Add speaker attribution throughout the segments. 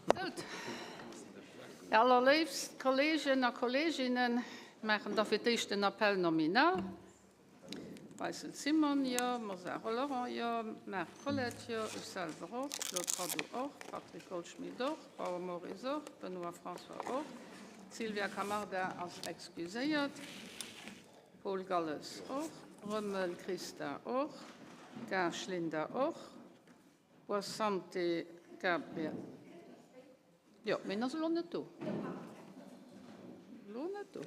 Speaker 1: Gutt, allerléifst Kolleegen a Kolleeginnen, maachen da fir d'éischt den Appel nominal. Beissel Simone, jo, Mosar Laurent, jo, Marc Collette, jo, ech selwer och, Claude Radoux och, Patrick Goldschmidt och, Bauer Maurice och, Benoy François och, Sylvia Camarda ass excuséiert, Paul Galles och, Rommel Christa och, Gaasch Linda och, Boissante Gabriel, jo, mee en ass elo net do, elo net do.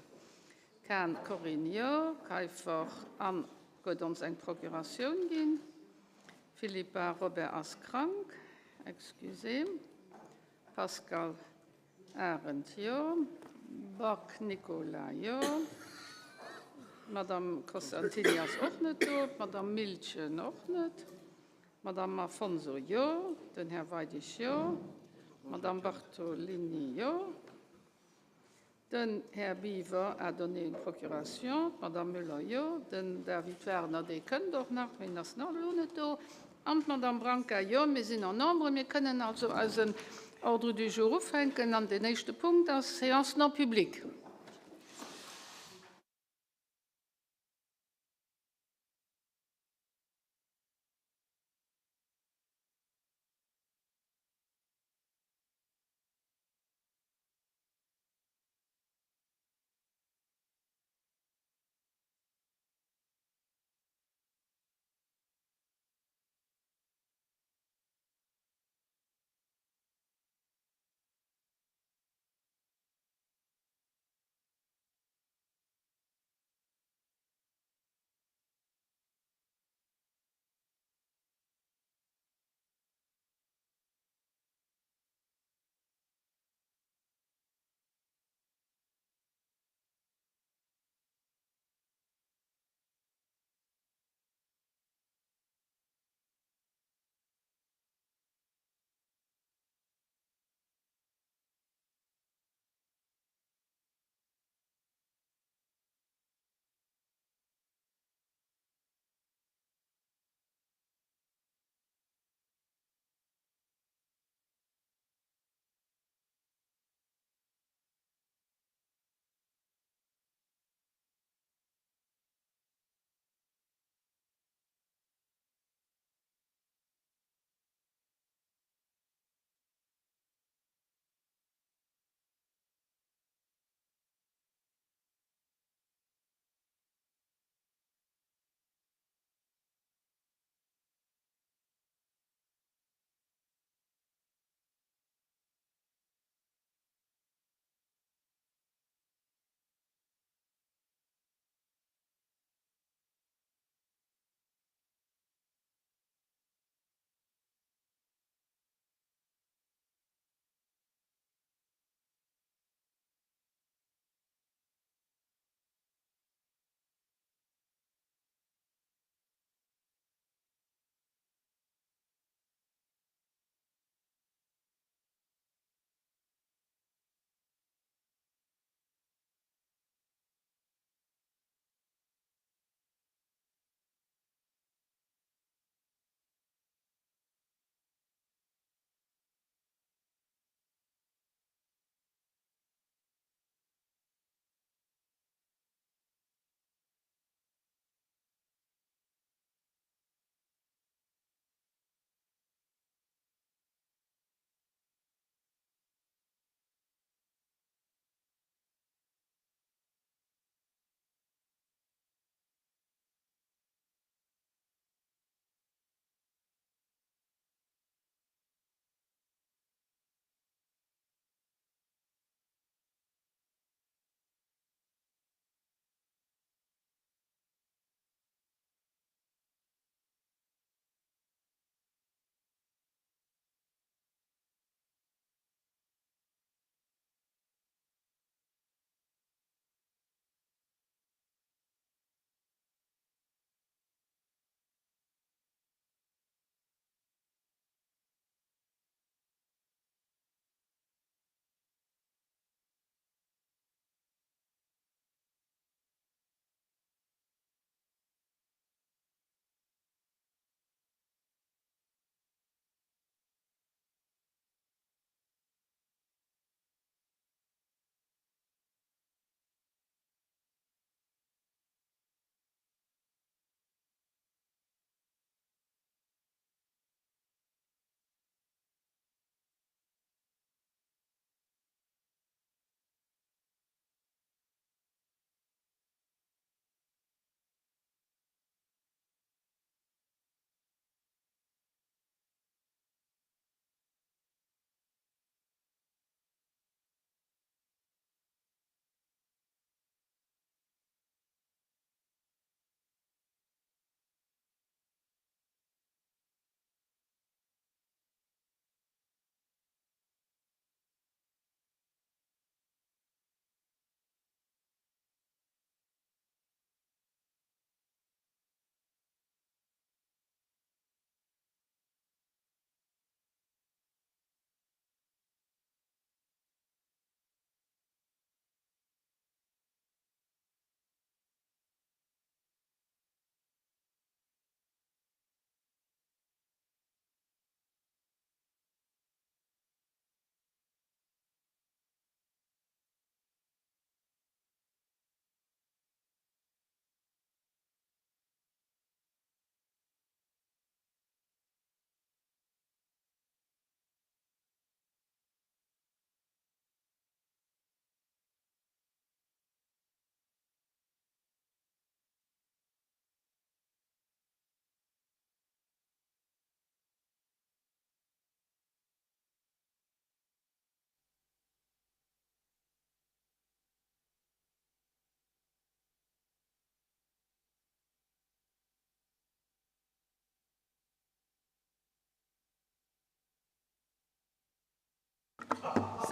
Speaker 1: Kahn Corinne, jo, Kaiffer Anne huet ons eng Procuratioun ginn, Philippa Robert ass krank, excusez, Pascal Arendt, jo, Back Nicolas, jo, d'Madame Costantini ass och net do, d'Madame Miltgen och net, d'Madame Afonso, jo, den Här Weidig, jo, d'Madame Bartolini, jo. Den Här Biwer a donné une procuration, d'Madame Müller jo, den David Werner, dee kënnt och nach, mee en ass nach elo net do, an d'Madame Branca jo. Mir sinn en nombre, mir kënnen also eisen Ordre du jour ufänken an deen éischte Punkt ass Séance non publique.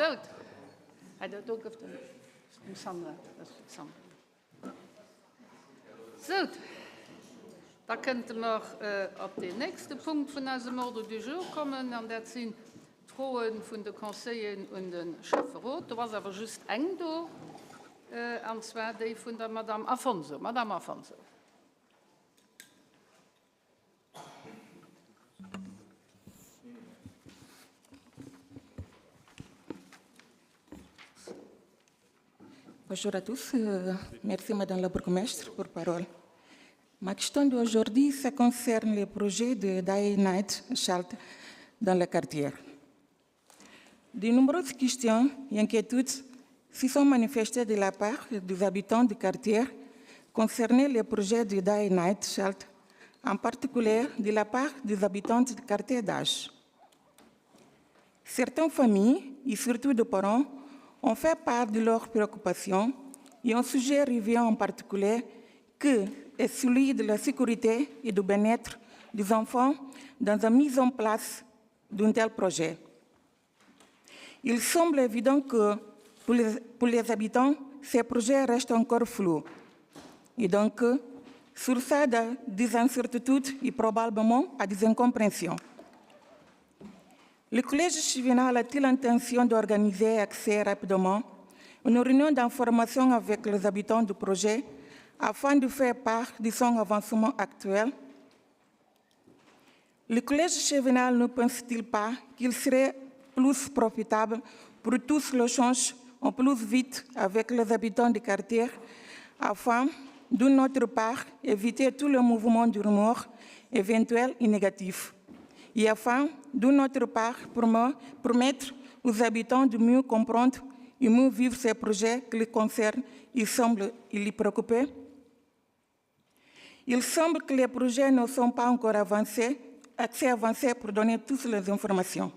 Speaker 1: Sou, hei dat do gouf dem dem Sandra, dat ass fir d'Sandra. Sou, da kënnte mer op deen nächste Punkt vun eisem Ordre du jour kommen, an dat sinn d'Froe vun de Conseilleren un de Schäfferot. Do ass awer just eng do, an zwar déi vun der Madame Afonso. Madame Afonso.
Speaker 2: Bonjour à tous. Euh, merci Madame la bourgmestre pour parole. Ma question d'aujourd'hui, ça concerne le projet de Day Night Shelter dans le quartier. De nombreuses questions et inquiétudes se sont manifestées de la part des habitants du quartier concernant le projet de Day Night Shelter, en particulier de la part des habitants du quartier d'Âge. Certaines familles, et surtout des parents, ont fait part de leurs préoccupations et un sujet revient en particulier que est celui de la sécurité et du bien-être des enfants dans la mise en place d'un tel projet. Il semble évident que pour les, pour les habitants, ces projets restent encore flous. Et donc, sur ça, des incertitudes et probablement à des incompréhensions. Le Collège juvénal a-t-il l'intention d'organiser accès rapidement une réunion d'information avec les habitants du projet afin de faire part de son avancement actuel Le Collège chevinal ne pense-t-il pas qu'il serait plus profitable pour tous l'échange en plus vite avec les habitants du quartier afin, de notre part, éviter tout le mouvement du remords éventuel et négatif et afin, de notre part, permettre aux habitants de mieux comprendre et mieux vivre ces projets qui les concernent et semblent les préoccuper? Il semble que les projets ne sont pas encore avancés, assez avancés pour donner toutes les informations.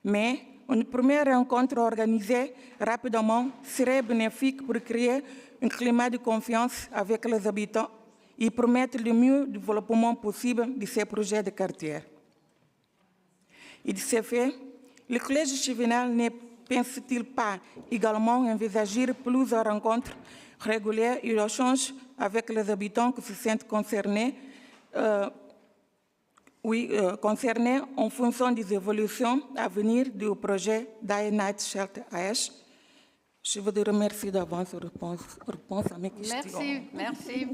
Speaker 2: Mais une première rencontre organisée rapidement serait bénéfique pour créer un climat de confiance avec les habitants et permettre le mieux développement possible de ces projets de quartier. Et de ce fait, le Collège juvénal ne pense-t-il pas également envisager plusieurs rencontres régulières et échanges avec les habitants qui se sentent concernés, euh, oui, euh, concernés en fonction des évolutions à venir du projet Day Night Shelter AH Je vous remercie d'avance réponse, réponse à mes questions.
Speaker 1: Merci, merci.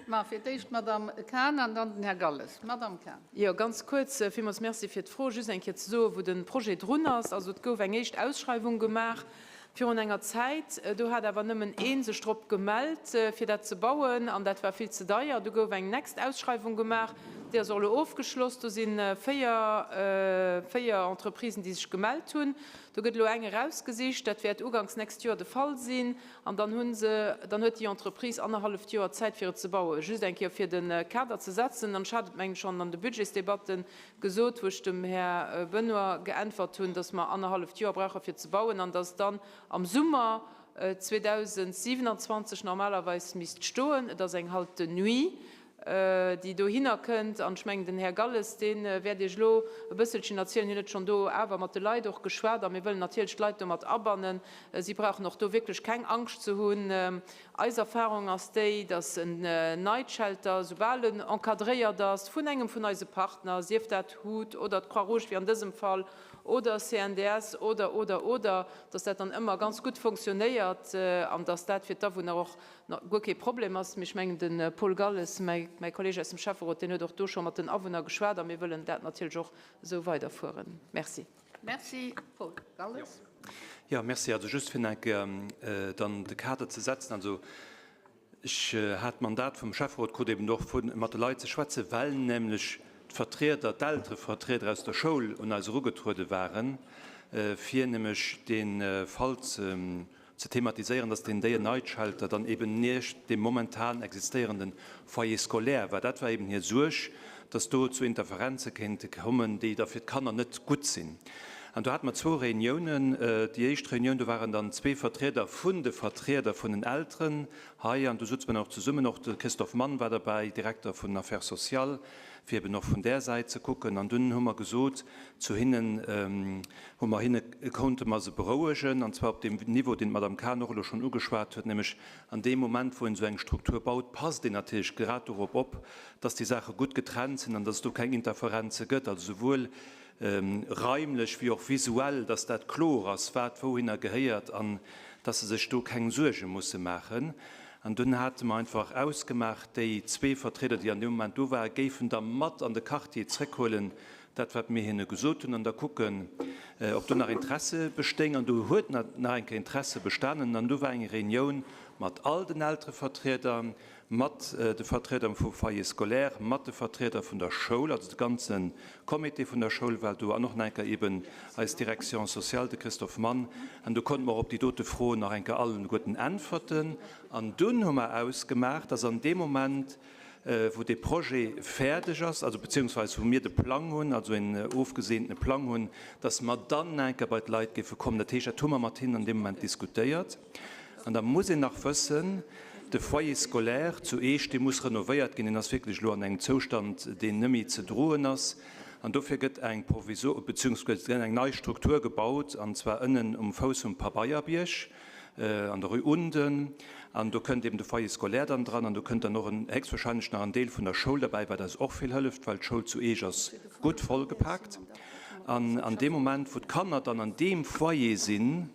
Speaker 1: Ma fir d'éischt d'Madame Cahen an dann den Här Galles. Madame Cahen.
Speaker 3: Jo, ganz kuerz, villmools Merci fir d'Fro. Just eng Kéier ze soen, wou de Projet drun ass. Also et gouf eng éischt Ausschreiwung gemaach virun enger Zäit. Do hat awer nëmmen ee sech drop gemellt, fir dat ze bauen, an dat war vill ze deier. Du gouf eng next Ausschreiwung gemaach, déi ass och elo ofgeschloss. Do si 4, 4 Entreprisen, déi sech gemellt hunn. Do gëtt elo eng erausgesicht, dat wäert uganks nächst Joer de Fall sinn, an dann hu se, dann huet déi Entreprise annerhalleft Joer Zäit fir et ze bauen. Just eng Kéier fir de Kader ze setzen, an ech hat et mengen ech schonn an de Budgetsdebatte gesot, wou ech dem Här Benoy geäntwert hunn, datt mer annerhalleft Joer brauche fir ze bauen an datt dann am Summer 2027 normalerweis misst stoen. Et ass eng Halte de nuit, déi dohinner kënnt. An ech mengen, den Här Galles, dee wäert Iech elo e bësselchen erzielen, hien huet schonn do awer mat de Leit och geschwat a mir wëllen natierlech d'Leit do mat abannen. Si brauchen och do wierklech keng Angscht ze hunn. Eis Erfahrung ass déi, dass en Night Shelter, soubal en encadréiert ass vun engem vun eise Partner, sief dat hut oder d'Croix-Rouge wéi an dësem Fall, oder CNDS oder, oder, oder, dass dat dann ëmmer ganz gutt fonctionnéiert an dass dat fir d'Awunner och guer kee Problem ass. Mee ech mengen, de Paul Galles, mäi Kolleeg aus dem Schäfferot, deen huet och do scho mat den Awunner geschwat a mir wëllen dat natierlech och esou weiderfueren. Merci.
Speaker 1: Merci. Paul Galles.
Speaker 4: Jo, merci. Also just fir nach eng Kéier dann de Kader ze setzen. Also ech hat d'Mandat vum Schäfferot krut, eben och vu mat de Leit ze schwätzen, well nämlech d'Vertrieder, d'Elterevertrieder aus der Schoul un eis erugetruede waren, fir nämlech dee Fall ze ze thematiséieren, dass deen Day and Night Shelter dann eben niescht deem momentan existéierende Foyer scolaire war. Dat war eben hir Suerg, dass do zu Interferenze kéinte kommen, déi da fir d'Kanner net gutt sinn. An do hate mer zwou Reuniounen. Déi éischt Reunioun, do waren dann zwee Vertrieder vun de Vertrieder vun den Elteren hei an do souze mer dann och zesummen, och de Christophe Mann war derbäi, Direkter vun den Affaires sociales, fir eben och vun där Säit ze kucken. An dunn hu mer gesot zu hinnen, hu mer hinne, konnte mer se berouegen, an zwar op deem Niveau, deen d'Madame Cahen och elo schonn ugeschwat huet, nämlech an deem Moment, wou een esou eng Struktur baut, passt een natierlech grad dorop op, dass déi Saache gutt getrennt sinn an dass et do keng Interferenze gëtt, also souwuel raimlech wéi och visuell, dass dat kloer ass, wat wouhinner gehéiert an dass se sech do keng Suerge musse maachen. An dunn hate mer einfach ausgemaach, déi zwee Vertrieder, déi an deem Moment do waren, géifen da mat an de Quartier zréckhuelen, dat wat mir hinne gesot hunn, an da kucken, ob do nach Interesse bestéing. An do huet nach eng Kéier Interesse bestanen. An do war eng Reunioun mat all den Elterevertrieder, mat de Vertrieder vum Foyer scolaire, mat de Vertrieder vun der Schoul, also de ganze Comité vun der Schoul war do, an och nach eng Kéier eben eis Direction sociale, de Christophe Mann. An do konnte mer och op déi dote Froen nach eng Kéier alleguerten äntwerten. An dunn hu mer ausgemaach, dass an deem Moment, wou dee Projet fäerdeg ass, also beziehungsweise wou mir de Plang hunn, also en ofgeseentene Plang hunn, dass mer dann nach eng Kéier bei d'Leit géife kommen. Dat heescht, dat hu mer mat hinnen an deem Moment diskutéiert. An da muss een nach wëssen, de Foyer scolaire zu Eech, dee muss renovéiert ginn, deen ass wierklech elo an engem Zoustand, deen net méi ze droen ass. An dofir gëtt eng proviso-, beziehungsweise gëtt eng nei Struktur gebaut, an zwar ënnen um Fouss vum Pabeierbierg, an der Rue Unden. An do kënnt eben de Foyer scolaire dann dran an do kënnt dann och en, héchstwahrscheinlech nach en Deel vun der Schoul derbäi, wat eis och vill hëlleft, well d'Schoul zu Eech ass gutt vollgepaakt. An an deem Moment, wou d'Kanner dann an deem Foyer sinn,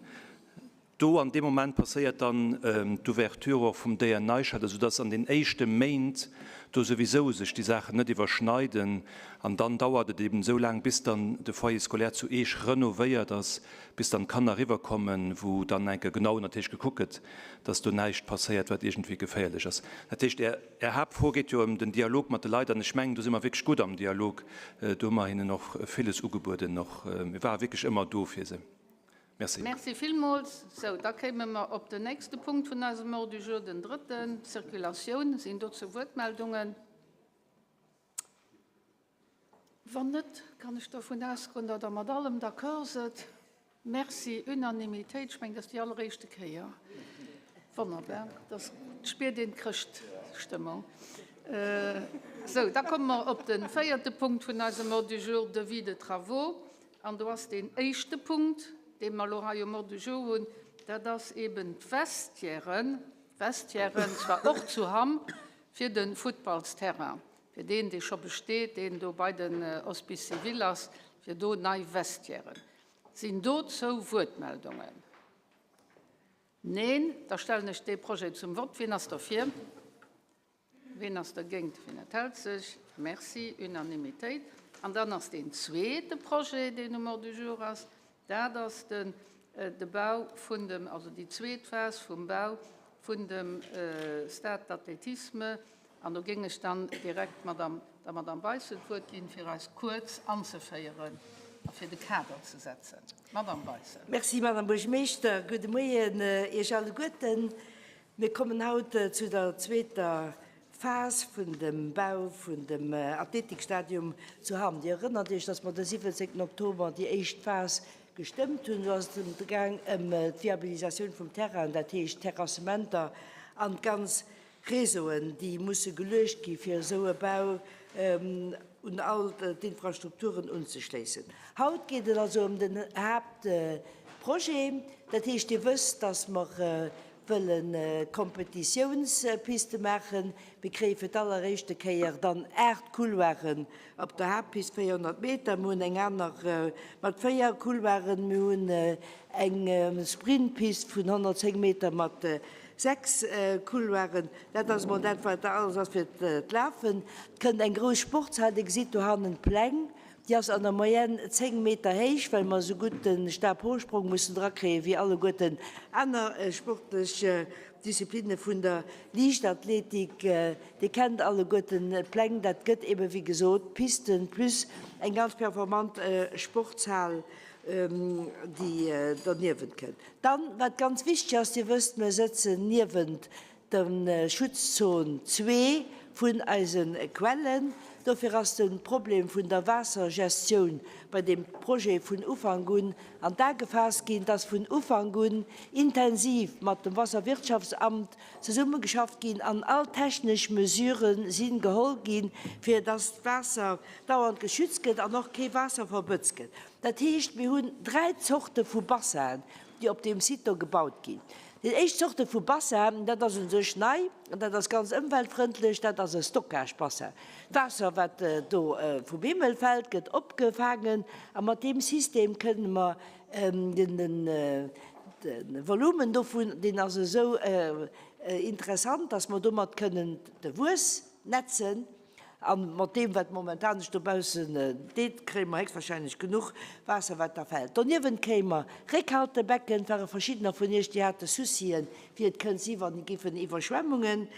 Speaker 4: Do an deem Moment passéiert dann d'Ouverture och vum Déier Neischelter, soudass an den éischte Méint do souwisou sech déi Saachen net iwwerschneiden. An dann dauert et eben esou laang, bis dann de Foyer scolaire zu Eech renovéiert ass, bis dann d'Kanner eriwwerkommen, wou dann enke genau natierlech gekuckt gëtt, dass do näischt passéiert, wat iergendwéi geféierlech ass. Dat heescht, Är, Är Haaptfro geet jo ëm den Dialog mat de Leit an ech mengen, do si mer wierklech gutt am Dialog. Do hu mer hinnen och villes ugebueden och. Mir ware wierklech ëmmer do fir se. Merci.
Speaker 1: Merci villmools. Sou, da kéime mer op den nächste Punkt vun eisem Ordre du jour, den drëtten, d'Circulatioun. Sinn dozou Wuertmeldungen? Wann net, kann ech dovun ausgoen, datt Der mat allem d'accord sidd. Merci. Unanimitéit. Ech mengen, dat ass déi alleréischte Kéier. Wonnerbar. Da spiert een d'Chrëschtstëmmung. Sou, da komme mer op de véierte Punkt vun eisem Ordre du jour, Devis de travaux. An do ass deen éischte Punkt, dee mer elo hei um Ordre du jour hunn, dat ass eeben d'Vestiairen, d'Vestiairen zwar och zu Hamm, fir de Futtballsterrain, fir deen, dee scho besteet, deen do bei den Hospices civils ass, fir do nei Vestiairen. Sinn dozou Wuertmeldungen? Neen. Da stellen ech dee Projet zum Vott. Wien ass derfir? Ween ass dergéint? Wien enthält sech? Merci, Unanimitéit. An dann ass deen zweete Projet, deen um Ordre du jour ass, dat ass den, de Bau vun dem, also déi zweet Phas vum Bau vun dem Stade d'athlétisme. An do géing ech dann direkt d'Madame, der Madame Beissel d'Wuert ginn, fir eis kuerz anzeféieren a fir de Kader ze setzen. Madame Beissel.
Speaker 5: Merci, Madame Buergermeeschter. Gudde Moien Iech alleguerten. Mir kommen haut zu der zweeter Phas vun dem Bau vun dem Athletikstadium zu Hamm. Dir erënnert Iech, dass mer de 17 Oktober déi éischt Phas gestëmmt hunn. Do ass et gaang ëm d'Viabilisatioun vum Terrain, dat heescht d'Terrassementer an d'ganz Réseauen, déi musse geluecht gi fir esou e Bau un all d'Infrastrukturen unzeschléissen. Haut geet et also ëm den Haaptprojet. Dat heescht, Dir wësst, dass mer wëlle Kompetitiounspiste maachen. Mir kréie fir d'alleréischte Kéier dann 8 Couloiren op der Haaptpist, 400 Meter. Mir hunn eng aner mat 4 Couloiren. Mir hunn eng Sprintpist vun 110 Meter mat 6 Couloiren. Dat ass emol dat, wat alles ass fir d'Lafen. Et kënnt eng grouss Sportshal. Dir gesitt dohannen d'Pläng. Déi ass an der Moyenne 10 Meter héich, well mer esou gutt de Stabhochsprong mussen drakréien, wéi alleguerten aner sportlech Disziplinne vun der Liichtathletik. Dir kennt alleguerten d'Pläng. Dat gëtt eebe wéi gesot Pisten plus eng ganz performant Sportshal, déi derniewent kënnt. Dann, wat ganz wichteg ass, Dir wësst, mer sëtzen niewent der Schutzzon zwee vun eise Quellen. Dofir ass de Problem vun der Waassergestioun bei deem Projet vun Ufank un an d'A gefaasst ginn. Et ass vun Ufank un intensiv mat dem Wasserwirtschaftsamt zesummegeschafft ginn an all technesch Mesurë si geholl ginn, fir dass d'Waasser dauernd geschützt gëtt an och kee Waasser verbëtzt gëtt. Dat heescht, mir hunn 3 Zorte vu Bassinen, déi op deem Site do gebaut ginn. Déi éischt Zorte vu Bassin, dat ass u sech nei an dat ass ganz ëmweltfrëndlech, dat ass e Stockagebassin. D'Waasser, wat do vum Himmel fält, gëtt opgefaangen a mat deem System kënne mer de Volumen dovun, deen ass esou interessant, dass mer domat kënnen de Wuess netzen. A mat deem, wat momentan sech dobaussen deet, kréie mer héchstwahrscheinlech genuch Waasser, wat da fält. Doniewent kréie mer Réckhaltebecken. Et ware verschiddener vun Iech, déi hate Soucien, wéi et kënnt si wann et géifen Iwwerschwemmunge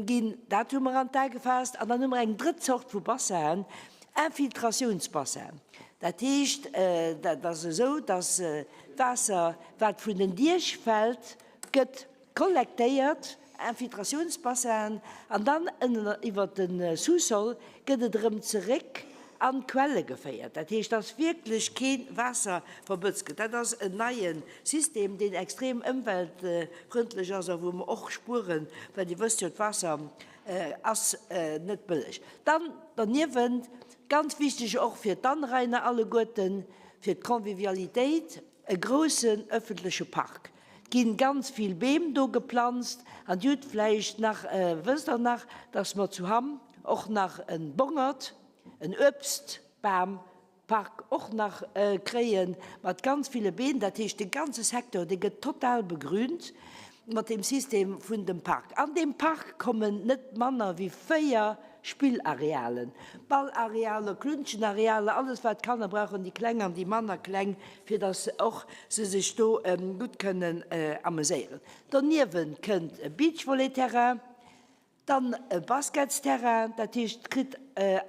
Speaker 5: ginn. Dat hu mer an d'A gefaasst. An dann hu mer eng drëtt Zort vu Bassinen, Infiltratiounsbassinen. Dat heescht, dat ass esou, dass d'Waasser, wat vun den Diech fält, gëtt kollektéiert, Infiltratiounsbassinen, an dann ënnen iwwer de Sous-sol gëtt et erëm zeréck an d'Quelle geféiert. Dat heescht, dass wierklech kee Waasser verbëtzt gëtt. Dat ass en neie System, deen extrem ëmweltfrëndlech ass a wou mer och spueren, well Dir wësst jo, d'Waasser ass net bëlleg. Dann derniewent, ganz wichteg och fir d'Anrainer alleguerten, fir d'Convivialitéit, E groussen ëffentleche Park. 't ginn ganz vill Beem do geplanzt an Dir hutt vläicht nach, wësst Der nach, dass mer zu Hamm och nach e Bongert, en Uebstbam Park och nach kréie mat ganz ville Beem. Dat heescht, de ganze Secteur, dee gëtt total begrünt mat deem System vun dem Park. An deem Park kommen net manner wéi 4 Spillarealen, Ballarealer, Klunschenarealer, alles wat d'Kanner brauchen, déi Kleng an déi manner Kleng, fir dass och se sech do gutt kënnen ameséieren. Doniewent kënnt e Beachvolleyterrain, dann e Basketsterrain, dat heescht, et kritt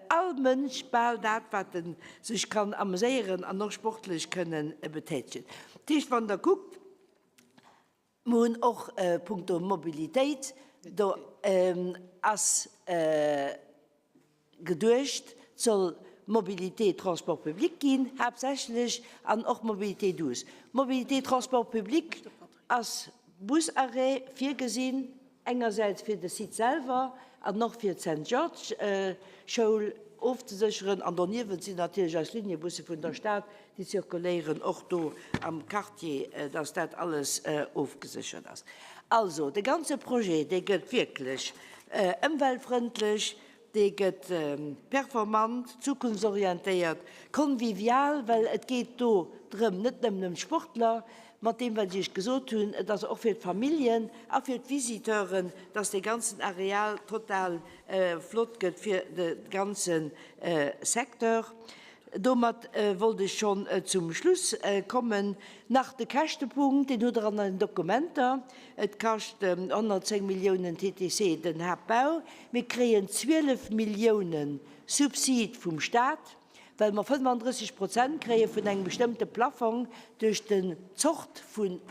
Speaker 5: all Mënsch bal dat, wat e sech kann ameséieren an och sportlech kënnen betätegen. Dat heescht, wann Der kuckt, Mer hunn och punkto Mobilitéit, do ass geduecht, et soll Mobilité transport public ginn haaptsächlech an och Mobilité douce. Mobilité transport public ass Busarrêt virgesinn, engersäits fir de Site selwer an och fir d'Saint Georges Schoul ofzesécheren an doniewent sinn natierlech eis Liniebusse vun der Stad, déi zirkuléieren och do am Quartier, dass dat alles ofgeséchert ass. Also, de ganze Projet, dee gëtt wierklech ëmweltfrëndlech, dee gëtt performant, zukunftsorientéiert, convivial, well et geet do drëm, net nëmmen ëm d'Sportler, mat deem wat ech Iech gesot hunn, et ass och fir d'Familljen a fir d'Visiteuren, dass dee ganzen Areal total flott gëtt fir de ganze Secteur. Domat wollt ech schonn zum Schluss kommen. Nach de Käschtepunkt, deen hutt Der an den Dokumenter. Et kascht 110 Milliounen TTC den Haaptbau. Mir kréien 12 Milliounen Subsid vum Stat, well mer 35 Prozent kréie vun engem bestëmmte Plafong duerch den Zort vun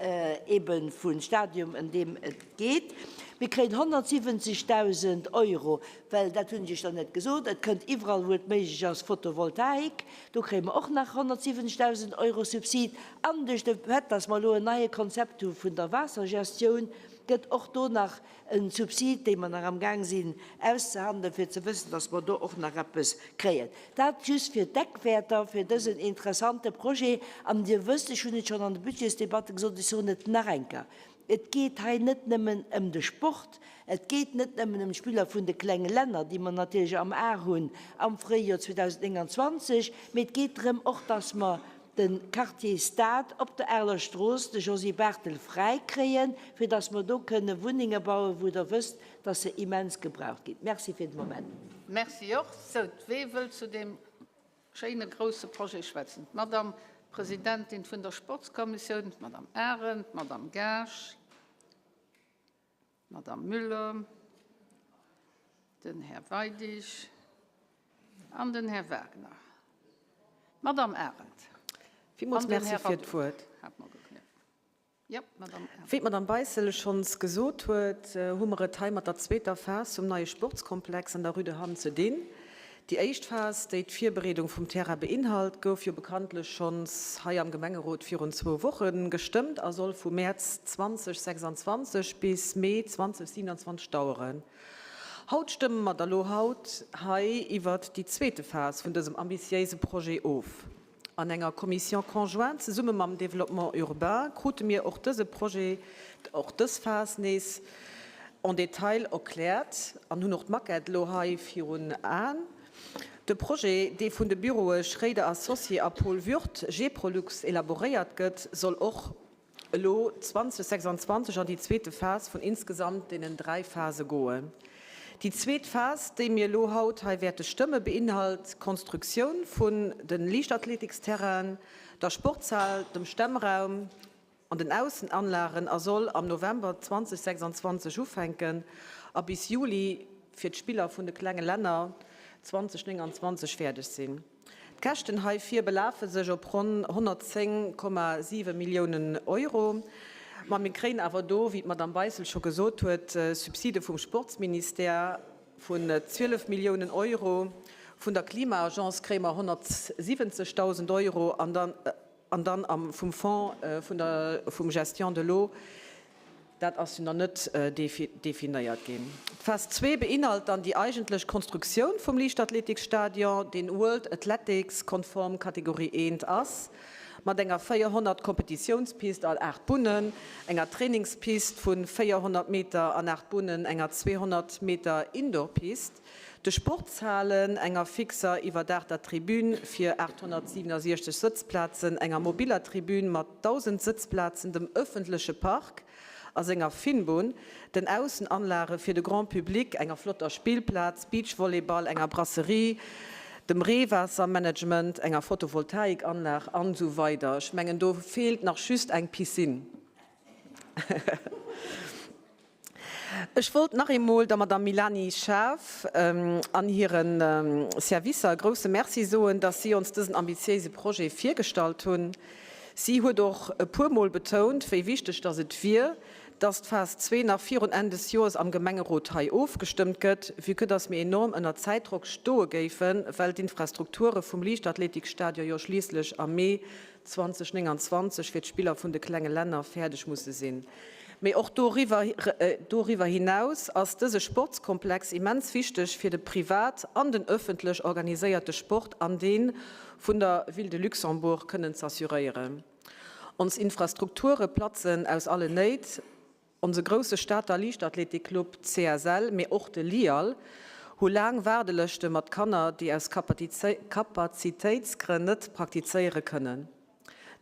Speaker 5: ebe vu Stadium, ëm deem et geet. Mir kréien 170.000 Euro, well, dat hunn ech Iech nach net gesot, et kënnt iwwerall, wou et méiglech ass, Photovoltaik. Do kréie mer och nach 170.000 Euro Subsid. An duerch de Fait, dass mer elo en neie Konzept hu vun der Waassergestioun, gëtt och do nach e Subsid, dee mer nach amgaang sinn auszehandelen, fir ze wëssen, dass mer do och nach eppes kréien. Dat just fir d'Eckwäerter fir dësen interessante Projet. An Dir wësst, ech hunn et schonn an de Budgetsdebatte gesot, ech soen et nach eng Kéier, Et geet hei net nëmmen ëm de Sport, et geet net nëmmen ëm d'Spiller vun de klenge Länner, déi mer natierlech am A hunn am Fréijoer 2029, mee et geet drëm och, dass mer de Quartier Stad op der Areler Strooss, de Josy Barthel, fräi kréien, fir dass mer do kënne Wunnenge bauen, wou Der wësst, dass se immens gebraucht ginn. Merci fir de Moment.
Speaker 1: Merci och. Sou, wee wëllt zu deem schéine grouse Projet schwätzen? D'Madame Presidentin vun der Sportskommissioun, d'Madame Arendt, d'Madame Gaasch, d'Madame Müller, den Här Weidig an den Här Wagner. D'Madame Arendt.
Speaker 6: Villmools Merci fir d'Wuert. Wéi d'Madame Beissel schonns gesot huet, hu mer et hei mat der zweeter Phas vum neie Sportskomplex an der Rue de Hamm ze dinn. Déi éischt Phas, déi d'Virbereedung vum Terrain beinhalt, gouf jo bekanntlech schonns hei am Gemengerot virun zwou Woche gestëmmt a soll vu Mäerz 2026 bis Mee 2027 daueren. Haut stëmme mer da lo haut hei iwwert déi zweete Phas vun dësem ambitiéise Projet of. An enger Commission conjointe zesumme mam Développement urbain krute mir och dëse Projet, och dës Phas nees en détail erkläert an hunn och d'Maquette elo hei virun Aen. De Projet, dee vun de Büroe Schréider Associés a Paul Würth, Geprolux, elaboréiert gëtt, soll och elo 2026 an déi zweete Phas vun insgesamt deenen dräi Phase goen. Déi zweet Phas, déi mir elo haut hei wäerte stëmme, beinhalt d'Konstruktioun vun de Liichtathletiksterrainen, der Sportshal, dem Stemmraum an den Aussenanlagen a soll am November 2026 ufänken a bis Juli fir d'Spiller vun de klenge Länner 2029 fäerdeg sinn. D'Käschten heifir belafe sech op ronn 110,7 Milliounen Euro. Ma mir kréien awer do, wéi d'Madamm Beissel scho gesot huet, Subside vum Sportsministère vun 12 Milliounen Euro, vun der Klima-Agence kréie mer 170.000 Euro an dann, An dann am vum Fonds vun der vum Gestion de l'eau, dat ass jo nach net definéiert ginn. D'Phas zwee beinhalt dann déi eigentlech Konstruktioun vum Liichtathletikstadion, deen World Athletics konform Kategorie I ass, mat enger 400 Kompetitiounspist an 8 Bunnen, enger Trainingspist vu 400 Meter an 8 Bunnen, enger 200 Meter Indoorpist, De Sportshalen, enger fixer iwwerdaachter Tribün fir 867 Sëtzplazen, enger mobiller Tribün mat 1.000 Sëtzplazen, dem ëffentleche Park a senger Finnbunn, den Aussenanlage fir de Grand Public, enger flotter Spillplaz, Beachvolleyball, enger Brasserie, dem Reewaassermanagement, enger Photovoltaikanlag an esou weider. Ech mengen, do feelt nach just eng Piscine. Ech wollt nach eemol der Madamm Milani Schaaf an hire Servicer e grousse Merci soen, dass si ons dësen ambitiéise Projet virgestallt hunn. Si huet och e puermol betount, wéi wichteg dass et wier, dass d'Phas zwee nach virun Enn des Joers am Gemengerot hei ofgestëmmt gëtt, vue que dass mir enorm ënner Zäitdrock stoe géifen, well d'Infrastrukture vum Liichtathletikstadion jo schliisslech am Mee 2029 fir d'Spiller vun de klenge Länner fäerdeg musse sinn. Mee och doriwwer hinaus ass dëse Sportskomplex immens wichteg fir de privat an den ëffentlech organiséierte Sport an dee vun der Ville de Luxembourg kënnen z'assuréieren. Ons Infrastrukture platzen aus allen Néit. Onse grousse Stater Liichtathletikclub CSL, mee och de LIAL hu laang Waardelëschte mat Kanner, déi aus Kapazitéitsgrënn net praktizéiere kënnen.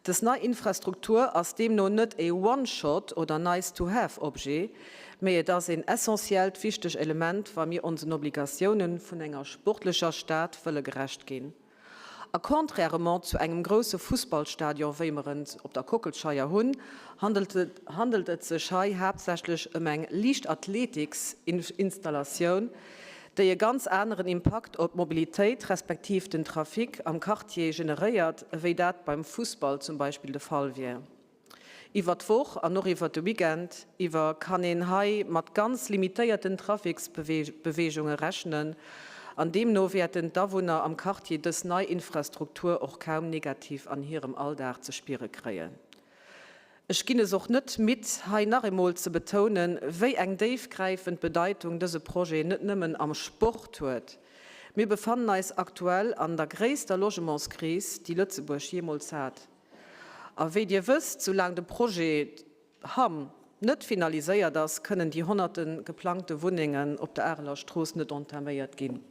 Speaker 6: Dës nei Infrastruktur ass deemno net e One-Shot oder Nice-to-have-Objet, mee et ass een essentiellt wichteg Element, wa mir onsen Obligatioune vun enger sportlecher Stad wëlle gerecht ginn. A contrairement zu engem grousse Fussballstadion, wéi mer en op der Kockelscheier hunn, handelt et sech hei haaptsächlech ëm eng Liichtathletiksinstallatioun, déi e ganz aneren Impakt op d'Mobilitéit respektiv den Trafic am Quartier generéiert, ewéi dat beim Fussball zum Beispill de Fall wier. Iwwer d'Woch an och iwwer de Weekend iwwer kann een hei mat ganz limitéierten Traficsbeweegunge rechnen an deemno wäerten d'Awunner am Quartier dës nei Infrastruktur och kaum negativ an hirem Alldag ze spiere kréien. Ech ginn es och net midd, hei nach eemol ze betounen, wéi eng déifgräifend Bedeitung dëse Projet net nëmmen am Sport huet. Mir befannen eis aktuell an der gréisster Logementskris, déi Lëtzebuerg jeemools hat. A wéi Dir wësst, soulaang de Projet Hamm net finaliséiert ass, kënnen déi honnerte geplangte Wunnengen op der Areler Strooss net entaméiert ginn.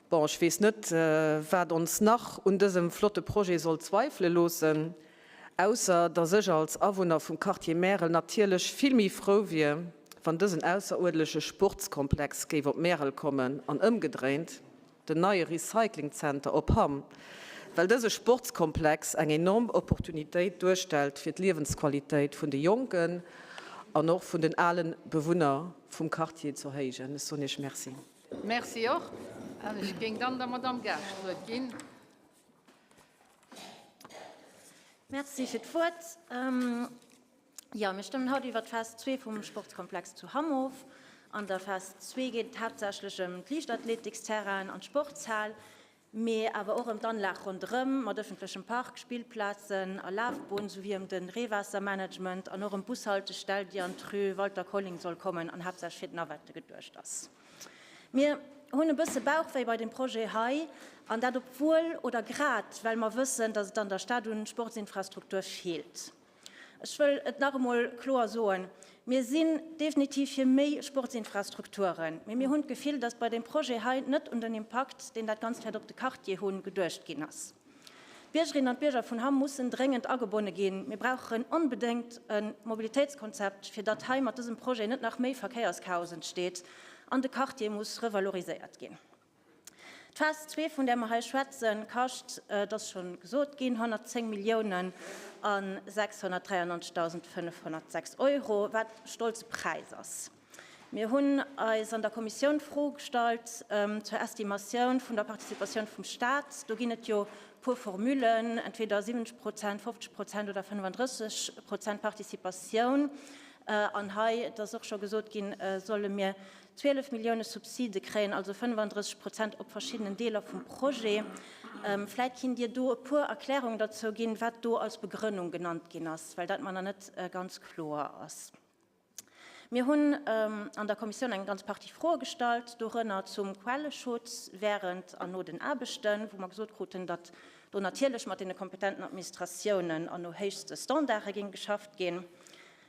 Speaker 6: Bon, ech weess net, wat ons nach un dësem flotte Projet soll zweifele loossen, ausser dass ech als Awunner vum Quartier Märel natierlech vill méi frou wier, wann dësen ausseruerdeleche Sportskomplex géif op Märel kommen an ëmgedréint. den neie Recyclingzenter op Hamm, well dëse Sportskomplex eng enorm Opportunitéit duerstellt fir d'Liewensqualitéit vun de Jonken an och vun den ale Bewunner vum Quartier z'erhéijen. Ech soen Iech Merci.
Speaker 1: Merci och. An ech géing dann der Madamm Gaasch d'Wuert ginn.
Speaker 7: Merci fir d'Wuert. Jo, mir stëmmen haut iwwert d'Phas zwee vum Sportskomplex zu Hamm of. An der Phas zwee geet et haaptsächlech ëm d'Liichtathletiksterrainen an d'Sportshal, mee awer och ëm d'Anlag ronderëm mat ëffentlechem Park, Spillplazen a Lafbunn, souwéi ëm de Reewaassermanagement an och ëm d'Bushaltestell, déi an d'Rue Walter Colling soll kommen an haaptsächlech fir d'Navette geduecht ass. Mir hunn e bësse Bauchwéi bei deem Projet hei, an dat obwuel oder grad well mer wëssen, datt et an der Stad un Sportsinfrastruktur feelt. Ech wëll et nach emol kloer soen, Mir sinn definitiv fir méi Sportsinfrastrukturen, mee mir hunn d'Gefill, datt bei deem Projet hei net un den Impakt, deen dat Ganzt wäert op de Quartier hunn, geduecht ginn ass. D'Biergerinnen an d'Bierger vun Hamm mussen dréngend agebonne ginn. Mir brauchen onbedéngt e Mobilitéitskonzept, fir datt hei mat dësem Projet net nach méi Verkéierschaos entsteet an de Quartier muss revaloriséiert ginn. D'Phas zwee, vun där mer hei schwätzen, kascht, et ass scho gesot ginn, 110 Milliounen a 693.506 Euro, wat e stolze Präis ass. Mir hunn eis an der Kommissioun d'Fro gestallt zur Estimatioun vun der Participatioun vum Stat. Do ginn et jo e puer Formulen, entweder 70 Prozent, 50 Prozent oder 35 Prozent Participatioun. An hei, et ass och scho gesot ginn, solle mir 12 Millioune Subside kréien, also 35 Prozent op verschiddenen Deeler vum Projet. Vläit kinnt Dir do e puer Erklärungen derzou ginn, wat do als Begrënnung genannt ginn ass, well dat mer nach net ganz kloer ass. Mir hunn an der Kommissioun eng ganz Partie Froe gestallt, dorënner zum Quelleschutz während an no den Aarbechten, wou mer gesot kruten, datt do natierlech mat deene kompetenten Administratiounen an no héichste Standarde géing geschafft ginn.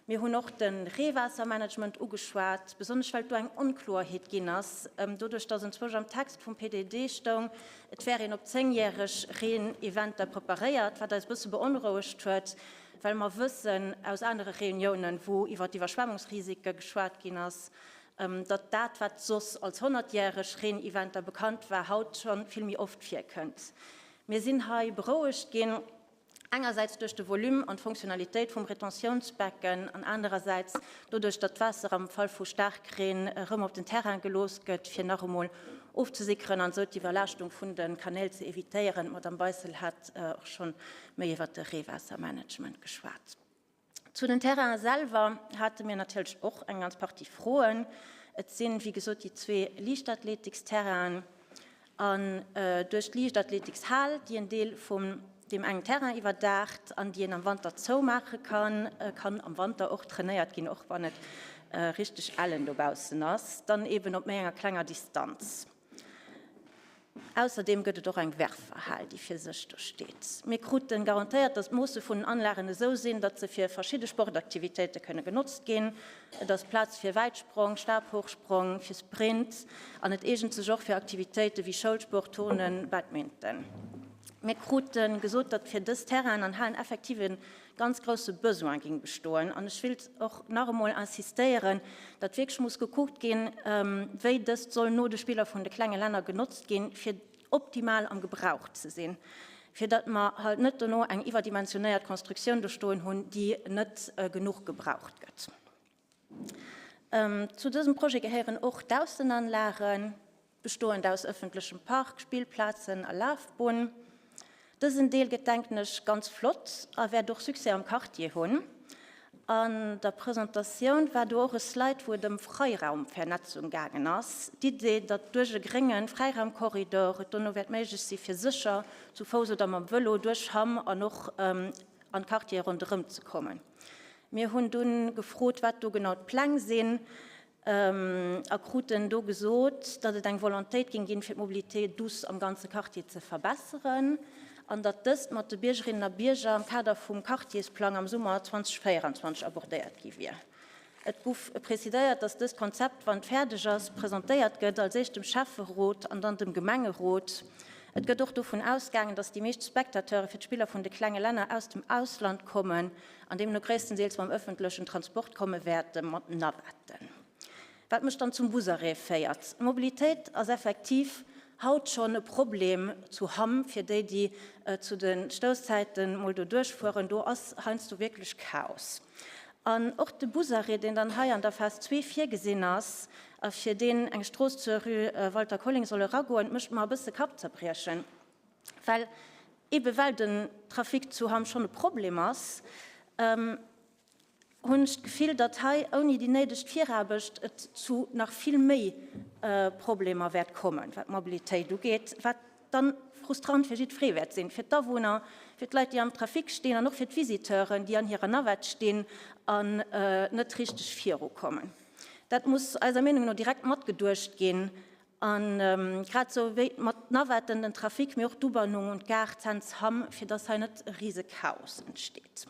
Speaker 7: Mir hunn och de Reewaassermanagement ugeschwat, besonnesch well et do eng Onkloerheet ginn ass, doduerch datt enzwousch am Text vum PDD stoung, et wär een op zéngjäreg Reen-Eventer preparéiert, wat eis e bësse beonrouegt huet, well mer wëssen aus anere Reuniounen, wou iwwer d'Iwwerschwemmungsrisike geschwat ginn ass, datt dat, wat soss als honnertjäreg Reen-Eventer bekannt war, haut scho vill méi oft virkënnt. Mir sinn hei berouegt ginn. Engersäits duerch de Volume an d'Fonctionnalitéit vum Retentiounsbecken an anerersäits doduerch, datt d'Waasser am Fall vu Staarkreen erëm op den Terrain gelooss gëtt, fir nach emol ofzesickeren an esou d'Iwwerlaaschtung vun de Kanäl ze evitéieren. D'Madame Beissel hat och scho méi iwwert de Reewaassermanagement geschwat. Zu den Terrainen selwer hate mir natierlech och eng ganz Partie Froen. Et sinn, wéi gesot, déi zwee Liichtathletiksterrainen an duerch d'Liichtathletikshal, déi en Deel vum deem engen Terrain iwwerdaacht an déi een am Wanter zoumaache kann, kann am Wanter och trainéiert ginn, och wann et richteg ellen dobaussen ass, dann eeben op méi enger klenger Distanz. Ausserdeem gëtt et och eng Werferhal, déi fir sech do steet. Mir krute garantéiert, datt d'Moosse vun den Anlagen esou sinn, datt se fir verschidde Sportaktivitéite kënne genotzt ginn. Et ass Plaz fir Wäitsprong, Stabhochsprong, fir Sprint an et eegent sech och fir Aktivitéite wéi Schoulsport, Turnen, Badminton. Mir krute gesot, datt fir dës Terrainen an Halen effektiv e ganz grousse Besoin géing bestoen. An ech wéilt och nach emol insistéieren, datt wierklech muss gekuckt ginn, wéi dëst soll no de Spiller vun de klenge Länner genotzt ginn, fir optimal am Gebrauch ze sinn, fir datt mer halt net dono eng iwwerdimensionéiert Constructioun do stoen hunn, déi net genuch gebraucht gëtt. Zu dësem Projet gehéieren och d'Aussenanlagen, bestoend aus ëffentlechem Park, Spillplazen a Lafbunn. Dësen Deel gëtt, denken ech, ganz flott a wäert och Succès am Quartier hunn. An der Presentatioun war do och e Slide, wou et ëm Freiraumvernetzung gaangen ass. D'Idee, datt duerch e grénge Fräiraumkorridor et dono wäert méiglech si fir sécher zu Fouss oder mam Vëlo duerch Hamm an och an d'Quartiere ronderëm ze kommen. Mir hunn dunn gefrot, wat do genau d'Pläng sinn a kruten do gesot, datt et eng Volontéit géing ginn, fir d'Mobilité douce am ganze Quartier ze verbesseren an datt dëst mat de Biergerinnen a Bierger am Kader vum Quartiersplang am Summer 2024 abordéiert gi wier. Et guff preziséiert, datt dëst Konzept, wann et fäerdeg ass, presentéiert gëtt, als éischt dem Schäfferot an dann dem Gemengerot. Et gëtt och dovun ausgaangen, datt déi meescht Spectateure fir d'Spiller vun de klenge Länner aus dem Ausland kommen an deemno gréisstendeels mam ëffentlechen Transport komme wäerte mat Navetten. Wat mech dann zum Busarrêt féiert. D'Mobilitéit ass effektiv haut schonn e Problem zu Hamm, fir déi, déi zu de Stousszäiten mol do duerchfueren. Do ass heiansdo wierklech Chaos. An och de Busarrêt, deen dann hei an der Phas zwee virgesinn ass a fir deen eng Strooss zur Rue Walter Colling soll eragoen, mécht mer e bësse Kappzerbriechen, well eebe well den Trafic zu Hamm schonn e Problem ass. Hunn ech d'Gefill, datt hei ouni déi néideg Viraarbecht et zu nach vill méi Problemer wäert kommen, wat d'Mobilitéit ugeet, wat dann frustrant fir jiddweree wäert sinn, fir d'Awunner, fir d'Leit, déi am Trafic stinn an och fir d'Visiteuren, déi an hirer Navette stinn an net richteg virukommen. Dat muss eiser Meenung no direkt matgeduecht ginn, a grad esou wéi mat d'Navetten, den Trafic, mee och d'Ubannung un d'Gare Cents-Hamm, fir datt hei net e Risechaos entsteet.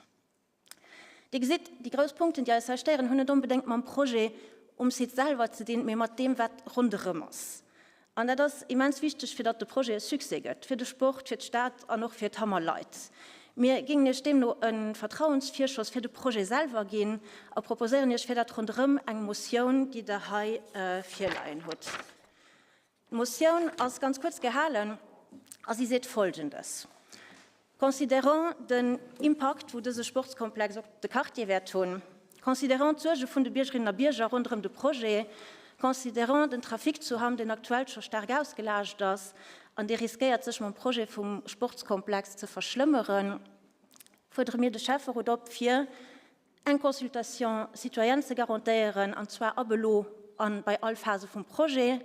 Speaker 7: Dir gesitt, déi grouss Punkten, déi eis hei stéieren, hunn net onbedéngt mam Projet um Site selwer ze dinn, mee mat deem, wat ronderëm ass. An dat ass immens wichteg, fir datt de Projet e Succès gëtt, fir de Sport, fir d'Stad an och fir d'Hammer Leit. Mir géingen Iech deemno e Vertrauensvirschoss fir de Projet selwer ginn a proposéieren Iech fir dat ronderëm eng Motioun, déi Der hei virleien hutt. D'Motioun ass ganz kuerz gehalen a si seet Folgendes, Considérant den Impakt, wou dëse Sportskomplex op de Quartier wäert hunn, considérant d'Suerge vun de Biergerinnen a Bierger ronderëm de Projet, considérant den Trafic zu Hamm, deen aktuell scho staark ausgelaascht ass an dee riskéiert sech mam Projet vum Sportskomplex ze verschlëmmeren, fuerdere mir de Schäfferot op, fir eng Consultation citoyenne ze garantéieren, an zwar ab elo a bei all Phase vum Projet,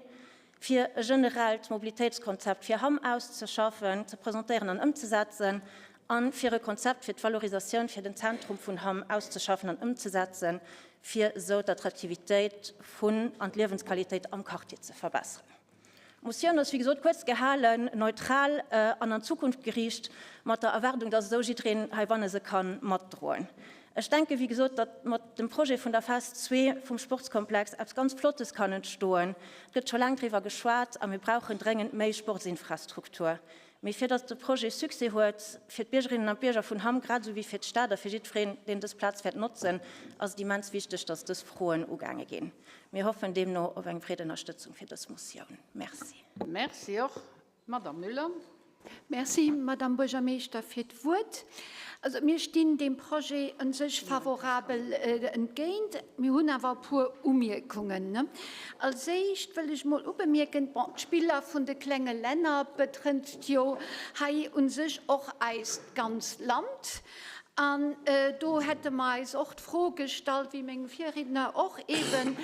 Speaker 7: fir e generellt Mobilitéitskonzept fir Hamm auszeschaffen, ze presentéieren an ëmzesetzen, a fir e Konzept fir d'Valorisatioun fir den Zentrum vun Hamm auszeschaffen an ëmzesetzen, fir esou d'Attraktivitéit vun an d'Liewensqualitéit am Quartier ze verbesseren. D'Motioun ass, wéi gesot, kuerz gehalen, neutral an an d'Zukunft geriicht, mat der Erwaardung, dass esou jiddereen heibanne se ka matdroen. Ech denken, wéi gesot, datt mat dem Projet vun der Phas zwee vum Sportskomplex eppes ganz Flottes kann entstoen. Et gëtt scho laang driwwer geschwat a mir brauchen dréngend méi Sportsinfrastruktur. Mee fir datt de Projet Succès huet, fir d'Biergerinnen an d'Bierger vun Hamm grad esou wéi fir d'Stad a fir jiddwereen, deen dës Plaz wäert notzen, ass et immens wichteg, datt dës Froen ugaange ginn. Mir hoffen deemno op eng breet Ënnerstëtzung fir dës Motioun. Merci.
Speaker 1: Merci och. Madamm Müller.
Speaker 8: Merci, Madamm Buergermeeschter, fir d'Wuert. Also, mir stinn deem Projet u sech favorabel entgéint. Mir hunn awer e puer Umierkungen. Als éischt wëll ech mol ubemierken, bon, d'Spiller vun de klenge Länner betrënnt jo hei u sech och eist ganz Land. An do hätte mer eis och d'Fro gestallt, wéi meng Virriedner och eben,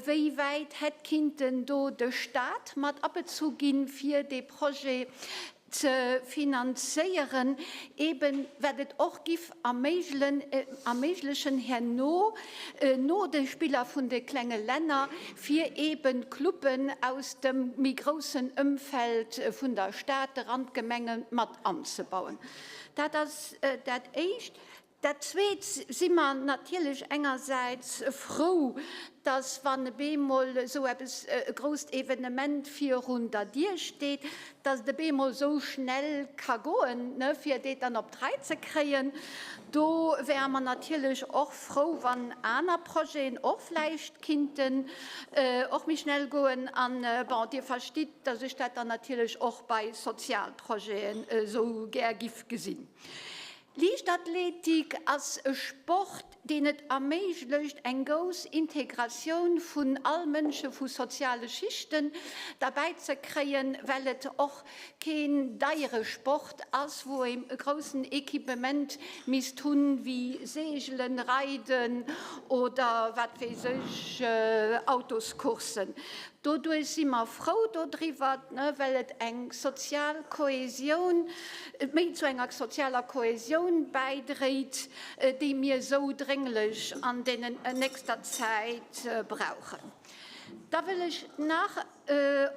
Speaker 8: wéi wäit hätt kinnten do de Stat mat abezu ginn, fir dee Projet ze finanzéieren, eben wat et och giff erméiglechen herno, no de Spiller vun de klenge Länner, fir eben Cluben aus dem méi groussen Ëmfeld vun der Stad, de Randgemenge mat anzebauen. Dat ass dat Éischt. Dat Zweet si mer natierlech engersäits frou, dass, wann e bemol esou eppes, e grousst Evenement virun der Dier steet, dass et e bemol esou schnell ka goen, fir dat dann op d'Rei ze kréien. Do wäre mer natierlech och frou, wann aner Projeten och vläicht kinnten och méi schnell goen. An, bon, Dir verstitt, dass ech dat dann natierlech och bei Sozialprojeten esou gär giff gesinn. Liichtathletik ass e Sport, deen et erméiglecht, eng grouss Integratioun vun all Mënsche vu soziale Schichten derbäi ze kréien, well et och keen deiere Sport ass, wou ee e groussen Equipement misst hunn, wéi Seegelen, Reiden oder wat weess ech, Autoscourssen. Doduerch si mer frou dodriwwer, well et eng sozial Kohäsioun, méi zu enger sozialer Kohäsioun bäidréit, déi mir esou drénglech an deenen nächster Zäit brauchen. Da wëll ech nach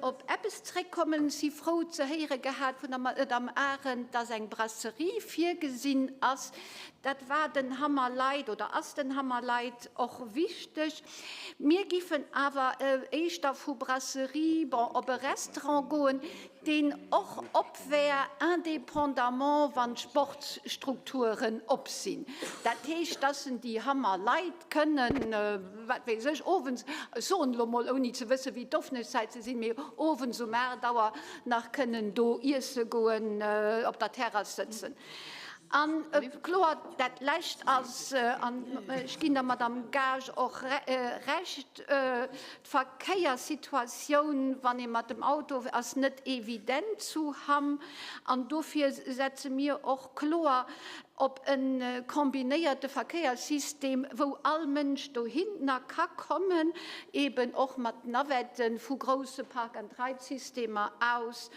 Speaker 8: op eppes zréckkommen. Ech si frou ze héiere gehat vun der Madame Arendt, dass eng Brasserie virgesinn ass. Dat war den Hammer Leit oder ass den Hammer Leit och wichteg. Mir giffen awer éischter vu Brasserie, bon, op e Restaurant goen, deen och op wär, indépendamment wann d'Sportsstrukturen op sinn. Dat heescht, dass en déi Hammer Leit kënnen, wat weess ech, owends, ech soen elo mol, ouni ze wëssen, wéi d'Offnungszäite sinn, mee owends um 8 Auer nach kënnen do iesse goen, op der Terrass sëtzen. An kloer, dat Lescht ass, an ech ginn der Madame Gaasch och Recht, d'Verkéierssituatioun, wann ee mat dem Auto, ass net evident zu Hamm. An dofir setze mir och kloer op e kombinéierte Verkéierssystem, wou all Mënsch dohinner ka kommen, eben och mat Navette vu grousse Park-and-Ride-Systemer aus,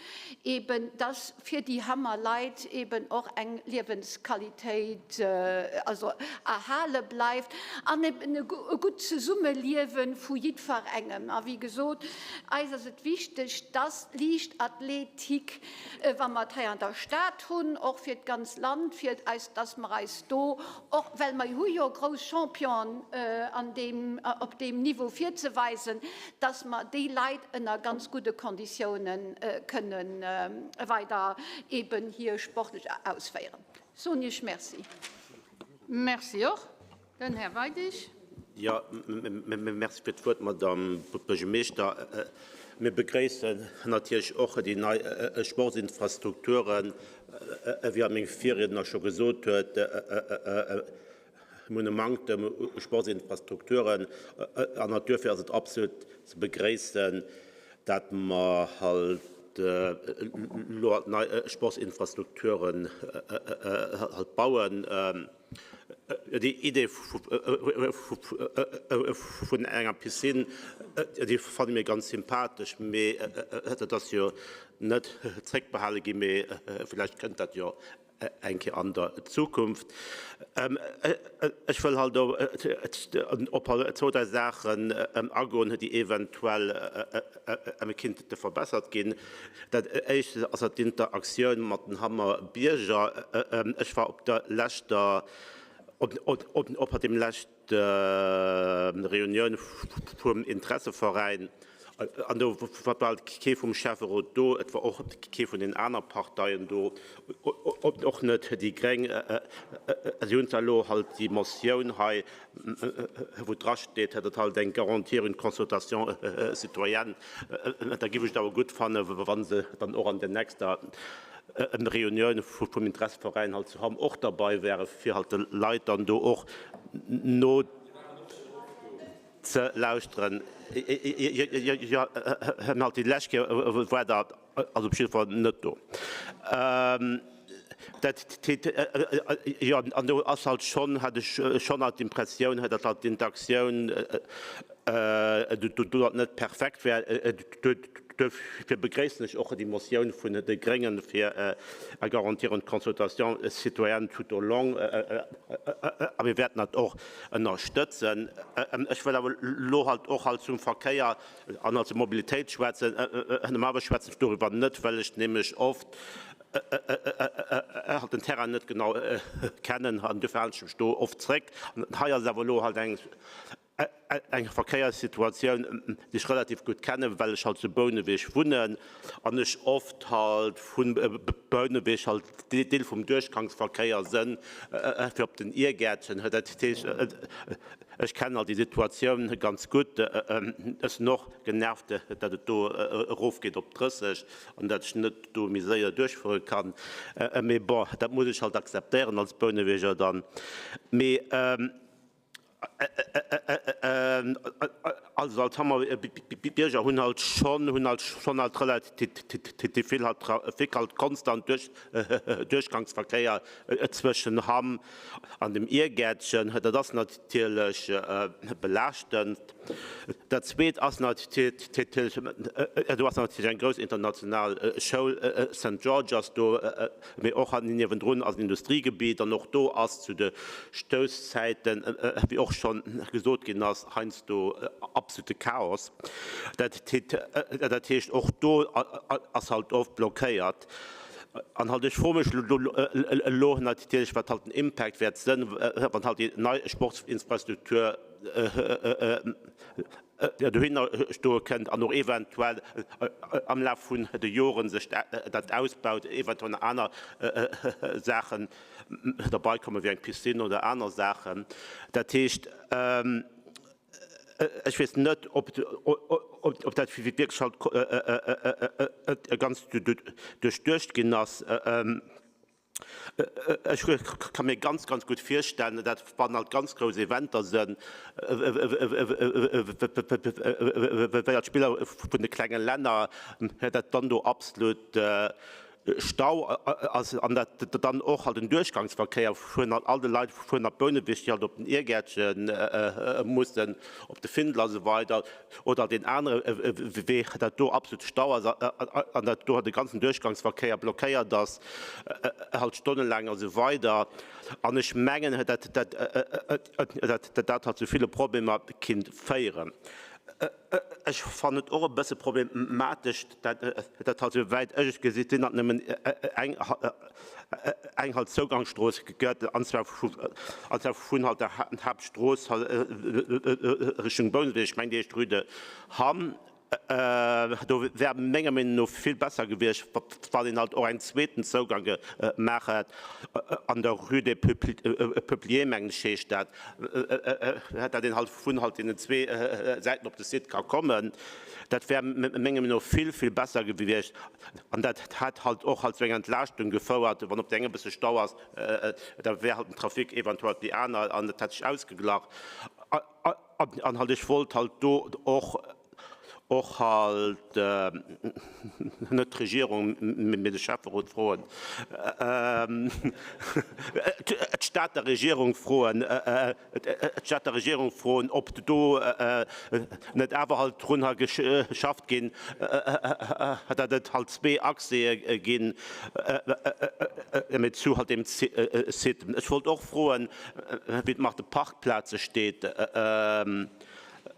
Speaker 8: eben dass fir déi Hammer Leit eben och eng Liewensqualitéit also erhale bleift an eben e gutt Zesummeliewe vu jiddferengem. A wéi gesot, eis ass et wichteg, dass d'Liichtathletik, wa mer et hei an der Stad hunn, och fir d'ganz Land, fir eis, dass mer eis do och, well mer hu jo grouss Championen an deem, op deem Niveau virzeweisen, dass mer déi Leit ënner ganz gudde Konditiounen kënnen weider eben hir sportlech ausféieren. Soen Iech Merci.
Speaker 1: Merci och. Den Här Weidig.
Speaker 9: Jo, merci fir d'Wuert, Madamm Buergermeeschter. Mir begréissen natierlech och déi nei Sportsinfrastrukturen, wéi meng Virriedner scho gesot huet. Mir hunn e Manktem u Sportsinfrastrukturen an duerfir ass et absolut ze begréissen, dat mer halt elo halt nei Sportsinfrastrukturen halt bauen. Déi Idee vun enger Piscine, déi fanne mir ganz sympathesch, mee dat ass jo net zréckbehale ginn, mee vläicht kënnt dat jo eng Kéier an der Zukunft. Ech wëll halt op zwou, dräi Saachen agoen, déi eventuell kinnte verbessert ginn. Dat Éischt ass halt d'Interaktioun mat den Hammer Bierger. Ech war op der leschter, op deem leschte Reunioun vum Interesseveräin, an do war bal kee vum Schäfferot do, et war och kee vun den aner Parteien do, och net déi Gréng. Si hunn zwar elo halt déi Motioun hei, wou drasteet, datt halt eng garantir une consultation citoyenne, da géif ech et awer gutt fannen, wa se dann och an der nächster Reunioun vum Interesseveräin halt zu Hamm och derbei wäre, fir halt de Leit dann do och no ze lauschteren. Jo, halt déi lescht Kéier war der also op jidde Fall net do. Dat, jo, an do ass halt schonn, hat ech schonn halt d'Impressioun, datt halt d'Interaktioun do net perfekt wär. Duerfir begréissen ech och déi Motioun vun de Gréngen fir à garantir une consultation citoyenne tout au long. A mir wäerten dat och ënnerstëtzen. Ech wëll awer elo halt och halt zum Verkéier an halt zur Mobilitéit schwätzen. Normalerweis schwätzen ech doriwwer net, well ech nämlech oft halt den Terrain net genau kennen an duerfir halen ech mech do oft zréck. Hei ass et awer elo halt eng Eng Verkéierssituatioun, déi ech relativ gutt kennen, well ech halt zu Bouneweg wunnen an ech oft halt vu Bouneweg halt Deel vum Duerchgangsverkéier sënn fir op den Iergäertchen. Dat heescht, ech kennen halt déi Situatioun ganz gutt. Ech sinn och genervt, datt et do erofgeet op 30 an datt ech net do méi séier duerchfuere kann. Mee bon, dat muss ech halt akzeptéieren als Bouneweger dann. Mee. Also als Hammer Bierger hunn halt schonn hunn halt schonn halt relativ vill halt Trafic halt konstant duerch Duerchgangsverkéier zwëschen Hamm an dem Iergäertchen. Dat ass natierlech belaaschtend. Dat Zweet ass natierlech, do ass natierlech eng grouss international Schoul, Saint George ass do, Mee och niewendrun ass en Industriegebiet an och do ass zu de Stousszäiten, wéi och scho gesot ginn ass, heiansdo absolute Chaos. Dat heescht, och do ass halt oft blockéiert. An halt ech froe mech elo natierlech, wat halt den Impact wäert sënn, wann halt déi nei Sportsinfrastruktur dohinner stoe kënnt an och eventuell am Laf vun de Joren sech dat ausbaut, eventuell nach aner Saachen derbei kommen, wéi eng Piscine oder aner Saachen. Dat heescht, ech weess net, ob dat wierklech halt ganz duerchduecht ginn ass. Ech ka mir ganz, ganz gutt virstellen, dat wann halt ganz grouss Eventer sinn, wéi halt Spiller vun de klenge Länner, dat dann do absolut Stau ass an dat dann och halt den Duerchgangsverkéier vun all de Leit vun der Bouneweg, déi halt op den Irgäertche mussen, op de Findel a sou weider oder deen anere Wee, dat do absolut Stau ass an dat do de ganzen Duerchgangsverkéier blockéiert ass, halt stonnelaang a sou weider. An ech mengen, dat dat halt zu ville Problemer kinnt féieren. Ech fannen et och e bësse problematesch, dat halt, souwäit ech et gesi sinn, datt nëmmen eng eng halt Zougangsstrooss gëtt, an zwar vun halt der Haaptstrooss Richtung Bouneweg, ech mengen déi heescht Rue de Hamm. Do wär menger Meenung no vill besser gewiescht, wann een halt och eng zweeten Zougang gemaach hätt an der Rue des Peupliers, mengen ech heescht dat, dat een halt vun halt deenen zwee Säiten op de Site ka kommen. Dat wär menger Meenung no vill, vill besser gewiescht an dat hätt halt och halt zu enger Entlaaschtung gefouert, wann op där enger e bësse Stau ass, da wär halt den Trafic eventuell op déi aner an et hätt sech ausgeglach. An halt ech wollt halt do och och halt net d'Regierung, mee de Schäfferot froen, d'Stater Regierung froen, d'Stater Regierung froen, ob do net awer halt drun ha geschafft ginn, datt et halt zwee Accèse ginn, mee zu halt deem Site. Ech wollt och froen, wéi et mat de Parkplaze steet.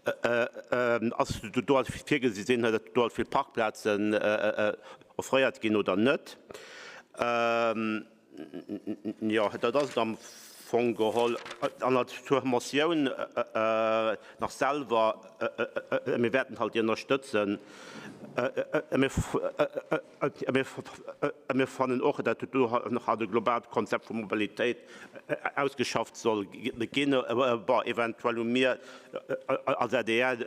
Speaker 9: Ass do alt virgesinn, datt do alt vill Parkplazen offréiert ginn oder net? Jo, dat ass et am Fong geholl. An als zur Motioun nach selwer, mir wäerten halt déi ënnerstëtzen. Mir fannen och, datt do nach e globaalt Konzept vu Mobilitéit ausgeschafft soll ginn. Bon, eventuell hu mir als adr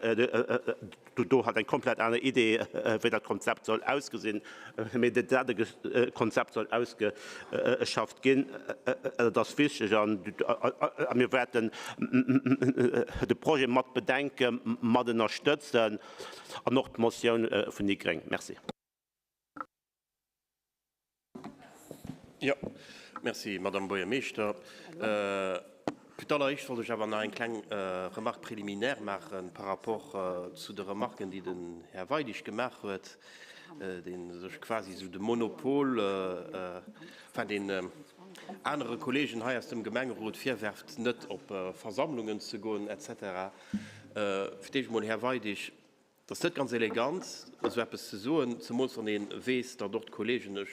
Speaker 9: do halt eng komplett aner Idee, wéi dat Konzept soll ausgesinn. Mee datt e Konzept soll ausgeschafft ginn, dat ass wichteg. A mir wäerten de Projet mat bedenken, mat ënnerstëtzen an och d'Motioun vun déi gréng. Merci.
Speaker 10: Jo, merci, Madame Buergermeeschter. Fir d'alleréischt wollt ech awer nach eng kleng Remarque préliminaire maache par rapport zu de Remarquen, déi den Här Weidig gemaach huet, dee sech quasi esou de Monopol, enfin deen anere Kollegen hei aus dem Gemengerot virwerft, net op Versammlungen ze goen et cetera. Fir d'éischt emol, Här Weidig, Et ass net ganz elegant, esou eppes ze soen, zemools wann ee weess, datt och d'Kollegen, ech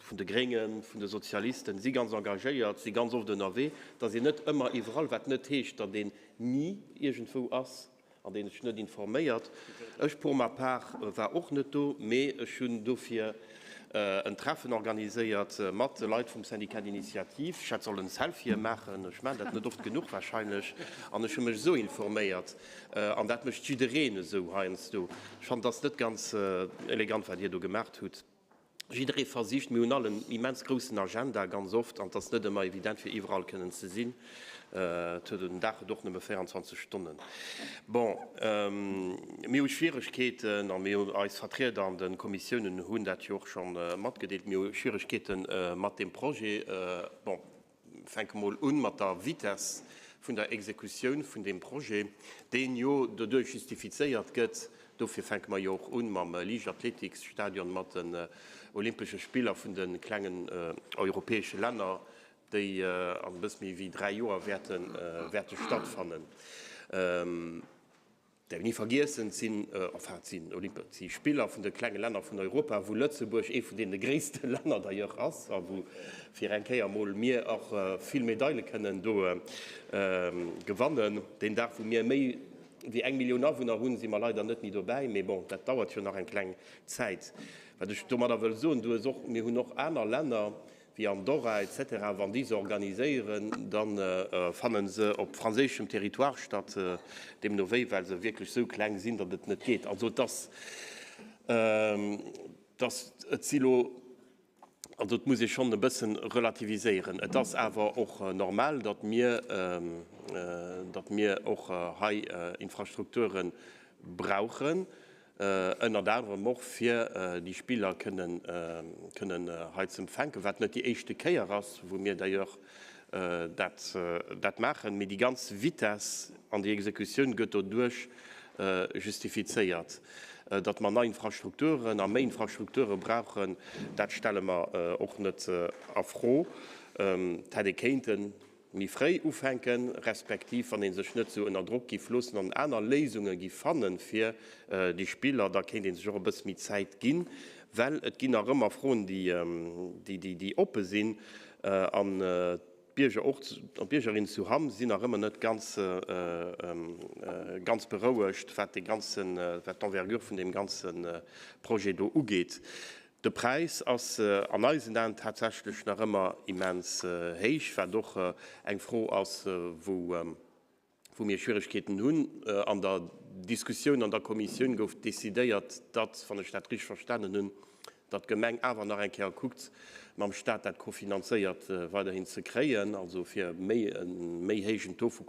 Speaker 10: vun de Gréngen, vun de Sozialisten, si ganz engagéiert, si ganz oft ënnerwee, datt een net ëmmer iwwerall, wat net heescht, datt een ni iergendwou ass an een sech net informéiert. Ech pour ma part war och net do, mee ech hunn dofir en Treffen organiséiert mat de Leit vum Syndicat d'initiative. Ech hätt sollen Selfië maachen, ech maachen dat net oft genuch wahrscheinlech, an ech hu mech esou informéiert. An dat mécht jiddereen esou heiansdo. Ech fannen, et ass net ganz elegant, wat Dir do gemaacht hutt. Jidderee versicht, mir hunn all en immens groussen Agenda ganz oft, an et ass net ëmmer evident, fir iwwerall kënnen ze sinn. Et huet, en Dag huet och nëmme 24 Stonnen. Bon, mir hu Schwieregkeeten, a mir hunn, eis Vertrieder an de Kommissiounen hunn dat jo och scho matgedeelt, mir hu Schwieregkeete mat deem Projet. Bon, Fänke mol un mat der Vitesse vun der Exekutioun vun deem Projet, deen jo doduerch justifizéiert gëtt, dofir fänke mer jo och un mam Liichtathletiksstadion, mat den Olympesche Spiller vun de klengen europäesche Länner, déi an e bësse méi wéi 3 Joer wäerte stattfannen. Däerf ni vergiessen, et sinn, enfin, et sinn Olymp-, et si Spiller vun de klenge Länner vun Europa, wou Lëtzebuerg ee vun deene gréisste Länner d'ailleurs ass a wou fir eng Kéier emol mir och vill Medaile kënnen do gewannen. Deen Dag, wou mir méi wéi eng Millioun Awunner hunn, si mer leider net méi dobäi, mee bon, dat dauert jo nach eng kleng Zäit. Wat ech domadder wëll soen, du hues och, mir hunn och aner Länner, wéi Andorra etc., wann déi se organiséieren, da fanne se op franséischem Territoire statt, deemno wéi, well se wierklech esou kleng sinn, datt et net geet. Also et ass, dass et si lo. Also et muss ee schonn e bëssen relativiséieren. Et ass awer och normal, datt mir, datt mir och hei Infrastrukture brauchen, ënnert anerem och fir déi Spiller kënnen, kënnen hei ze empfänken, wat net déi éischte Kéier ass, wou mir d'ailleurs dat, dat maachen. Mee déi ganz Vitesse an déi Exekutioun gëtt doduerch justifizéiert. Datt mer nei Infrastrukturen a méi Infrastrukture brauchen, dat stelle mer och net a Fro. Et hätt ee kéinte méi fréi ufänken, respektiv wann ee sech net esou ënner Drock giff loossen an aner Léisunge giff fanne fir déi Spiller, da kéint ee sech och e bësse méi Zäit ginn, well et ginn nach ëmmer Froen, déi oppe sinn. An d'Bierger och, an d'Biergerinnen zu Hamm sinn nach ëmmer net ganz, ganz berouegt, wat dee ganzen, wat d'Envergure vun deem ganze Projet do ugeet. De Präis ass an eisen Aen tatsächlech nach ëmmer immens héich, wat och eng Fro ass, wou, wou mir Schwierigkeeten hunn. An der Diskussioun an der Kommissioun gouf decidéiert, datt, wann ech dat richtig verstanen hunn, datt d'Gemeng awer nach eng Kéier kuckt, mam Stat dat kofinanzéiert weiderhin ze kréien, also fir méi e méi héijen Taux vu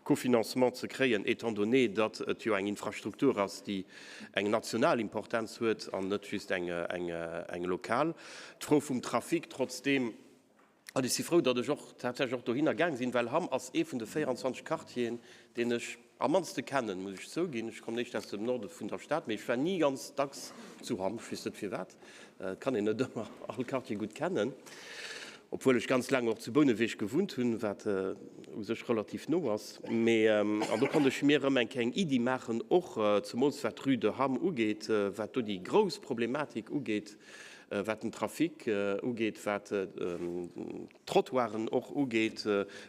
Speaker 10: Cofinancement ze kréien, étant donné, datt et jo eng Infrastruktur ass, déi eng national Importenz huet an net just eng lokal. D'Fro vum Trafic trotzdeem, An ech si frou, datt ech och tatsächlech och dohinner gaang sinn, well Hamm ass ee vun de 24 Quartieren, deen ech am mannste kennen, muss ech zouginn. Ech kommen éischter aus dem Norde vun der Stad, mee ech war ni ganz dacks zu Hamm. Ech weess net firwat, et kann een net ëmmer all Quartier gutt kennen, obwuel ech ganz laang och zu Bouneweg gewunnt hunn, wat u sech relativ no ass. Mee an do konnt ech mir erëm eng kleng Iddi maachen, och zemools wat d'Rue de Hamm ugeet, wat do déi grouss Problematik ugeet, wat den Trafic ugeet, wat d'Trottoiren och ugeet,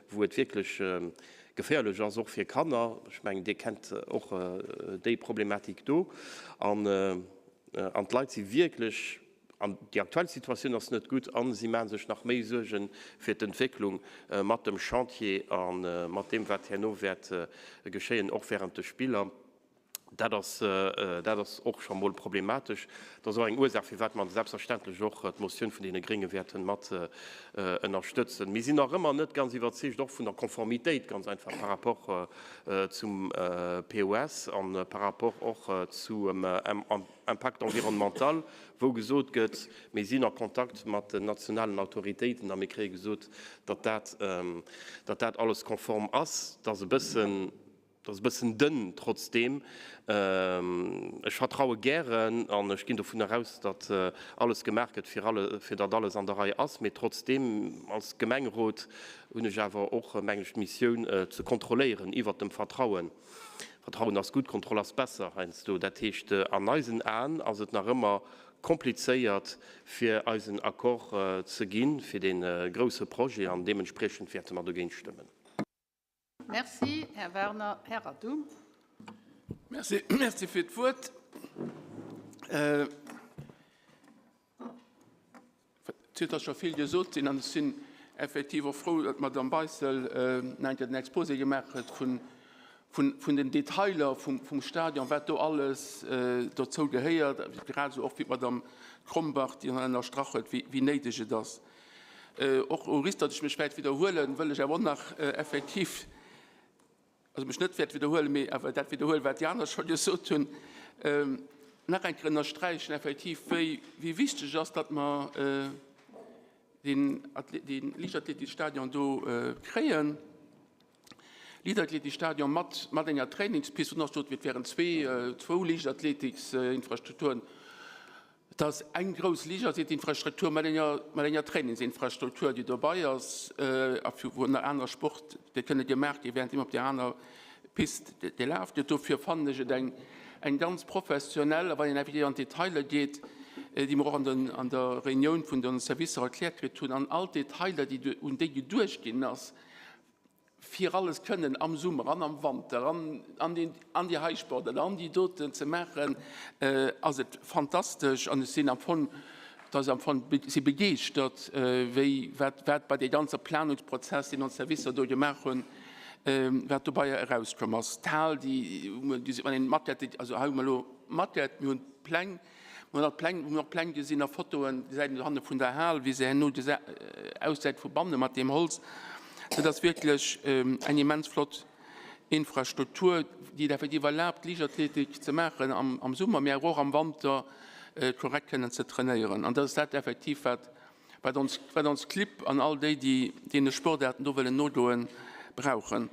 Speaker 10: wou et wierklech geféierlech ass, och fir Kanner. Ech mengen, Dir kennt och déi Problematik do. An d'Leit si wierklech, an déi aktuell Situatioun ass net gutt, a si maache sech nach méi Suerge fir d'Entwécklung mat dem Chantier a mat deem, wat herno wäert geschéien, och während de Spiller. Dat ass, dat ass och scho mol problematesch. Dat ass och eng Ursaach, firwat mer selbstverständlech och d'Motioun vun deene Grénge wäerte mat ënnerstëtzen. Mir sinn nach ëmmer net ganz iwwerzeegt och vun der Konformitéit ganz einfach par rapport zum POS a par rapport och zum Impact environnemental, wou gesot gëtt, mir sinn a Kontakt mat den nationalen Autoritéiten a mir kréie gesot, datt dat, datt dat alles konform ass. Dat ass e bëssen Dat ass e bëssen dënn. Trotzdeem, ech vertraue gären an ech ginn dovun aus, datt alles gemaach gëtt, fir alle, fir datt alles an der Rei ass. Mee trotzdeem, als Gemengerot hunn ech awer och, mengen ech, d'Missioun ze kontrolléieren iwwert dem Vertrauen. Vertrauen ass gutt, Kontroll ass besser heiansdo. Dat heescht, an eisen Aen ass et nach ëmmer komplizéiert, fir eisen Accord ze gi fir dee grouse Projet an deementspriechend wäerte mer dogéint stëmmen.
Speaker 1: Merci, Här Werner. Här Adoum.
Speaker 11: Merci, merci fir d'Wuert. Et huet der scho vill gesot sinn an ech sinn effektiv och frou, datt d'Madame Beissel nach eng Kéier den Exposé gemaach huet vun, vun, vun den Detailer vum, vum Stadion, wat do alles dozou gehéiert, grad esou och wéi d'Madame Krombach, déi ënnerstrach huet, wéi, wéi néideg et ass. Och au risque, datt ech mech wäert widderhuelen, wëll ech awer och nach effektiv, also mech net wäert widderhuelen, mee awer dat widderhuelen, wat déi aner scho gesot hunn, nach eng Kéier ënnersträichen effektiv, wéi wichteg et ass, datt mer deen Liichtathletikstadion do kréien. Liichtathletikstadion mat mat enger Trainingspist, wou nach sot, et wären zwee, zwou Liichtathletiksinfrastrukturen. Et ass eng grouss Liichtathletiksinfrastruktur mat enger mat enger Trainingsinfrastruktur, déi dobei ass a fir wou nach aner Sport, déi kënne gemaach ginn, während deem op där aner Pist gelaf gëtt. Dofir fannen ech et eng eng ganz professionell, a wann een effektiv an d'Detailer geet, déi mer och an den an der Reunioun vun de Servicer erkläert kritt hunn, an all d'Detailer, déi un déi geduecht ginn ass, fir alles kënnen am Summer an am Wanter an an déi an déi hei Sportarten an déi doten ze maachen, ass et fantastesch. An ech sinn am Fong, et ass am Fong, si begeeschtert, wéi wat wat bei dee ganze Planungsprozess, deen ons Servicer do gemaach hunn, wat dobei erauskomm ass. D'Hal, déi, wann een d'Maquette, also hei hu mer elo d'Maquette, mir hunn d'Pläng. Mir hunn och Pläng, wou mir och Pläng gesinn a Fotoen, gesäit een dohanne vun der Hal, wéi se herno aussäit vu banne mat deem Holz. Dat ass wierklech eng immens flott Infrastruktur, déi et effektiv erlaabt, Liichtathletik ze maachen am Summer, mee awer och am Wanter korrekt kënnen ze trainéieren. An dat ass dat effektiv, wat wat ons, wat ons Clibb an all déi, déi deene Sportaarten do wëllen nogoen, brauchen.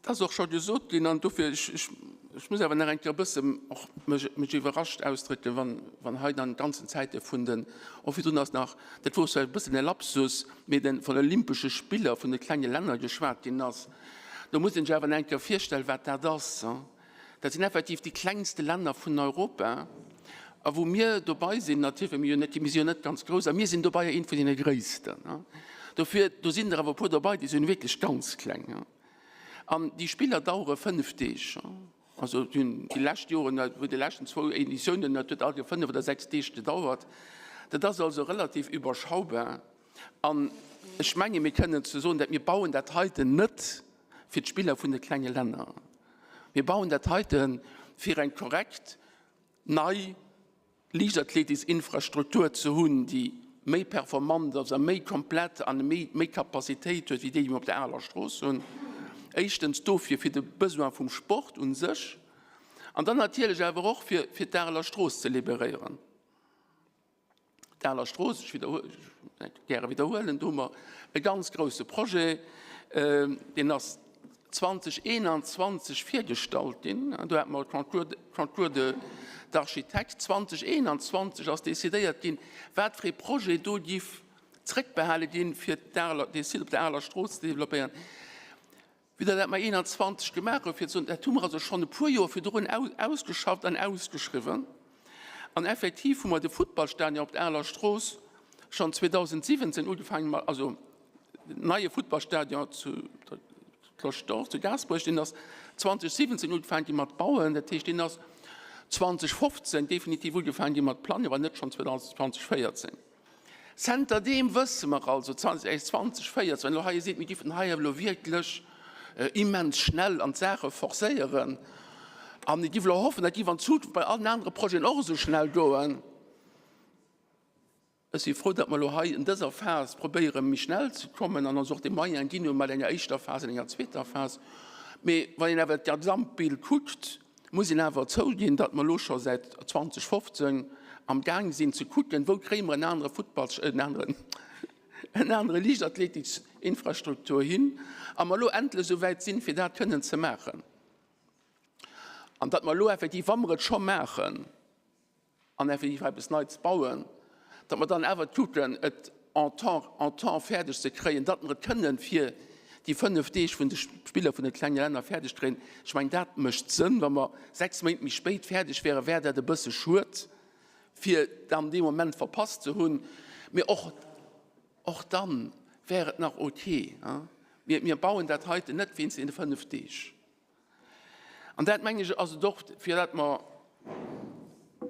Speaker 11: Et ass och scho gesot ginn, an dofir, ech, ech, ech muss awer nach eng Kéier e bëssen och mech, mech iwwerrascht ausdrécken, wann, wann hei dann ganzen Zäite vun den, och virdrun ass nach, dat wor zwar e bëssen e Lapsus, mee den, vun Olympesche Spiller vun de klenge Länner geschwat ginn ass. Do muss een sech awer nach eng Kéier virstellen, wat dat ass. Dat sinn effektiv déi klengste Länner vun Europa, a wou mir dobei sinn, natierlech, well mir jo net, mir si jo net ganz grouss, a mir sinn dobei eent vun deene gréissten. Dofir, do sinn der awer e puer dobei, déi sinn wierklech ganz kleng. An déi Spiller dauere fënnf Deeg. Also déi lescht Joren, wou déi leschten zwou Editiounen, dat huet all Joer fënnf oder sechs Deeg gedauert. Dat ass also relativ überschaubar. An ech menge mir kënnen ze soen, dat mir bauen dat heiten net fir d'Spiller vun de klenge Länner. Mir bauen dat heite fir eng korrekt nei Liichtathletiksinfrastruktur ze hunn, déi méi performant ass a méi komplett an méi, méi Capacitéit huet wéi déi, déi mir op der aler Strooss hunn. Éischtens dofir, fir de Besoin vum Sport u sech an dann natierlech awer och fir, fir d'Areler Strooss ze liberéieren. D'Aler Strooss, ech gäre widderhuelen, do hu mer e ganz grouse Projet, deen ass 2021 virgestallt ginn. Do hate mer e Concours d'architectes. 2021 ass decidéiert ginn, wat fir ee Projet do géif zréckbehale ginn, fir dee Site op der Aler Strooss ze developpéieren. Wéi der dat mar 21 gemaach hutt, fir ze soen, dat hu mer also schonn e puer Joer virdrun ausgeschafft an ausgeschriwwen. An effektiv hu mer de Futtballstadion op der Aler Strooss schonn 2017 ugefaangen, also den neie Futtballstadion zu der Cloche d'Or zu Gaasperech, deen ass 2017 ugefaangen gi mat bauen. Dat heescht, deen ass 2015 definitiv ugefaangen gi mat plangen, awer net schonn 2014. Zenter deem wësse mer also, 2014, wann elo hei ee seet, mir géifen hei elo wierklech immens schnell an d'Saache forcéieren an et géif elo hoffen, dat géif an Zukunft bei allen anere Projeten och esou schnell goen. Ech si frou, datt mer elo hei en dëser Phas probéiere méi schnell ze kommen an ons och de Moyen ginn hu mat enger éischter Phas an enger zweeter Phas. Mee wann een awer d'Gesamtbild kuckt, muss een awer zouginn, datt mer elo scho säit 2015 am Gaang sinn ze kucken, wou kréie mer en anere Futtball, en aneren, en anere Liichtathletiksinfrastruktur hin, a mer elo endlech esou wäit sinn, fir dat kënnen ze maachen. An datt mer elo effektiv, wa mer et scho maachen, an effektiv eppes Neits bauen, datt mer dann awer kucken, et en temps, en temps fäerdeg ze kréien, datt mer et kënnen fir déi fënnf Deeg vun de Spiller vun de klenge Länner fäerdeg kréien. Ech mengen, dat mécht Sënn. Wa mer sechs Méint méi spéit fäerdeg wären, wär dat e bësse schued, fir dann dee Moment verpasst ze hunn. Mee och, och dann wär et nach ok. Mir, mir bauen dat heiten net wéinst deene fënnf Deeg. An dat, mengen ech, ass et och, fir dat mer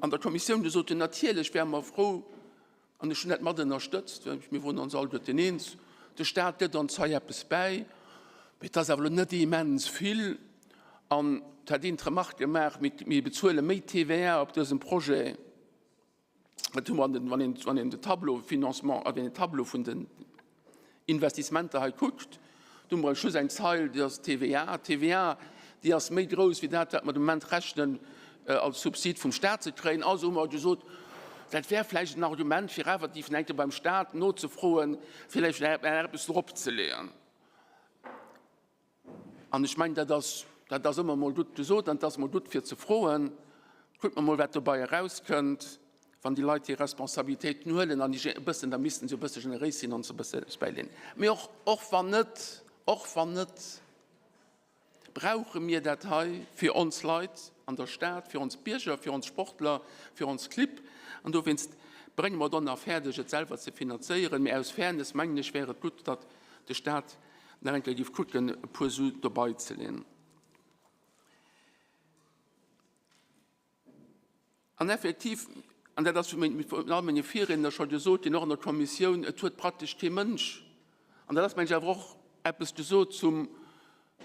Speaker 11: an der Kommissioun gesot hunn, natierlech wäre mer frou, an ech hunn dat mat ënnerstëtzt, well mir woren ons alleguerten eens, de Stat gëtt ons hei eppes bäi, mee et ass awer elo net immens vill. An et hat een d'Remarque gemaach, mir bezuele méi TVA op dësem Projet, Dat hu mer an den, wann een, wann een de Tableau Financement, wann een den Tableau vun den Investissementer hei kuckt, do hu mer just eng Zeil, déi ass d'TVA. D'TVA, déi ass méi grouss wéi dat, wat mer de Moment rechnen als Subsid vum Stat ze kréien. Also hu mer gesot, dat wär vläicht en Argument, fir awer déi vun enke beim Stat nozefroen, fir vläicht nach eppes dropzeleeën. An ech mengen, dat ass, dat ass ëmmer emol gutt gesot an et ass emol gutt fir ze froen. Kuckt mer emol, wat dobei erauskënnt, wann déi Leit hir Responsabilitéiten huelen an e bëssen, da missten se e bësse generéis sinn an se e bësse eppes bäileeën. Mee och, och wann net, och wann net, brauche mir dat hei fir ons Leit an der Stad, fir ons Bierger, fir ons Sportler, fir ons Clibb. An dowéinst brénge mer et och nach fäerdeg, et selwer ze finanzéieren. Mee aus Fairness, mengen ech, wär et gutt, datt de Stat nach eng Kéier géif kucken, e puer Su dobei ze leen. An effektiv, an dat ass vun all menge Virriedner scho gesot ginn, och an der Kommissioun, et huet praktesch kee Mënsch, an dat ass, mengen ech, awer och eppes gesot zum,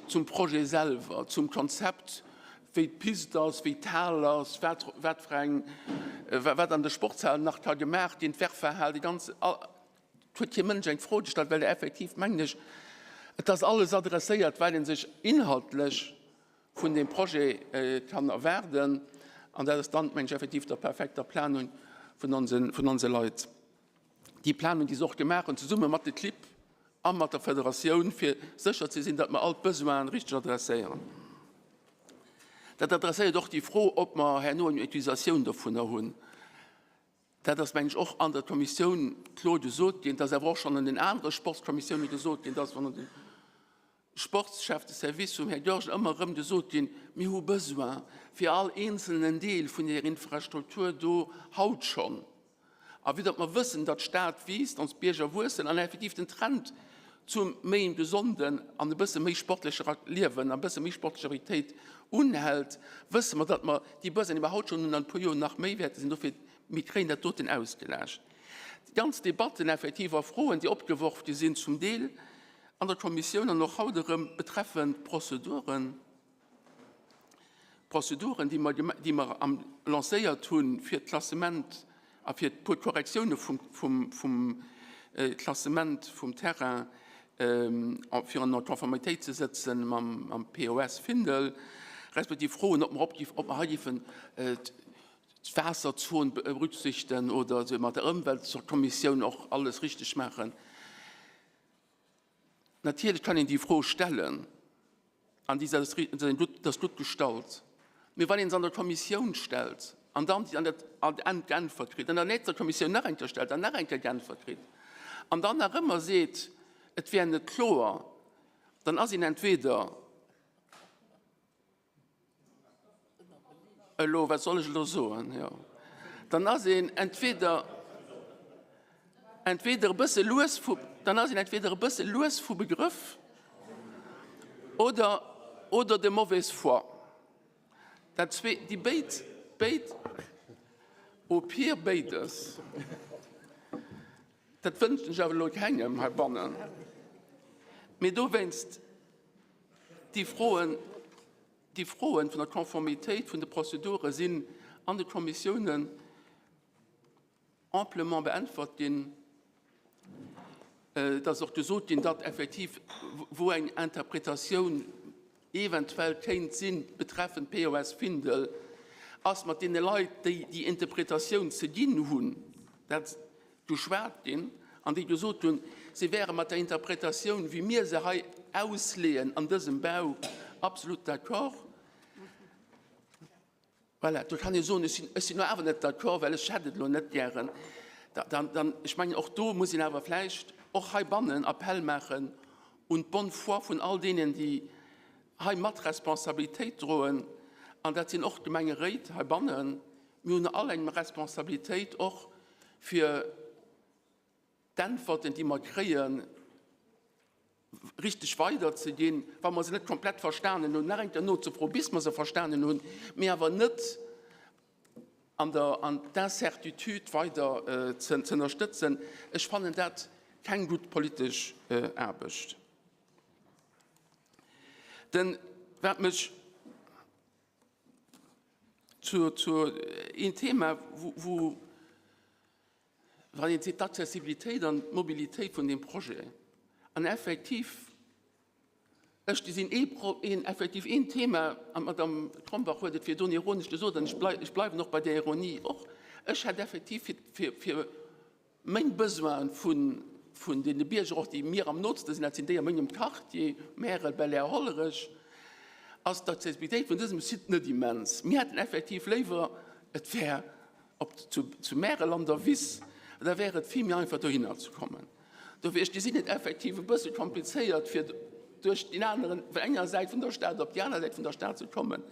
Speaker 11: zum Projet selwer, zum Konzept. wéi d'Pist ass, wéi d'Hal ass, wat, wat fir eng, wat an de Sportshalen nach ka gemaach ginn, d'Werferhal, déi ganz, et huet kee Mënsch eng Fro gestallt, well effektiv, mengen ech, et ass alles adresséiert, wat ee sech inhaltlech vun deem Projet kann erwaarden. An dat ass dann, mengen ech, effektiv der perfekter Planung vun onse, vun onse Leit. Déi Planung, déi se och gemaach hunn, zesumme mat de Clibb a mat der Federatioun, fir sécher ze sinn, datt mer all d'Besoinen richteg adresséieren. Dat adresséiert och déi Fro, ob mer herno eng Utilisatioun dovunner hunn. Dat ass, mengen ech, och an der Kommissioun kloer gesot ginn. Dat ass awer och schonn an den anere Sportskommissiounen gesot ginn, dass wann den Sportschef de service vum Här Goergen ëmmer erëm gesot ginn, mir hu Besoin fir all eenzelnen Deel vun där Infrastruktur do haut schonn. A vue datt mer wëssen, datt d'Stad wiisst, ons Bierger wuessen an effektiv den Trend zu méi engem gesonden an e bësse méi sportlecher Liewen a e bësse méi sportlecher Aktivitéit unhält, wësse mer, datt mer déi Besoinen, déi mer haut schonn hunn, an e puer Joer nach méi wäerte sinn. Dofir, mir kréien dat doten ausgelaascht. Déi ganz Debatten effektiv a Froen, déi opgeworf gi sinn, zum Deel an der Kommissioun an och haut erëm, betreffend d'Prozeduren, D'Prozeduren, déi mer, déi mer am lancéiert hunn, fir d'Klassement a fir e puer Korrektioune vum, vum, vum Klassement vum Terrain fir en en Conformitéit ze sëtzen mam, mam POS Findel, respektiv froen, ob mer op géif, ob mer hei géifen d'Waasserzon berücksichten oder mat der Ëmweltkommissioun och alles richteg maachen. Natierlech kann een déi Fro stellen, an déi ass gutt gestallt. Mee wann een se an der Kommissioun stellt an dann geäntwert kritt, an der nächster Kommissioun nach eng Kéier stellt an nach eng Kéier geäntwert kritt an dann nach ëmmer seet, et wär net kloer, dann ass een entweder, Elo, wat soll ech elo soen? Jo, dann ass een entweder, entweder e bësse lues vu, dann ass een entweder e bësse lues vu Begrëff oder, oder de mauvaise foi. Dat zwee, déi béid, béid, au pire béides. Dat wënschen ech awer elo kengem heibannen. Mee dowéinst. Déi Froen, déi Froen vun der Konformitéit vun de Prozedure sinn an de Kommissiounen amplement beäntwert ginn. Et ass och gesot ginn, datt effektiv, wou eng Interpretatioun eventuell kéint sinn betreffend POS Findel, ass mat deene Leit, déi déi Interpretatioun ze ginn hunn, dat geschwat ginn an déi gesot hunn, si wäre mat der Interpretatioun, wéi mir se hei ausleeën an dësem Bau, absolut d'accord. Voilà, do kann ee soen, ech sinn, ech sinn elo awer net d'accord, well ech hätt et elo net gären. Da, dann, dann, ech mengen, och do muss een awer vläicht och heibannen Appell maachen un d'Bonne foi vun all deenen, déi hei mat Responsabilitéit droen, an dat sinn och d'Gemengeréit heibannen. Mir hunn all eng Responsabilitéit och fir d'Äntwerten, déi mer kréien, richteg weiderzeginn, wa mer se net komplett verstanen hunn, nach eng Kéier nozefroen, bis mer se verstanen hunn, mee awer net an der an d'Incertitude weider ze ënnerstëtzen. Ech fannen dat keng gutt politesch Aarbecht. Den, wat mech Zu, zu een Thema, wou, wou wann een seet, d'Accessibilitéit an d'Mobilitéit vun deem Projet. An effektiv, ech gesinn ee Pro, een, effektiv een Thema, an d'Madame Krombach huet et virdrun ironesch gesot, an ech blei, ech bleiwen och bei där Ironie och, ech hätt effektiv fir, fir, fir Meng Besoinen vun deene Bierger och, déi mir am nootste sinn, dat sinn déi a mengem Quartier, Märel, Belair, Hollerech, ass d'Accessibilitéit vun dësem Site net immens. Mir hätten effektiv léiwer, et wär op zu Märel an der Wiss, da wär et vill méi einfach dohinner ze kommen. Dofir, ech gesinn et effektiv e bësse komplizéiert, fir duerch deen aneren, vun enger Säit vun der Stad op déi aner Säit vun der Stad ze kommen.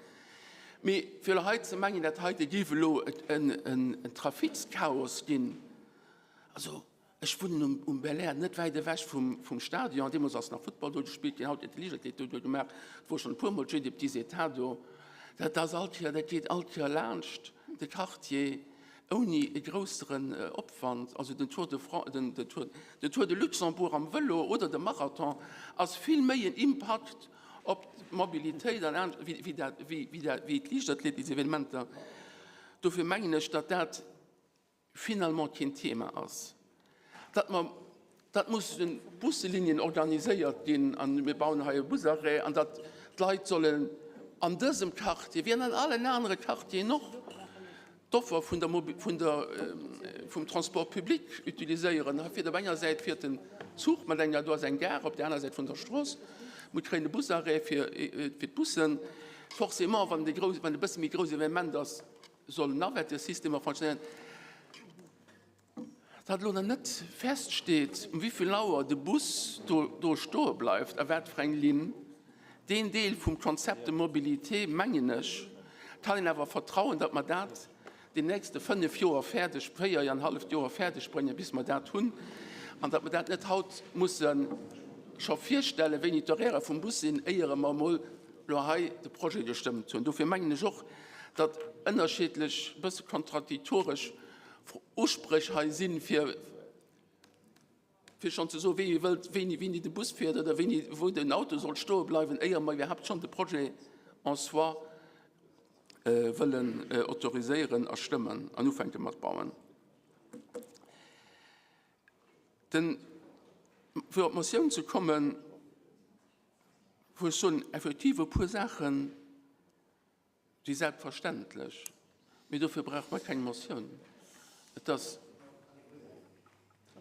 Speaker 11: Mee fir elo hei ze mengen, dat heite géif elo en Trafikschaos ginn, also ech wunnen um Belair, net wäit ewech vum Stadion, deemools ass nach Futtball do gespillt ginn, haut gëtt de Liichtathletik do gemaach, et wor schonn e puermol d'Jeux des petits États do, dat ass all Kéier, dat geet all Kéier laanscht de Quartier ouni e grousseren Opwand. Also den Tour de Fran-, den Tour, den Tour de Luxembourg am Vëlo oder de Marathon ass vill méi en Impakt. op d'Mobilitéit an anescht wéi dat, wéi dat, wéi d'Liichtathletiksevenementer. Dofir mengen ech, datt dat finalement keen Thema ass, datt mer, datt mussen Busselinien organiséiert ginn an mir bauen hei e Busarrêt an datt d'Leit sollen an dësem Quartier wéi an allen anere Quartieren och d'Offer vun der, vun der, vum Transport public utiliséieren. Hei fiert op enger Säit fiert den Zuch mat enger, do ass eng Gare op där aner Säit vun der Strooss, mir kréien e Busarrêt fir, fir d'Bussen. Forcément, wann e grouss, wann e bësse méi grouss Evenement ass, sollen Navettesystemer fonctionnéieren. Datt elo nach net feststeet, um wéi vill Auer de Bus do do stoe bleift a wat fir eng Linn, deen Deel vum Concept de mobilité, mengen ech, kann een awer vertrauen, datt mer dat déi nächste fënnef Joer fäerdeg, véier an halleft Joer fäerdeg bréngen, bis mer dat hunn, an datt mer dat net haut musse scho virstellen, wéini d'Horairë vum Bus sinn, éiere mer emol elo hei de Projet gestëmmt hunn. Dofir mengen ech och, datt ënnerschiddlech, e bësse kontradiktoresch Uspréch hei sinn, fir fir schonn ze soen, wéi ee wëllt, wéini, wéini de Bus fiert oder wéini, wou den Auto soll stoe bleiwen, éier mer iwwerhaapt schonn de Projet en soi wëllen autoriséieren a stëmmen an ufänke mat bauen. Den, fir op d'Motioun ze kommen, wou ech soen, effektiv e puer Saachen, si selbstverständlech, mee dofir brauche mer keng Motioun. Et ass,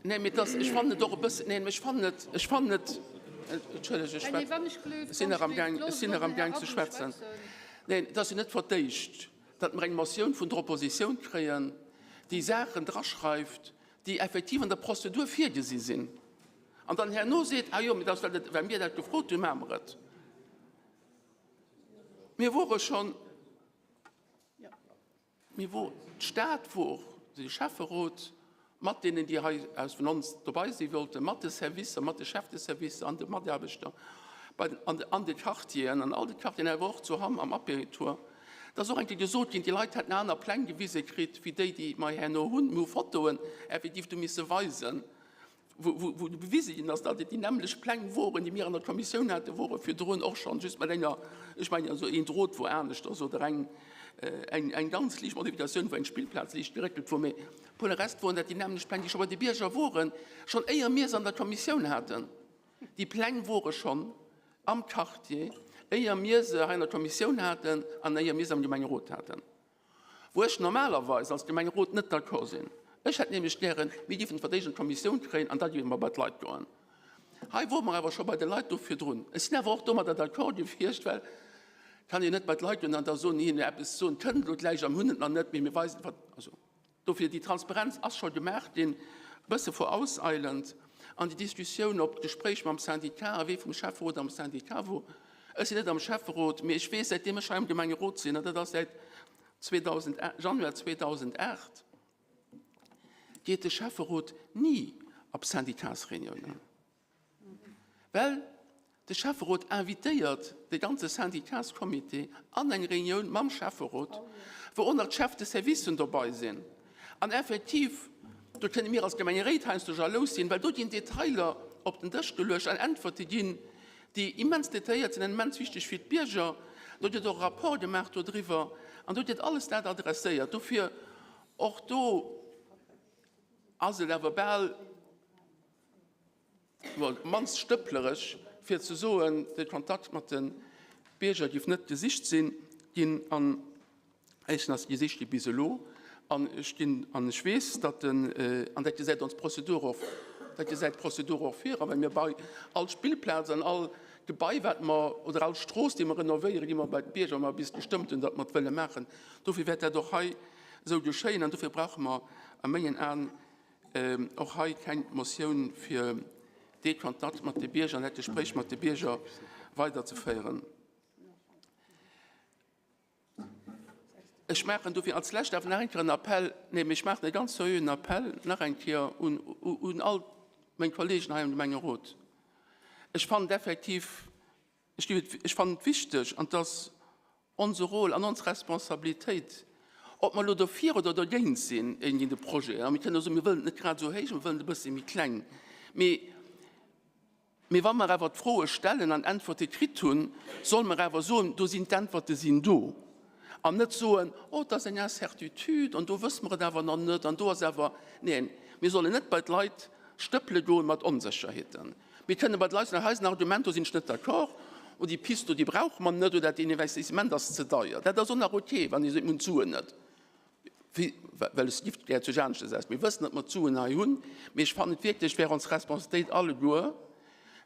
Speaker 11: nee, mee et ass, ech fannen et och e bëssen, nee, ech fannen et, ech fannen et, entschëllegt, ech schwätzen, ech sinn nach amgaang, ech sinn nach amgaang ze schwätzen. Neen, et ass jo net verdéischt, datt mer eng Motioun vun der Oppositioun kréien, déi Saachen draschreift, déi effektiv an der Prozedur virgesi sinn, an dann herno seet, ah jo, mee dat ass, well dat, well mir dat gefrot hunn, maache mer et. Mir wore schonn, mir wor, d'Stad wor, de Schäfferot mat deenen, déi hei aus vun ons dobei si wollten, mat de Servicer, mat de Chefs de service an de Mataarbechter bei den, an de, an de Quartieren, an all de Quartieren, awer och zu Hamm am Apéritour. Et ass och eng Kéier gesot ginn, déi Leit hätten aner Pläng gewise kritt wéi déi, déi mer herno hunn. Mir hu Fotoen effektiv do misse weisen. wou bewise ginn ass, datt et déi nämmlecht Pläng woren, déi mir an der Kommissioun haten, wore virdrun och schonn, just mat enger, ech mengen also een Drot wor aneschters oder eng, eng, eng ganz liicht Modifikatioun, wou eng Spillplaz liicht geréckelt wor, mee pour le reste woren dat déi nämmlecht Pläng, déi scho bei de Bierger woren, schonn éier mir se an der Kommissioun haten. Déi Pläng wore schonn am Quartier, éier mir se hei an der Kommissioun haten an éier mir se am Gemengerot haten. Wou ech normalerweis als Gemengerot net d'accord sinn. Ech hätt nämlech gären, mir géifen d'Verdéisch an d'Kommissioun kréien an da géife mer bei d'Leit goen. Hei wore mer awer scho bei de Leit do virdrun. Ech sinn awer och domadder d'accord gewiescht, well et kann een net bei d'Leit goen an da soen, hinnen eppes soen, kënnt elo gläich a mir hunn et nach net, mee mir weisen, wat. Also dofir, déi Transparenz ass scho gemaach ginn, e bësse vorauseilend an déi Diskussioun op d'Gespréich mam Syndicat a wee vum Schäfferot am Syndicat wor. Ech sinn net am Schäfferot, mee ech weess, säitdeem ech hei am Gemengerot sinn, an dat ass säit Januar 2008, geet de Schäfferot ni op Syndicatsreuniounen, well de Schäfferot invitéiert de ganze Syndicatscomité an eng Reunioun mam Schäfferot, wou och nach d'Chefs de servicen dobei sinn. An effektiv, do kënne mir als Gemengeréit heiansdo jalous sinn, well do ginn Detailer op den Dësch geluecht an Äntwerte ginn, déi immens detailléiert sinn an immens wichteg fir d'Bierger. Do gëtt och e Rapport gemaach dodriwwer an do gëtt alles dat adresséiert. Dofir och do ass et awer bal, op d'mannst stëpplereg, fir ze soen, de Kontakt mat de Bierger géif net gesicht sinn ginn. An éischten ass gesicht gi bis elo. An ech ginn, an ech weess, datt den, an dat gesäit ons Prozedur och, dat gesäit d'Prozedur och vir, a well mir bei all Spillplaz an all Gebai, wat mer, oder all Strooss, déi mer renovéieren, gi mer bei d'Bierger, wa mer bis gestëmmt hunn, datt mer et wëlle maachen. Dofir wäert dat och hei esou geschéien. An dofir brauche mer a mengen Aen Och hei keng Motioun, fir dee Kontakt mat de Bierger an dat Gespréich mat de Bierger weiderzeféieren. Ech maachen dofir als Lescht awer nach eng Kéier en Appell, nee, mee ech maachen e ganz seriöen Appell nach eng Kéier un, un all meng Kollegen hei am Gemengerot. Ech fannen et effektiv, ech ginn et, ech fannen et wichteg, an et ass onse Rôle an ons Responsabilitéit, ob mer elo dofir oder dergéint sinn géint de Projet, a mir kënnen och soen, mir wëllen et net grad esou héich, mir wëllen et e bësse méi kleng, mee. Mee wa mer awer d'Froe stellen an Äntwerte kritt hunn, solle mer awer soen, do sinn d'Äntwerte sinn do. An net soen, oh, et ass eng Incertitude an do wësse mer et awer nach net an do ass awer. Neen, mir sollen net bei d'Leit stëppele goen mat Onsécherheeten. Mir kënne bei d'Leit soen, hei ass en Argument, do sinn ech net d'accord, oder déi Pist do, déi brauche mer net, oder dat Investissement ass ze deier. Dat ass och nach ok, wann ee seet, mir hunn d'Suen net. Well ech giff gär zu aneschters aus. Mir wëssen, datt mer d'Suen hei hunn, mee ech fannen et wierklech wär ons Responsabilitéit alleguer,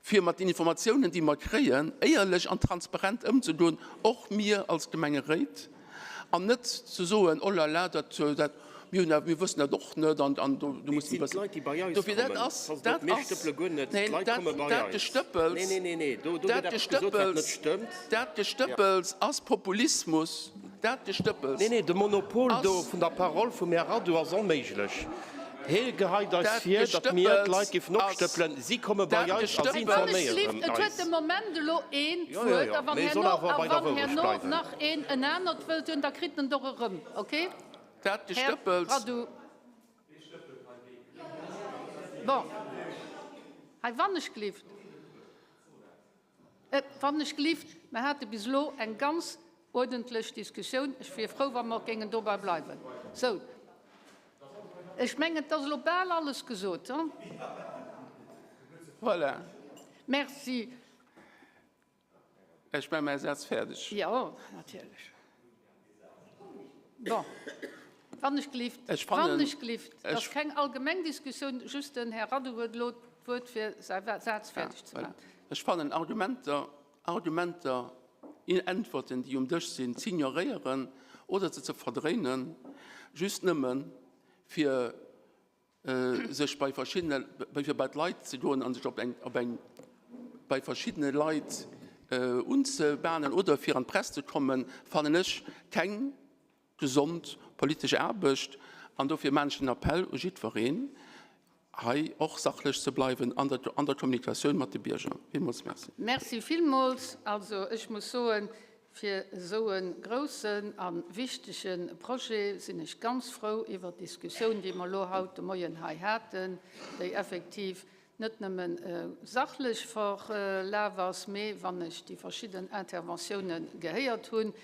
Speaker 11: fir mat den Informatiounen, déi mer kréien, éierlech an transparent ëmzegoen, och mir als Gemengeréit, an net ze soen, oh là là, dat, dat, mir hunn dat, mir wëssen dat och net an, an do, do muss e bëssen. Dofir, dat ass, dat ass, neen, dat, dat Gestëppels, dat Gestëppels, dat Gestëppels ass Populismus. Dat Gestëppels
Speaker 10: Nee, nee, de Monopol do vun der Parole vum Här Radu ass onméiglech. Hee geheit eis vir, datt mir d'Leit géifen opstëppelen. Si komme bei eis a si informéieren
Speaker 1: Et huet
Speaker 10: eis.
Speaker 1: de Moment elo een
Speaker 10: Jo, jo,
Speaker 1: d'Wuert,
Speaker 10: jo,
Speaker 1: a wann
Speaker 10: mee e soll
Speaker 1: herno,
Speaker 10: awer
Speaker 1: a
Speaker 10: bei der
Speaker 1: wann
Speaker 10: Wourecht
Speaker 1: herno
Speaker 10: bleiwen.
Speaker 1: nach een en anert wëllt hunn, da kritt en et och erëm, okay?
Speaker 11: Dat
Speaker 1: Här
Speaker 11: Gestëppels.
Speaker 1: Radu. Bon, hei wannechgelift. Wann ech gelift, mer hate bis elo eng ganz uerdentlech Diskussioun. Ech wier frou, wa mer och géingen dobei bleiwen. Sou, ech mengen, et ass elo bal alles gesot, hein?
Speaker 11: Voilà.
Speaker 1: Merci.
Speaker 11: Ech maache mäi Saz fäerdeg.
Speaker 1: Jo, natierlech. Bon, wann ech gelift,
Speaker 11: Ech fannen,
Speaker 1: wann ech gelift, et ass
Speaker 11: ech.
Speaker 1: keng allgemeng Diskussioun, just den Här Radu huet elo d'Wuert, fir säi Saz fäerdeg ze maachen.
Speaker 11: Ech fannen, Argumenter, Argumenter, Äntwerten, déi um Dësch sinn, z'ignoréieren oder se ze verdréinen, just nëmmen, fir sech bei verschiddene, fir bei d'Leit ze goen a sech op eng, op eng, bei verschiddene Leit unzebahnen oder fir an d'Press ze kommen, fannen ech keng gesond politesch Aarbecht. An dofir maachen ech den Appell u jiddwereen, hei och sachlech ze bleiwen an der, an der Kommunikatioun mat de Bierger. Villmools Merci.
Speaker 1: Merci villmools. Also ech muss soen, Fir esou e groussen a wichtege Projet sinn ech ganz frou iwwert d'Diskussioun, déi mer elo haut de Moien hei haten, déi effektiv net nëmme sachlech verlaf ass, mee, wann ech déi verschidden Interventiounen gehéiert hunn,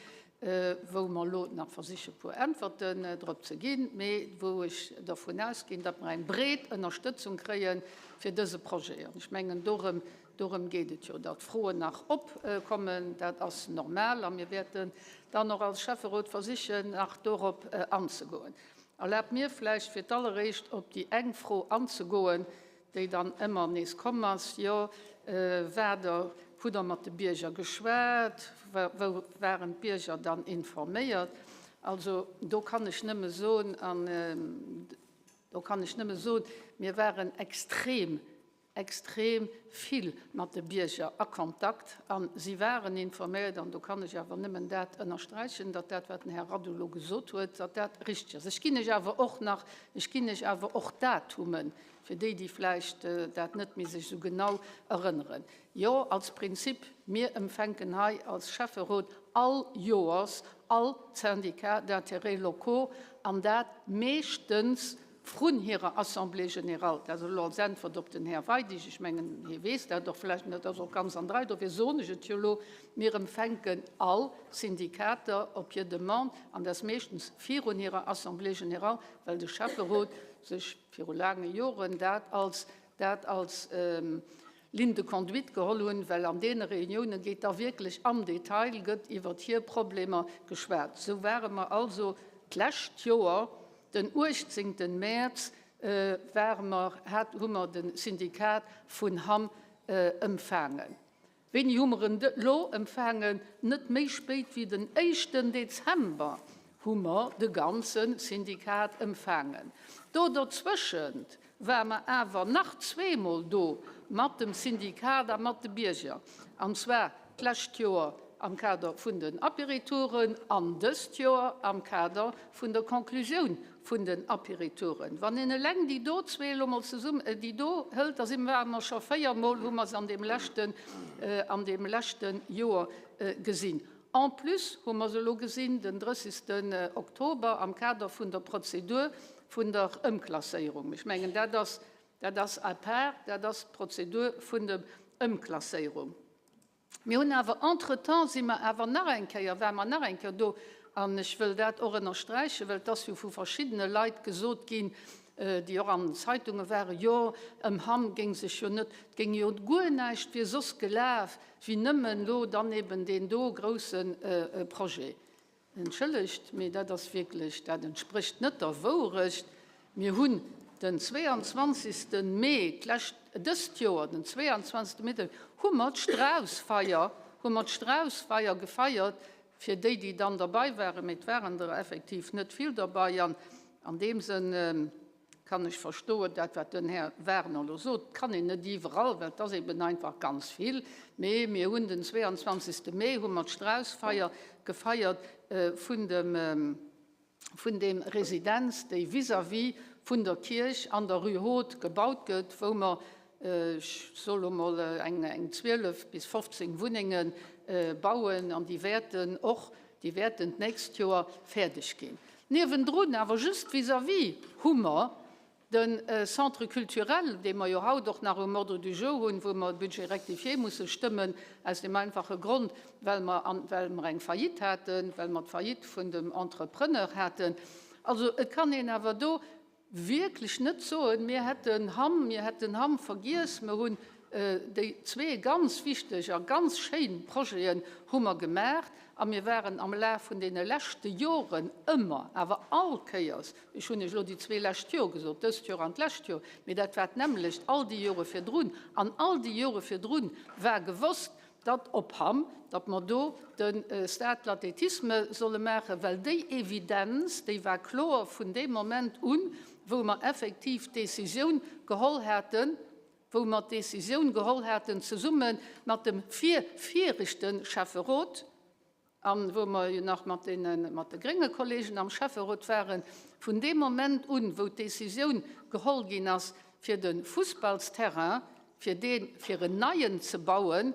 Speaker 1: wou mer elo nach versiche puer Äntwerten drop ze ginn, mee wou ech dervun ausginn, datt mer eng breet Ënnerstëtzung kréie fir dëse Projet. An ech mengen, dorëm Dorëm geet et jo, datt Froen nach opkommen, dat ass normal, a mir wäerten dann och als Schäfferot versichen, nach dorop anzegoen. Erlaabt mir vläicht fir d'alleréischt op déi eng Fro anzegoen, déi dann ëmmer nees komm ass, Jo, waart Der, hutt Der mat de Bierger geschwat? Wou waren d'Bierger dann informéiert? Also do kann ech nëmme soen, an do kann ech nëmme soen, mir waren extrem extrem vill mat de Bierger a Kontakt a si waren informéiert. An do kann ech awer nëmmen dat ënnersträichen, datt dat, wat den Här Radu elo gesot huet, datt dat richtig ass. Ech ginn lech awer och nach, ech ginn lech awer och Datumen, fir déi, déi vläicht dat net méi sech esou genau erënneren. Jo, als Prinzip, mir empfänken hei als Schäfferot all Joers all d'Syndicats d'intérêts locaux an dat meeschtens vrun hirer Assemblée générale, dat elo als Äntwert op den Här Weidig, ech mengen, hie weess dat och vläicht, dat ass och ganz an der Rei, dofir soen ech et jo elo, mir empfänken all Syndikater op hir Demande, an dat meeschtens virun hirer Assemblée générale, well de Schäfferot sech viru laange Joren dat als, dat als Ligne de conduite geholl hunn, well an deene Reunioune geet da wierklech am Detail, gëtt iwwert hir Problemer geschwat. Esou ware mer also d'lescht Joer Den 18 Mäerz ware mer, hat, hu mer de Syndikat vun Hamm empfaangen. Wéini hu mer en elo empfaangen? Net méi spéit wéi den éischten Dezember hu mer de ganze Syndikat empfaangen. Do derzwëschent ware mer awer nach zweemol do mat dem Syndikat a mat de Bierger, an zwar d'lescht Joer am Kader vun den Aperitouren an dëst Joer am Kader vun der Conclusioun vun den Aperitouren. Wann een eleng déi do zwee elo mol zesummen, déi do hëlt, da si ware mer scho véiermol, hu mer se an deem leschten, an deem leschte Joer gesinn. En plus hu mer se elo gesinn den 30. Oktober am Kader vun der Prozedur vun der Ëmklasséierung. Ech mengen, dat ass, dat ass à part, dat ass d'Prozedur vun dem. Ëmklasséierung. Mir hunn awer entretemps si mer awer nach eng Kéier, ware mer nach eng Kéier do, an ech wëll dat och ënnersträichen, well et ass jo vu verschiddene Leit gesot ginn, déi och an den Zeitunge waren, jo, ëm Hamm géing sech jo net, et géing jo guer näischt wier soss gelaf wéi nëmmen elo dann eben deen do grousse Projet. Entschëllegt, mee dat ass wierklech, dat entsprécht net der Wourecht. Mir hunn den 22. Mee d'lescht, dëst Joer, den 22. Mee, hu mer d'Straussfeier, hu mer d'Straussfeier gefeiert, fir déi, déi dann derbei waren, mee et waren der effektiv net vill derbei. An an deem Sënn kann ech verstoen, dat wat den Här Werner elo sot, kann een net iwwerall, well et ass eben einfach ganz vill. Mee mir hunn den 22. Mee hu mer d'Straussfeier gefeiert vun dem, vun deem Residenz, déi vis-à-vis vun der Kierch an der Rue Haute gebaut gëtt, wou mer, ech soe lo mol, eng 12 bis 15 Wunnenge bauen an déi wäerten och, déi wäerten d'nächst Joer fäerdeg ginn. Niewendrun, awer just vis-à-vis, hu mer de Centre culturel, dee mer jo haut och nach um Ordre du jour hunn, wou mer e Budget rectifié musse stëmmen, aus deem einfache Grond, well mer, well mer eng Faillite haten, well mer d'Faillite vun dem Entrepreneur haten. Also et kann een awer do wierklech net soen, mir hätten Hamm, mir hätten Hamm vergiess. Mer hunn déi zwee ganz wichteg a ganz schéin Projeten hu mer gemaach a mir waren am Laf vun deene leschte Joren ëmmer, awer all Kéiers, ech hunn Iech elo déi zwee lescht Jor gesot, dëst Jor an d'lescht Jor, mee dat war d'nämmlecht all déi Jore virdrun, an all déi Jore virdrun war gewosst, datt op Hamm, datt mer do de Stade de l'athlétisme solle maachen, well déi Evidenz, déi war kloer vun deem Moment un, wou mer effektiv d'Décisioun geholl haten, wou mer d'Décisioun geholl haten zesumme mat dem vir-viregte Schäfferot, a wou mer jo nach mat deene, mat de grénge Kollegen am Schäfferot waren, vun deem Moment un, wou d'Décisioun geholl ginn ass, fir de Fussballsterrain, fir dee fir en neien ze bauen,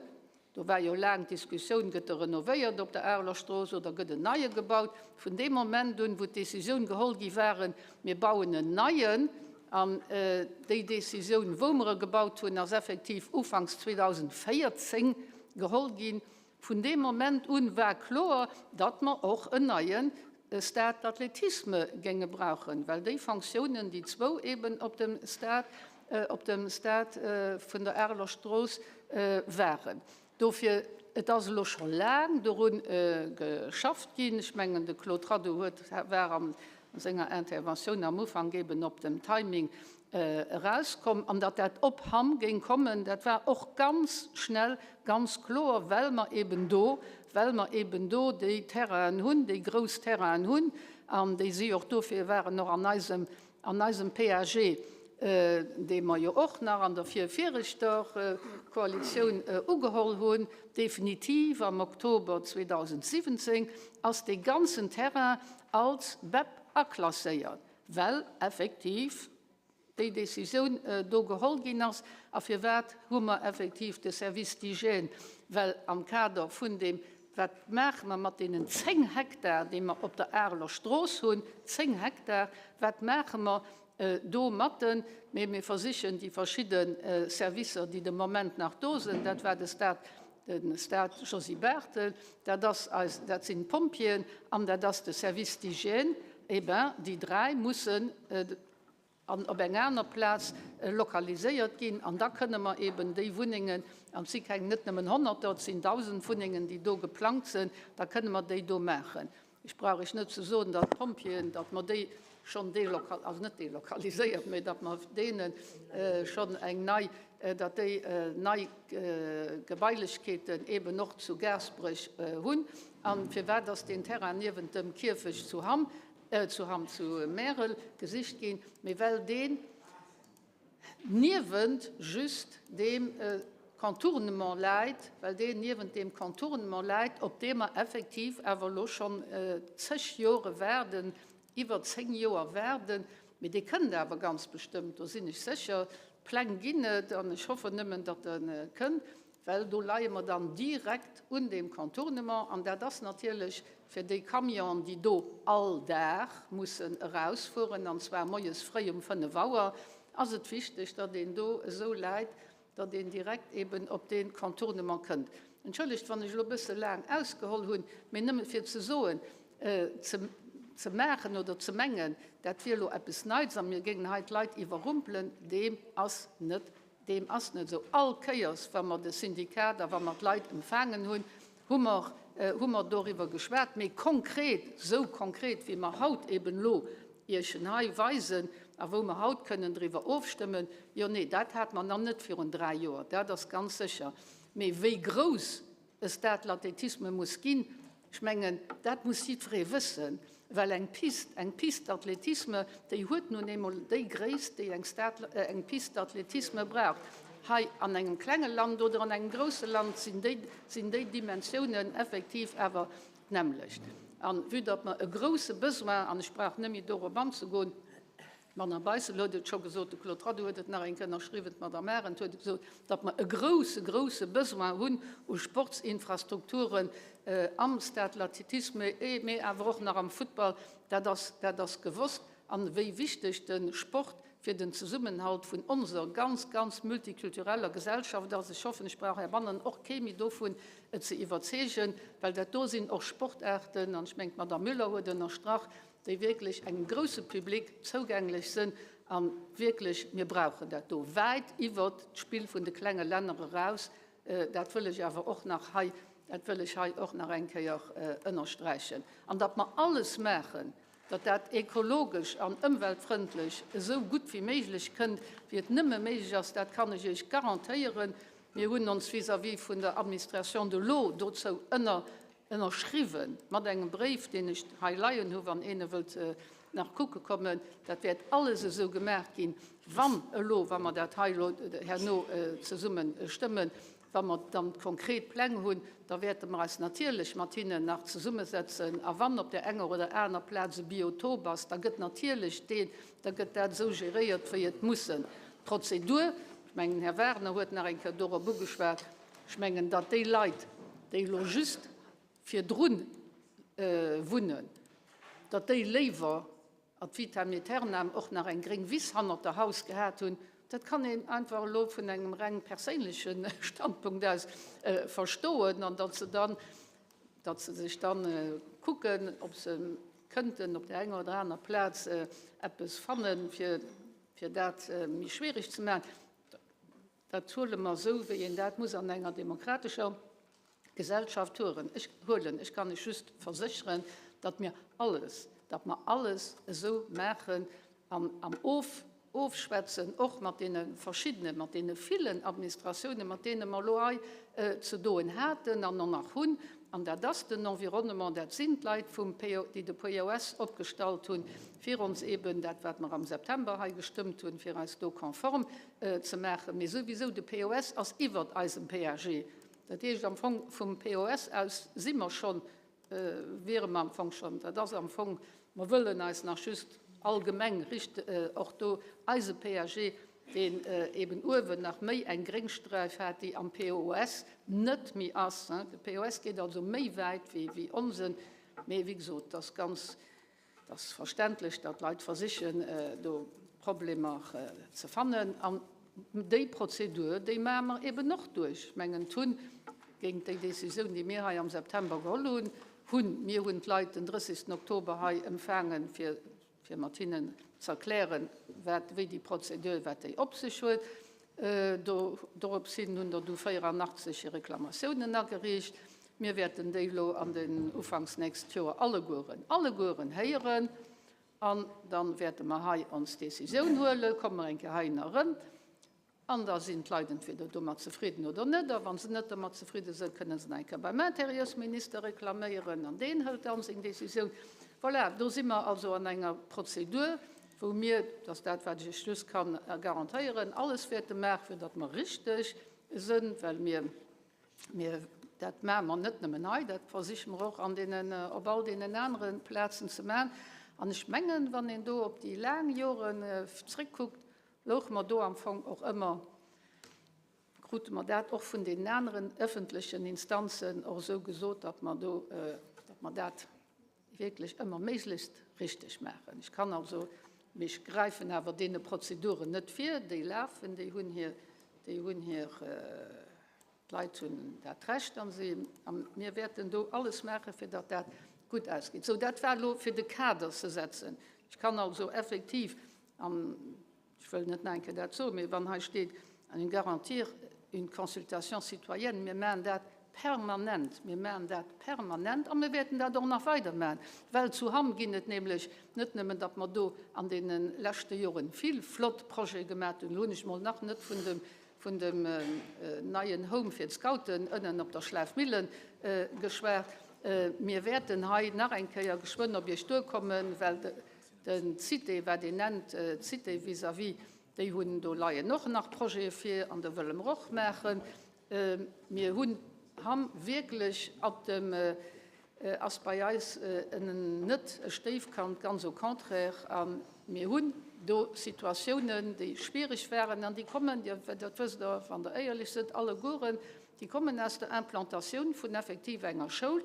Speaker 1: do war jo laang d'Diskussioun, gëtt e renovéiert op der Areler Strooss oder gëtt en neie gebaut, vun deem Moment un, wou d'Décisioun geholl gi waren, mir bauen en neien, an déi Décisioun, wou mer e gebaut hunn, ass effektiv ufanks 2014 geholl ginn, Vun deem Moment un war kloer, datt mer och en neie Stade d'athlétisme géinge brauchen, well déi Fonctiounen, déi zwou eben op dem Stade, op dem Stade vun der Areler Strooss waren. Dofir, et ass elo scho laang doru geschafft ginn. Ech mengen, de Claude Radoux huet, war a senger Interventioun am Ufank eben op den Timing erauskomm. An datt dat op Hamm géing kommen, dat war och ganz schnell ganz kloer, well mer eben do, well mer eben do déi Terrainen hunn, déi grouss Terrainen hunn, an déi si och dofir waren och an eisem, an eisem PAG, dee mer jo och nach an der virviregter Koalitioun ugeholl hunn, definitiv am Oktober 2017, ass dee ganzen Terrain als BEP aklasséiert. Well effektiv déi Décisioun do geholl ginn ass. A firwat hu mer effektiv de Service d'hygiène? Well am Kader vun deem, wat maache mer mat deenen 10 Hektar, déi mer op der Areler Strooss hunn, 10 Hektar, wat maache mer domatten? Mee mir versichen déi verschidde Servicer, déi de Moment nach do sinn, dat war de Stade, de Stade Josy Barthel, dat ass eis, dat sinn d'Pompjeeën an dat ass de Service d'hygiène, eh ben déi dräi mussen an op eng aner Plaz lokaliséiert ginn an da kënne mer eben déi Wunnengen, an et si keng, net nëmmen Honnerter, et sinn 1.000 Wunnengen, déi do geplangt sinn, da kënne mer déi do maachen. Ech brauch Iech net ze soen, datt d'Pompjeeën, datt mer déi schonn delokal, also net delokaliséiert, mä datt mer deene schonn eng nei, datt déi nei Gebailechkeeten eeben och zu Gaasperech hunn. A firwat ass deen Terrain niewent dem Kierfecht zu Hamm, zu Hamm, zu Märel gesicht ginn? Mee well deen niewent just deem Contournement läit, well deen niewent deem Contournement läit, op dee mer effektiv awer elo schonn zeg Jore waarden, iwwer 10 Joer waarden. Mee dee kënnt awer ganz bestëmmt, do sinn ech sécher. D'Pläng ginn et an ech hoffen nëmmen, datt e kënnt. Well do leie mer dann direkt un deem Contournement an dat ass natierlech fir déi Camionen, déi do all Dag mussen erausfueren, an zwar moies fréi um 5 Auer, ass et wichteg, datt een do esou läit. datt een direkt eben op dee Contournement kënnt. Entschëllegt, wann ech elo e bësse laang ausgeholl hunn, mee nëmme fir ze soen, ze ze maachen oder ze mengen, dat wier elo eppes Neits a mir géingen hei d'Leit iwwerrumpelen, deem ass net, deem ass net esou. All Kéiers, wa mer de Syndikat a wa mer d'Leit empfaangen hunn, hu mer, hu mer doriwwer geschwat. Mee konkret, esou konkret wéi mer haut eben elo Iech en hei weisen a wou mer haut kënnen driwwer ofstëmmen, jo, nee, dat hate mer nach net virun dräi Joer, dat ass ganz sécher. Mee wéi grouss e Stade l'athlétisme muss ginn, ech mengen, dat muss jiddweree wëssen, well eng Piste, eng Piste d'athlétisme, déi huet nun eemol déi Gréisst, déi eng Stade, eng Piste d'athlétisme brauch. Hei an engem klenge Land oder an engem grouse Land sinn déi, sinn déi Dimensiounen effektiv awer d'nämmlecht. A vue datt mer e grouse Besoin, an ech brauch net méi dorop anzegoen, D'Madame Beissel huet et scho gesot, de Claude Radoux huet et nach eng Kéier ënnerschriwwen, d'Madame Arendt huet et gesot, datt mer e grouse, grouse Besoin hunn u Sportsinfrastrukturen am Stade l'Athlétisme, mee awer och nach am Futtball. Dat ass, dat ass gewosst. An wéi wichteg de Sport fir den Zesummenhalt vun onser ganz, ganz multikultureller Gesellschaft ass. Ech hoffen, ech brauch heibannen och kee méi dovun ze iwwerzeegen, well dat do sinn och Sportaarten, an ech mengen, d'Madame Müller huet ënnerstrach, déi wierklech engem grousse Public zougänglech sënn a wierklech, mir brauchen dat do wäit iwwert d'Spill vun de klenge Länner eraus. Dat wëll ech awer och nach hei, dat wëll ech hei och nach eng Kéier ënnersträichen. An datt mer alles maachen, datt dat ekologesch an ëmweltfrëndlech esou gutt wéi méiglech kënnt, wéi et nëmme méiglech ass, dat kann ech Iech garantéieren. Mir hunn ons vis-à-vis vun der Administration de l'eau dozou ënner Ënnerschriwwen mat engem Bréif, deen ech hei leien hu wann een e wëllt nach kucke kommen. Dat wäert alles esou gemaach ginn, wann elo, wa mer dat hei elo herno zesumme stëmmen, wa mer dann konkret Pläng hunn, da wäerte mer eis natierlech mat hinnen nach zesummesetzen. A wann op där enger oder aner Plaz e Biotop ass, da gëtt natierlech deen, da gëtt dat esou geréiert, wéi et mussen. D'Prozedur, ech mengen, den Här Wagner huet nach eng Kéier dorop ugeschwat, Ech mengen, datt déi Leit, déi elo just virdru wunnen, datt déi léiwer ad vitam aeternam och nach eng gréng Wiss hannert der Haus gehat hunn, dat kann een einfach elo vun engem reng perséinleche Standpunkt aus verstoen, an datt se dann, datt se sech dann kucken, ob se kënnten op där enger oder aner Plaz eppes fannen, fir dat méi schwierig ze maachen. Dat huele mer esou, wéi een dat muss an enger demokratescher Gesellschaft hueren. Ech huelen. Ech kann lech just versécheren, datt mir alles, datt mer alles esou maachen an am Of Ofschwätzen och mat deene verschiddenen, mat deene villen Administratiounen, mat deene mer elo hei ze doen haten an och nach hunn. An dat ass den Environnement, dat sinn d'Leit vum PO, déi de POS opgestallt hunn, fir ons eben dat, wat mer am September hei gestëmmt hunn, fir eis do konform ze maachen. Mee souwisou, de POS ass iwwert eisem PAG. Dat heescht, am Fong vum POS aus si mer schonn, wiere mer am Fong schonn, dat ass am Fong, mer wëllen eis nach just allgemeng richt, och do eise PAG, deen eben uewen nach méi eng Gréngsträif hat, déi am POS net méi ass. De POS geet also méi wäit wéi onsen. Mee wéi gesot, dat ass ganz, Et ass verständlech, datt d'Leit versichen, do Problemer ze fannen. An déi Prozedur, déi maache mer eben och duerch. Ech mengen, d'hunn géint déi Décisioun, déi mir hei am September geholl hunn, hunn, mir hunn d'Leit den 30. Oktober hei empfaangen, fir, fir mat hinnen ze erklären, wat, wéi déi Prozedur, wat déi op sech huet. Do, dorops hin hunn der du 84 hir Reklamatiounen agereecht. Mir wäerten déi elo an den ufanks nächst Joer allegueren, allegueren héieren. An da wäerte mer hei ons Décisioun huelen, komme mer eng Kéier heihinner erëm. An da sinn d'Leit entweder domat zefridden oder net. A wa se net domat zefridde sënn, kënne se nach eng Kéier beim Intérieursminister reklaméieren an deen hëlt dann seng Décisioun. Voilà, do si mer also an enger Prozedur, wou mir, dat ass dat, wat ech Iech just kann garantéieren, alles wäerte maachen, fir datt mer richteg sënn, well mir, mir, dat maache mer net nëmmen hei, dat versiche mer och an deenen, op all deenen anere Plazen ze maachen. An ech mengen, wann een do op déi laang Joren zréckkuckt, louche mer do am Fong och ëmmer, krute mer dat och vun deenen aneren öffentlechen Instanzen och esou gesot, datt mer do, datt mer dat wierklech ëmmer méiglechst richteg maachen. Ech kann also, mee ech gräifen awer deene Prozeduren net vir, déi lafen, déi hunn hir. Déi hunn hir, d'Leit hunn dat Recht an si, a mir wäerten do alles maachen, fir datt dat gutt ausgeet. Sou, dat war elo fir de Kader ze setzen. Ech kann also effektiv, an ech wëll net nach eng Kéier dat soen, mee wann hei steet, an garantir une consultation citoyenne, mir maachen dat permanent, mir maachen dat permanent a mir wäerten dat och nach weider maachen, well zu Hamm ginn et nämlech net nëmmen, datt mer do an deene leschte Jore vill flott Projete gemaach hunn, elo hunn ech mol nach net vun dem, vun dem neien Home fir d'Scouten ënnen op der Schlafmillen geschwat. Mir wäerten hei nach eng Kéier geschwënn op Iech duerkommen, well de Cité, wat een nennt d'Cité vis-à-vis, déi hunn, do leien och nach Projete vir an do wëlle mer och maachen. Mir hunn Hamm wierklech op dem, ass bei eis net e Stéifkand, ganz au contraire. A mir hunn do Situatiounen, déi schwierig waren an déi kommen, dat wësst Der, wann Der éierlech sidd, allegueren, déi kommen aus der Implantatioun vun effektiv enger Schoul,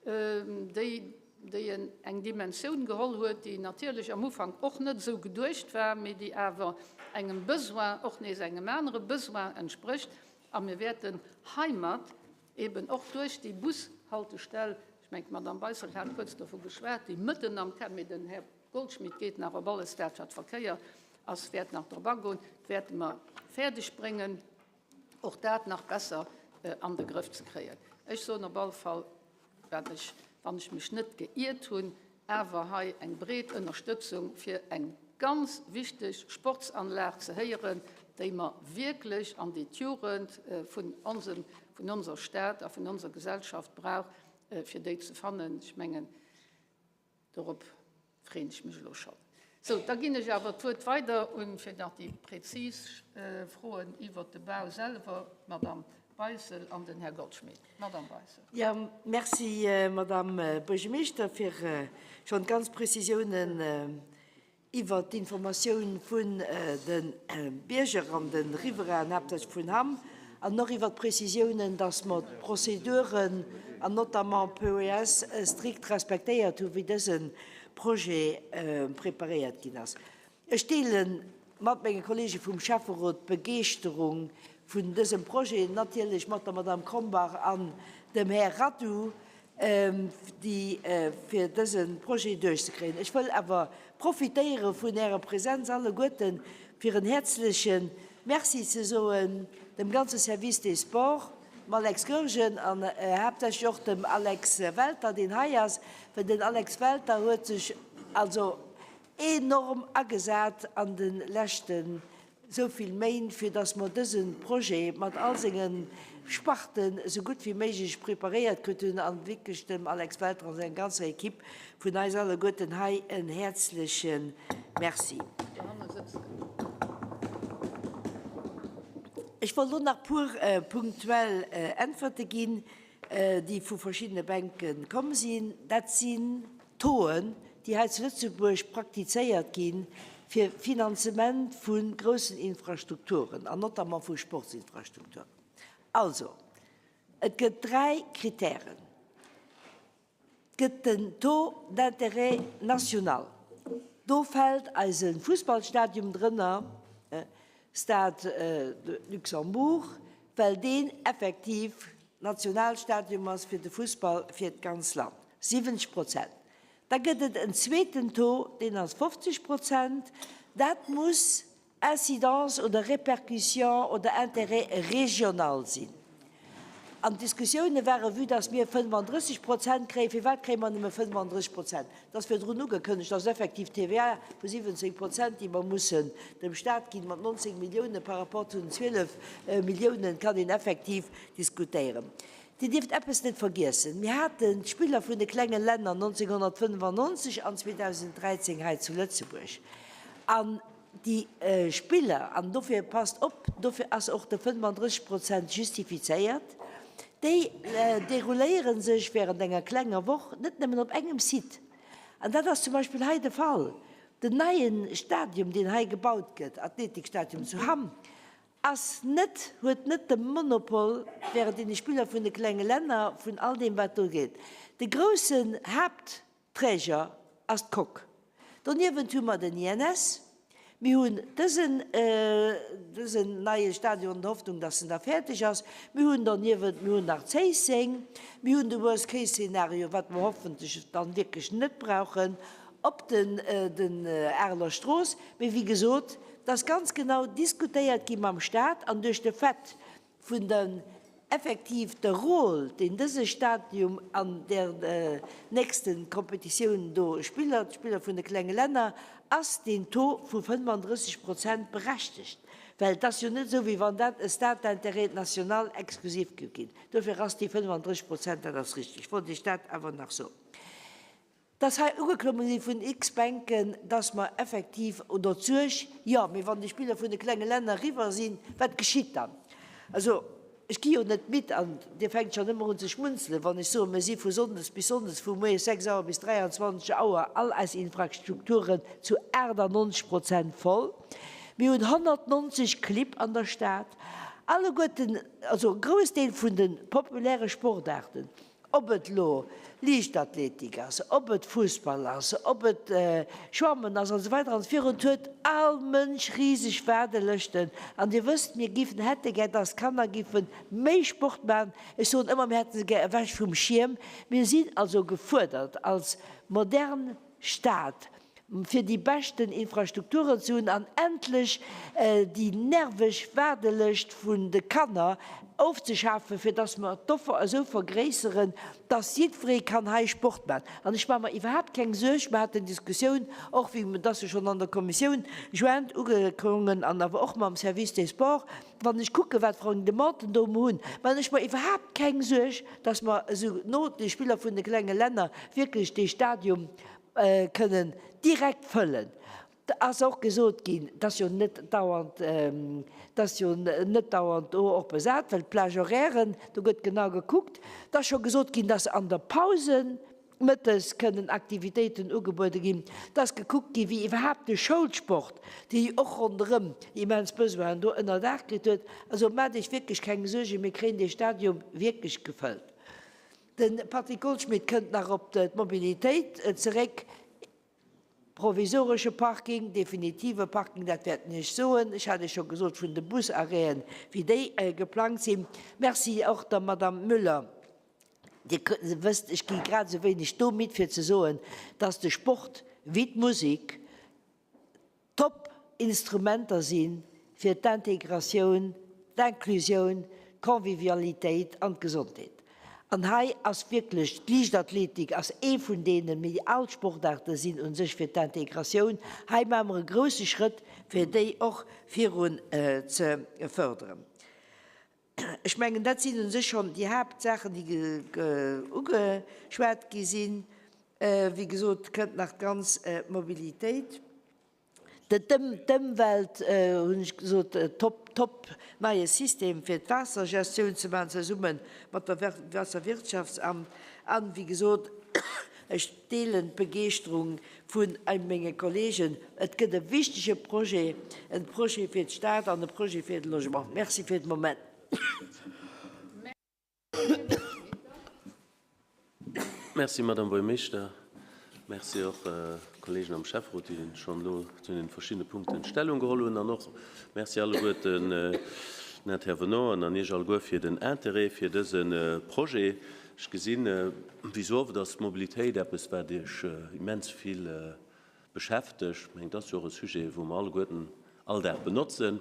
Speaker 1: déi déi eng Dimensioun geholl huet, déi natierlech am Ufank och net esou geduecht war, mee déi awer engem Besoin, och nees engem anere Besoin entsprécht. A mir wäerten heimat eben och duerch déi Bushaltestell, ech mengen, d'Madame Beissel hat kuerz dovu geschwat, déi mëtten am Camp, mee den Här Goldschmidt geet nach op alles dat, wat Verkéier ass, wäert nach drop agoen, wäerte mer fäerdegbréngen, och dat nach besser an de Grëff ze kréien. Ech soen op alle Fall, wat ech, wann ech mech net geiert hunn, awer hei eng breet Ënnerstëtzung fir eng ganz wichteg Sportsanlag ze héieren, déi mer wierklech an déi d'Jugend vun onsem, vun onser Stad a vun onser Gesellschaft brauch, fir déi ze fannen. Ech mengen, Dorop freeën ech mech elo schonn. Sou, da ginn ech awer d'Wuert weider un, fir nach déi prezis Froen iwwert de Bau selwer, d'Madame Beissel an den Här Goldschmidt. Madame Beissel.
Speaker 5: Jo, merci, Madame Buergermeeschter, fir schonn d'ganz Prezisiounen iwwert d'Informatioun vun de Bierger an de Riverainen, haaptsächlech vun Hamm, an och iwwert d'Prezisiounen, dass mer d'Prozeduren an notamment d'PES strikt respektéiert hunn, wéi dëse Projet preparéiert ginn ass. Ech deele mat menge Kollege vum Schäfferot d'Begeeschterung vun dësem Projet, natierlech mat der Madame Krombach an dem Här Radu, déi fir dëse Projet duerchzekréien. Ech wëll awer profitéiere vun Ärer Präsenz alleguerten, fir en häerzleche Merci ze soen dem ganze Service des Sports, dem Alex Goergen an haaptsächlech och dem Alex Welter, deen hei ass, well den Alex Welter huet sech also enorm agesat an de leschten esou vill Méint, fir dass mer dëse Projet mat all senge Sparten esou gutt wéi méiglech preparéiert kritt hunn an wierklech dem Alex Welter an senger ganzer Equipe vun eis alleguerten hei en häerzleche Merci. Ech wollt elo nach puer punktuell Äntwerte ginn, déi vu verschiddene Bänke komm sinn. Dat sinn Tauxen, déi hei zu Lëtzebuerg praktizéiert gi fir Finanzement vu groussen Infrastrukturen an notamment vu Sportsinfrastrukturen. Also, et gëtt dräi Kritären. Et gëtt den Taux d'intérêt national. Do fält eise Fussballstadium drënner, Stade de Luxembourg, well deen effektiv Nationalstadium ass fir de Fussball fir d'ganz Land, 70 Prozent. Da gëtt et en zweeten Taux, deen ass 50 Prozent. Dat muss Incidence oder Répercussion oder Intérêt régional sinn. An d'Diskussioune ware, vue dass mir 35 Prozent kréien, firwat kréie mer nëmme 35 Prozent? Et ass virdrun ugekënnegt, dass effektiv d'TVA vu 17 Prozent, déi mer mussen dem Stat ginn, mat 19 Milliounen par rapport zu den 12 Milliounen, kann een effektiv diskutéieren. Dir dierft eppes net vergiessen, Mir haten d'Spiller vun de klenge Länner 1995 an 2013 hei zu Lëtzebuerg. An déi Spiller, an dofir passt op, dofir ass och de 35 Prozent justifizéiert, déi derouléiere sech während enger klenger Woch net nëmmen op engem Site. An dat ass zum Beispill hei de Fall. Den neie Stadium, deen hei gebaut gëtt, Athletikstadium zu Hamm, ass net, huet net de Monopol während deene Spiller vun de klenge Länner, vun all deem wat do geet. De groussen Haaptträger ass d'Coque. Doniewent hu mer den INS. Mir hunn dësen, dësen neie Stadion an der Hoffnung, dass en da fäerdeg ass. Mir hunn doniewent, mir hunn nach Zéisseng, mir hunn de Worst-Case-Szenario, wat mer hoffentlech dann wierklech net brauchen, op den, den Areler Strooss. Mee wéi gesot, et ass ganz genau diskutéiert gi mam Stat an duerch de Fait vun der effektiv de Rôle, deen dëse Stadium an der nächsten Kompetitioun do spillert, d'Spiller vun de klenge Länner, ass deen Taux vu 35 Prozent berechtegt, well et ass jo net esou, wéi wann dat e Stade d'intérêt national exklusiv géif ginn. Dofir ass déi 35 Prozent, dat ass richtig. Ech wollt Iech dat awer nach soen. Dass hei ugeklommen si vun x Bänken, dass mer effektiv, oder d'Suerg, jo, mee wann déi Spiller vun de klenge Länner eriwwer sinn, wat geschitt dann? Also, ech gi jo net midd an Dir fänkt schonn ëmmer un ze schmunzelen, wann ech soen, mir si vu sonndes bis sonndes vu moies 6 Auer bis 23 Auer all eis Infrastrukturen zu 98 Prozent voll. Mir hunn 190 Clibb an der Stad, alleguerten, also e Groussdeel vun de populäre Sportaarten. Ob et elo Liichtathletik ass, ob et Fussball ass, ob et Schwammen ass an esou weider an esou virun, et huet all Mënsch riseg Waardelëschten. An Dir wësst, mir giffen, hätte gär, dass d'Kanner giffe méi Sport maachen. Ech soen ëmmer, mir hätte se gär ewech vum Schierm. Mir sinn also gefuerdert als modern Stad, fir déi beschten Infrastrukturen ze hunn an endlech déi nerveg Waardelëscht vun de Kanner ofzeschafen, fir dass mer d'Offer esou vergréisseren, dass jiddweree kann hei Sport maachen. An ech maache mer iwwerhaapt keng Suerg. Mer haten d'Diskussioun och, wéi et ass jo schonn an der Kommissioun jointe ugeklongen, an awer och mam Service des Sports, wann ech kucken, wat fir eng Demanden do mer hunn, maachen ech mer iwwerhaapt keng Suerg, dass mer esou no de Spiller vun de klenge Länner wierklech dee Stadium kënnen direkt fëllen. Et ass och gesot ginn, et ass jo net dauernd, et ass jo net dauernd do och besat, well d'Plage-horairen, do gëtt genau gekuckt. Et ass scho gesot ginn, dass an der Pause mëttes kënnen Aktivitéiten ugebuede ginn. Et ass gekuckt ginn, wéi iwwerhaapt de Schoulsport, dee jo och ronderëm immens Besoinen do ënnerdaach kritt huet. Also maacht Iech wierklech keng Suergen, mir kréien dee Stadium wierklech gefëllt. De Patrick Goldschmidt kënnt nach op d'Mobilitéit zeréck. Provisoresche Parking, definitive Parking, dat wäert en Iech soen. Ech hat Iech scho gesot vun de Busarrêten, wéi déi geplangt sinn. Merci och der Madame Müller. Dir wësst, ech gi grad esou wéineg do midd fir ze soen, dass de Sport wéi d'Musek, Top Instrumenter si fir d'Integratioun, d'Inclusioun, d'Convivialitéit an d'Gesondheet. An hei ass wierklech, d'Liichtathletik ass ee vun deenen, mee déi al Sportaarte sinn u sech fir d'Integratioun. Hei maache mer e grousse Schrëtt, fir déi och virun ze fërderen. Ech mengen, dat sinn u sech schonn déi Haaptsaachen, déi ugeschwat gi sinn. Wéi gesot, kënnt nach d'ganz Mobilitéit. D'Ëmwelt, hunn ech gesot, top, top neie System fir d'Waassergestioun ze maachen, zesumme mat der Waasserwirtschaftsamt. An, wéi gesot, ech deelen d'Begeeschterung vun menge Kollegen, et gëtt e wichtege Projet, e Projet fir d'Stad an e Projet fir de Logement. Merci fir de Moment.
Speaker 12: Merci, Madame Buergermeeschter. Merci och Kollegen am Schäfferot, déi schonn elo zu den verschiddene Punkten Stellung geholl hunn. An och Merci alleguerten den Intervenanten an Iech alleguer fir den Interêt fir dëse Projet. Ech gesinn, wéi sou oft ass d'Mobilitéit eppes, wat Iech immens vill beschäftegt. Ech mengen, et ass jo och e Sujet, wou mer alleguerten all Dag benotzen.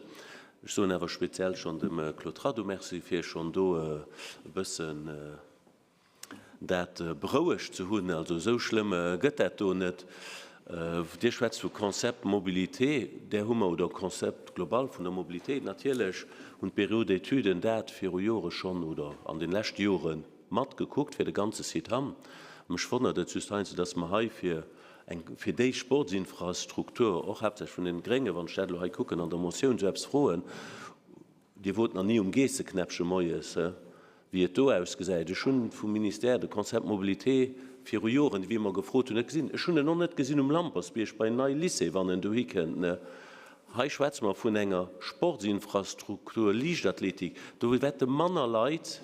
Speaker 12: Ech soen awer speziell schonn dem Claude Rado Merci, fir schonn do e bëssen dat berouegt ze hunn. Also esou schlëmm gëtt dat do net. Dir schwätzt vu Concept mobilité, där hu mer, oder Concept global vun der Mobilitéit. Natierlech hunn d'Bureaux d'études dat viru Jore schonn oder an den leschte Jore matgekuckt fir de ganze Site Hamm. Mech wonnert et just heiansdo, dass mer hei fir eng, fir déi Sportsinfrastruktur, och haaptsächlech vun den Gréngen, wann ech dat elo hei kucken an der Motioun, esou eppes froen. Dir wot nach ni um Geesseknäppche moies, wéi et do ausgesäit. Ech hunn vum Ministère de Concept mobilité viru Joren, wéi mer gefrot hunn, net gesinn. Ech hunn en och net gesinn um Lampersbierg bei Nei Lycée, wann en dohi kënnt. Hei schwätze mer vun enger Sportsinfrastruktur, Liichtathletik. Do wäerte manner Leit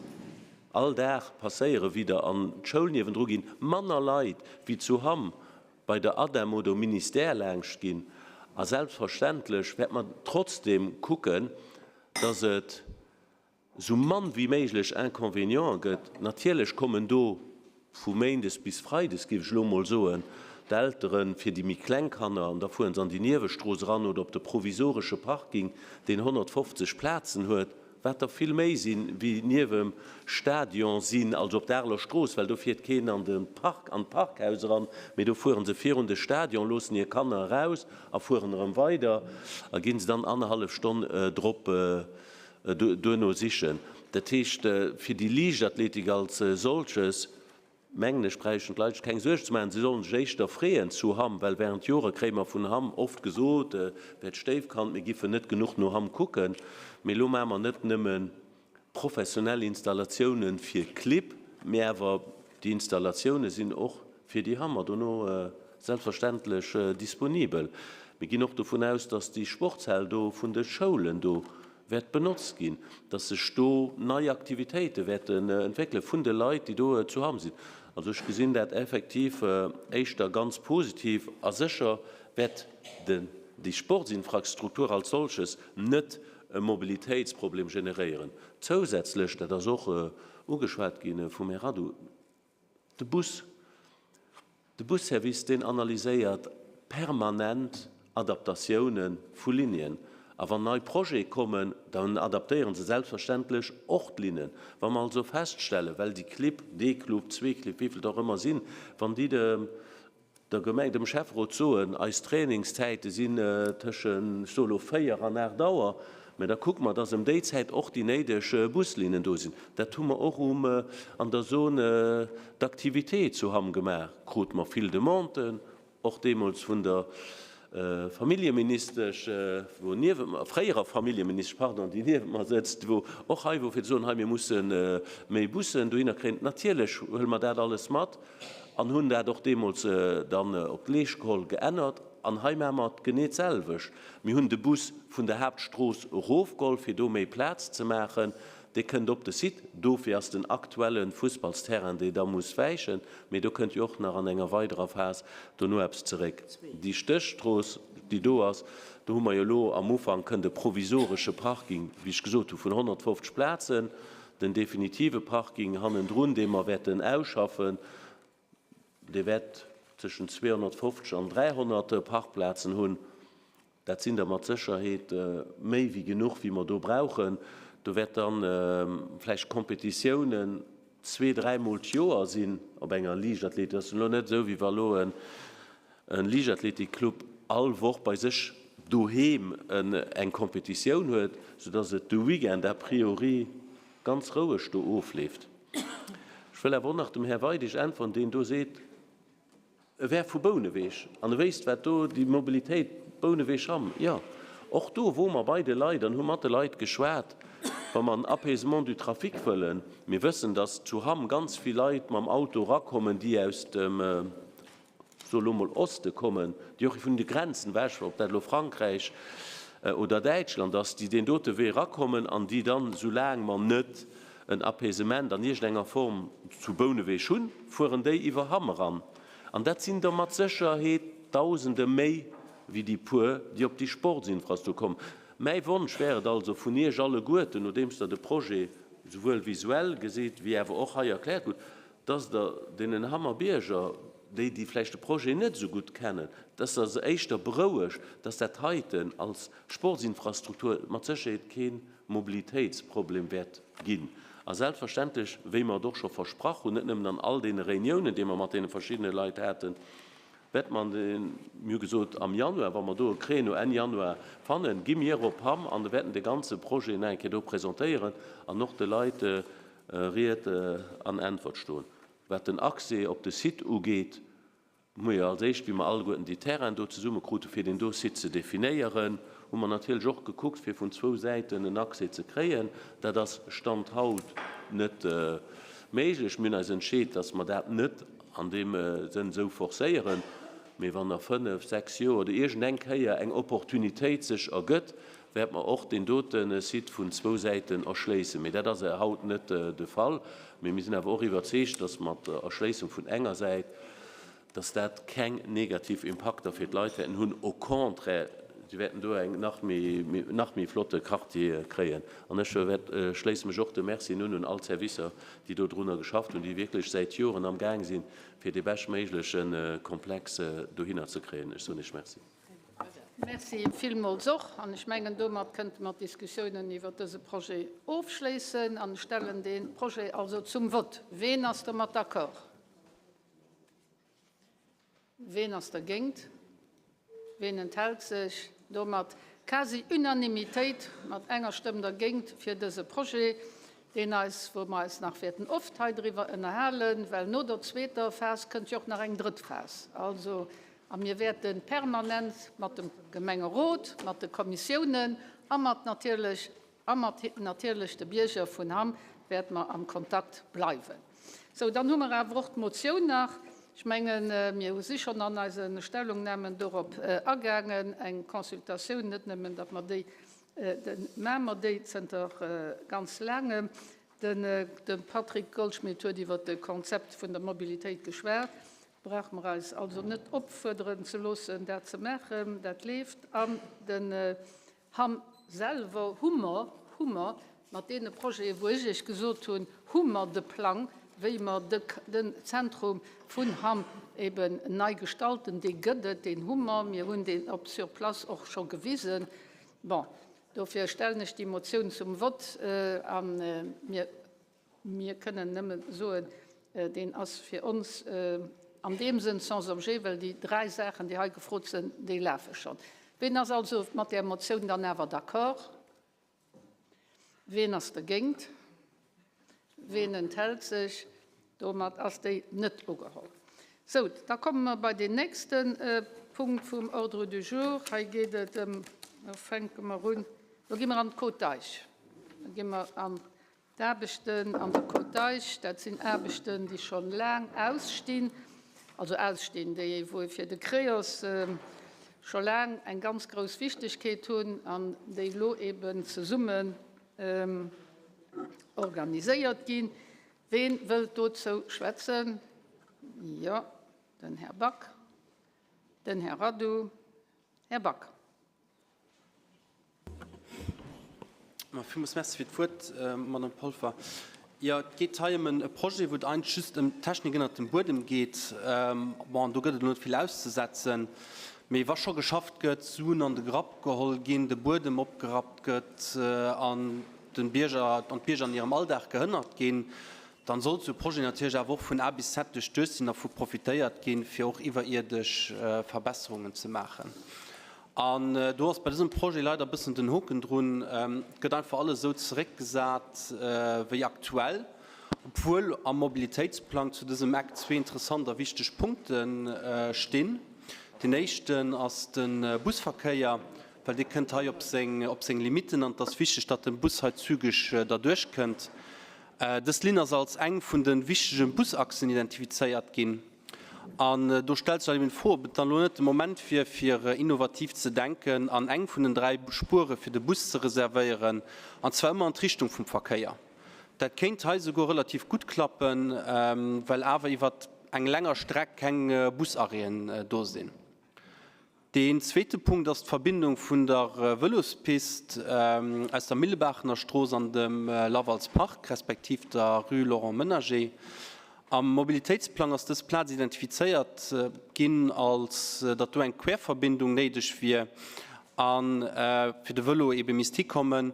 Speaker 12: all Dag passéieren, wéi der an d'Schoul niewendru ginn, manner Leit wéi zu Hamm bei der ADEM oder um Ministère laanscht ginn. A selbstverständlech wäerte mer trotzdem kucken, dass et esou mann wéi méiglech Inconvénienten gëtt. Natierlech kommen do vu méindes bis freides, géif ech elo emol soen, d'Eltere fir déi méi kleng Kanner an da fueren se an déi Niewestrooss eran oder op de provisoresche Parking, deen 150 Plazen huet, wat der vill méi sinn, wéi niewem Stadion sinn, also op der Areler Strooss, well do fiert keen an de Park, an d'Parkhaus eran, mee do fuere se virun de Stadion, loossen hir Kanner eraus a fueren erëm weider a gi se dann annerhallef Stonn drop duerno sichen. Dat heescht, fir déi Liichtathletik als solches, mengen ech, bräichten d'Leit sech keng Suerg ze maachen. Si sollen sech éischter freeën zu Hamm, well während Jore kréie mer vun Hamm oft gesot, wär d'Stéifkand, mir giffen net genuch no Hamm kucken. Mee elo maache mer net nëmme professionell Installatiounen fir Clibb, mee awer déi Installatioune sinn och fir déi Hammer dono selbstverständlech disponibel. Mir ginn och dovun aus, dass déi Sportshal do vun de Schoulen do wäert benotzt ginn, dass sech do nei Aktivitéite wäerten entwéckele vun de Leit, déi do zu Hamm sinn. Also ech gesinn dat effektiv éischter ganz positiv a sécher wäert déi Sportsinfrastruktur als solches net e Mobilitéitsproblem generéieren. Zousätzlech, dat ass och ugeschwat gi vum Här Radu, De Bus, de Busservice, deen analyséiert permanent Adaptatioune vu Linien. A wann nei Projete kommen, dann adaptéiere se selbstverständlech och d'Linnen. Wa mer also feststellen, well déi Clibb, dee Club, zwee Clibb, wéivill et och ëmmer sinn, wann déi de der Gemeng, dem Schäfferot soen, eis Trainingszäite sinn tëschen, ech soe lo, 4 an 8 Auer, mä da kucke mer, dass ëm déi Zäit och déi néideg Buslinnen do sinn. Dat hu mer och um an der Zone d'activité zu Hamm gemaach, krute mer vill Demanden, och deemools vun der Familljeministesch, wou niewent mer, fréierer Familljeministesch, pardon, déi niewent mer sëtzt, wou och hei wor fir ze soen, hei mir musse méi Bussen dohinner kréien. Natierlech huele mer dat alles mat. An hunn dat och deemools dann op d'Leescht geholl, geännert. An hei maache mer et genee d'selwecht. Mir hunn de Bus vun der Haaptstrooss erofgeholl, fir do méi Plaz ze maachen. Dee kënnt op de Site. Dofir ass den aktuelle Fussballsterrain, dee da muss wäichen. Mee do kënnt jo och nach an enger weiderer Phas dono eppes zeréck. Déi Stéchstrooss, déi do ass, do hu mer jo elo am Ufank kënnt e provisoresche Parking, wéi ech gesot hu vun 150 Plazen. Den definitive Parking hannendrun, dee mer wäerten ausschaffen, dee wäert tëschent 250 an 300 Parkplazen hunn. Dat sinn der mat Sécherheet méi wéi genuch, wéi mer do brauchen. Do wäert dann vläicht Competitiounen zwee-, dräimol d'Joer sinn op enger Liichtathletik. Dat ass elo net esou, wéi wa elo en E Liichtathletikclub all Woch bei sech doheem eng Competitioun huet, soudass et de Weekend a priori ganz roueg do ofleeft. Ech wëll awer och nach dem Här Weidig äntweren, deen do seet, e wär vu Bouneweg an e wéisst, wat do déi Mobilitéit Bouneweg-Hamm. Jo, och do wore mer bei de Leit an hu mat de Leit geschwat, wa mer en Apaisement du trafic wëllen. Mir wëssen, dass zu Hamm ganz vill Leit mam Auto erakommen, déi aus dem soe lo mol Oste kommen, déi och vun de Grenzen ewech, ob dat elo Frankräich oder Däitschland ass, déi deen dote Wee erakommen an déi dann, soulaang mer net en Apaisement an iergendenger Form zu Bouneweg hunn, fueren déi iwwer Hamm eran. An dat sinn der mat Sécherheet Dausende méi wéi déi puer, déi op déi Sportsinfrastruktur kommen. Mäi Wonsch wär et also vun Iech alleguerten, nodeems Der de Projet souwuel visuell gesitt wéi awer och hei erkläert krut, dass Der deenen Hammer Bierger, déi, déi vläicht de Projet net esou gutt kennen, dass Der se éischter berouegt, dass dat heiten als Sportsinfrastruktur mat Sécherheet kee Mobilitéitsproblem wäert ginn. A selbstverständlech, wéi mer et och scho versprach hunn, net nëmmen an all deene Réuniounen, déi mer mat deene verschiddene Leit haten, wäerte mer, mir hu gesot am Januar, wa mer do e Créneau Enn Januar fannen, gi mir op Hamm an wäerten de ganze Projet nach eng Kéier do presentéieren an och de Leit Ried an Äntwert stoen. Wat den Accès op de Site ugeet, hu mir jo als éischt, wéi mer alleguerten déi Terrainen do zesumme kruten, fir deen do Site ze definéieren, hu mer natierlech och gekuckt, fir vun zwou Säiten en Accès ze kréien. Dat ass Stand haut net méiglech. Mir hunn eis entscheet, dass mer dat net an deem Sënn esou forcéieren, mee wann a fënnef, sechs Joer oder iergendeng Kéier eng Opportunitéit sech ergëtt, wäerte mer och deen dote Site vun zwou Säiten erschléissen. Mee dat ass haut net de Fall. Mee mir sinn awer och iwwerzeegt, dass mat der Erschléissung vun enger Säit, dass dat keng negativ Impakter fir d'Leit wäerten hunn. Au contraire, Si wäerten do eng nach méi, nach méi flotte Quartier kréien. An ech wäert, schléisse mech och de Mercien un un all d'Servicer, déi do drunner geschafft hunn, déi wierklech säit Joren am Gaang sinn, fir dee beschtméigleche Komplex dohinner ze kréien. Ech soen Iech Merci.
Speaker 1: Merci villmools och. An ech mengen, domat kënnte mer d'Diskussiounen iwwert dëse Projet ofschléissen an ech stellen dee Projet also zum Vott. Ween ass domat d'accord? Ween ass dergéint? Ween enthält sech? Domat quasi Unanimitéit mat enger Stëmm dergéint fir dëse Projet, deen eis, wou mer eis nach wäerten oft hei driwwer ënnerhalen, well no der zweeter Phas kënnt jo och nach eng drëtt Phas. Also, a mir wäerte permanent mat dem Gemengerot, mat de Kommissiounen a mat natierlech A mat natierlech de Bierger vun Hamm wäerte mer am Kontakt bleiwen. Sou, dann hu mer awer och d'Motioun nach. Ech mengen, mir hu si schonn an eise Stellungnahmen dorop agaangen, eng Consultatioun, net nëmmen, datt mer déi, maache mer déi zënter ganz laangem. De Patrick Goldschmidt huet iwwert de Konzept vun der Mobilitéit geschwat. Brauche mer eis also net opfuerderen ze loossen, dat ze maachen. Dat leeft. An den Hamm selwer hu mer, hu mer mat deene Projete wou ech Iech gesot hunn, hu mer de Plang, wéi mer de, den Zentrum vun Hamm eben nei gestalten, dee gëtt et, deen hu mer, mir hunn deen op sur place och scho gewisen. Bon, dofir stellen ech déi Motioun zum Vott a mir Mir kënnen nëmme soen, deen ass fir ons an deem Sënn sans objet, well déi dräi Saachen, déi hei gefrot sinn, déi lafe schonn. Ween ass also mat där Motioun dann awer d'accord? Ween ass dergéint? Ween enthält sech? Domat ass déi net ugeholl. Sou, da komme mer bei deen nächste Punkt vum Ordre du jour. Hei geet et ëm, do fänke mer un, do gi mer an d'Côte d'Eich, do gi mer an D'Aarbechten an der Côte d'Eich, dat sinn Aarbechten, déi scho laang ausstinn, also ausstinn, déi wou fir de Creos scho laang eng ganz grouss Wichtigkeet hunn an déi elo eben zesummen organiséiert ginn. Ween wëllt dozou schwätzen? Jo, den Här Back, den Här Radu. Här Back.
Speaker 13: Villmools Merci fir d'Wuert, Madame Polfer. Jo, et geet hei ëm e Projet, wou et eigentlech just ëm d'Technik ënnert dem Buedem geet. Bon, do gëtt et elo net vill auszesetzen. Mee wa scho geschafft gëtt, Suen an de Grapp geholl ginn, de Buedem opgerappt gëtt an de Bierger an d'Bierger an hirem Alldag gehënnert ginn, dann sollt esou e Projet natierlech awer och vun A bis Z duerchduecht sinn a vu profitéiert ginn, fir och iwwerierdesch Verbesserungen ze maachen. An do ass bei dësem Projet leider e bëssen den Hoken drun, Et gëtt einfach alles esou zeréckgesat wéi aktuell, obwuel am Mobilitéitsplang zu dësem Eck zwee interessant a wichteg Punkte stinn. Deen éischten ass de Busverkéier, well dee kënnt hei op seng op seng Limitten an et ass wichteg, datt de Bus hei zügeg derduerch kënnt. Dës Linn ass als eng vun de wichtege Busachsen identifizéiert ginn. An do stellt sech dann eben d'Fro, ob et dann elo net de Moment wier, fir innovativ ze denken an eng vun den 3 Spuere fir de Bus ze reservéieren, an zwar ëmmer an d'Richtung vum Verkéier. Dat kéint hei souguer relativ gutt klappen, well awer iwwer eng länger Streck keng Busarrêten do sinn. Deen zweete Punkt ass d'Verbindung vun der Vëlospist aus der Millebaachener Strooss an dem Lavals Park, respektiv der Rue Laurent Menager. Am Mobilitéitsplang ass dës Plaz identifizéiert ginn, als datt do eng Querverbindung néideg wier a fir de Vëlo eebe misst hikommen.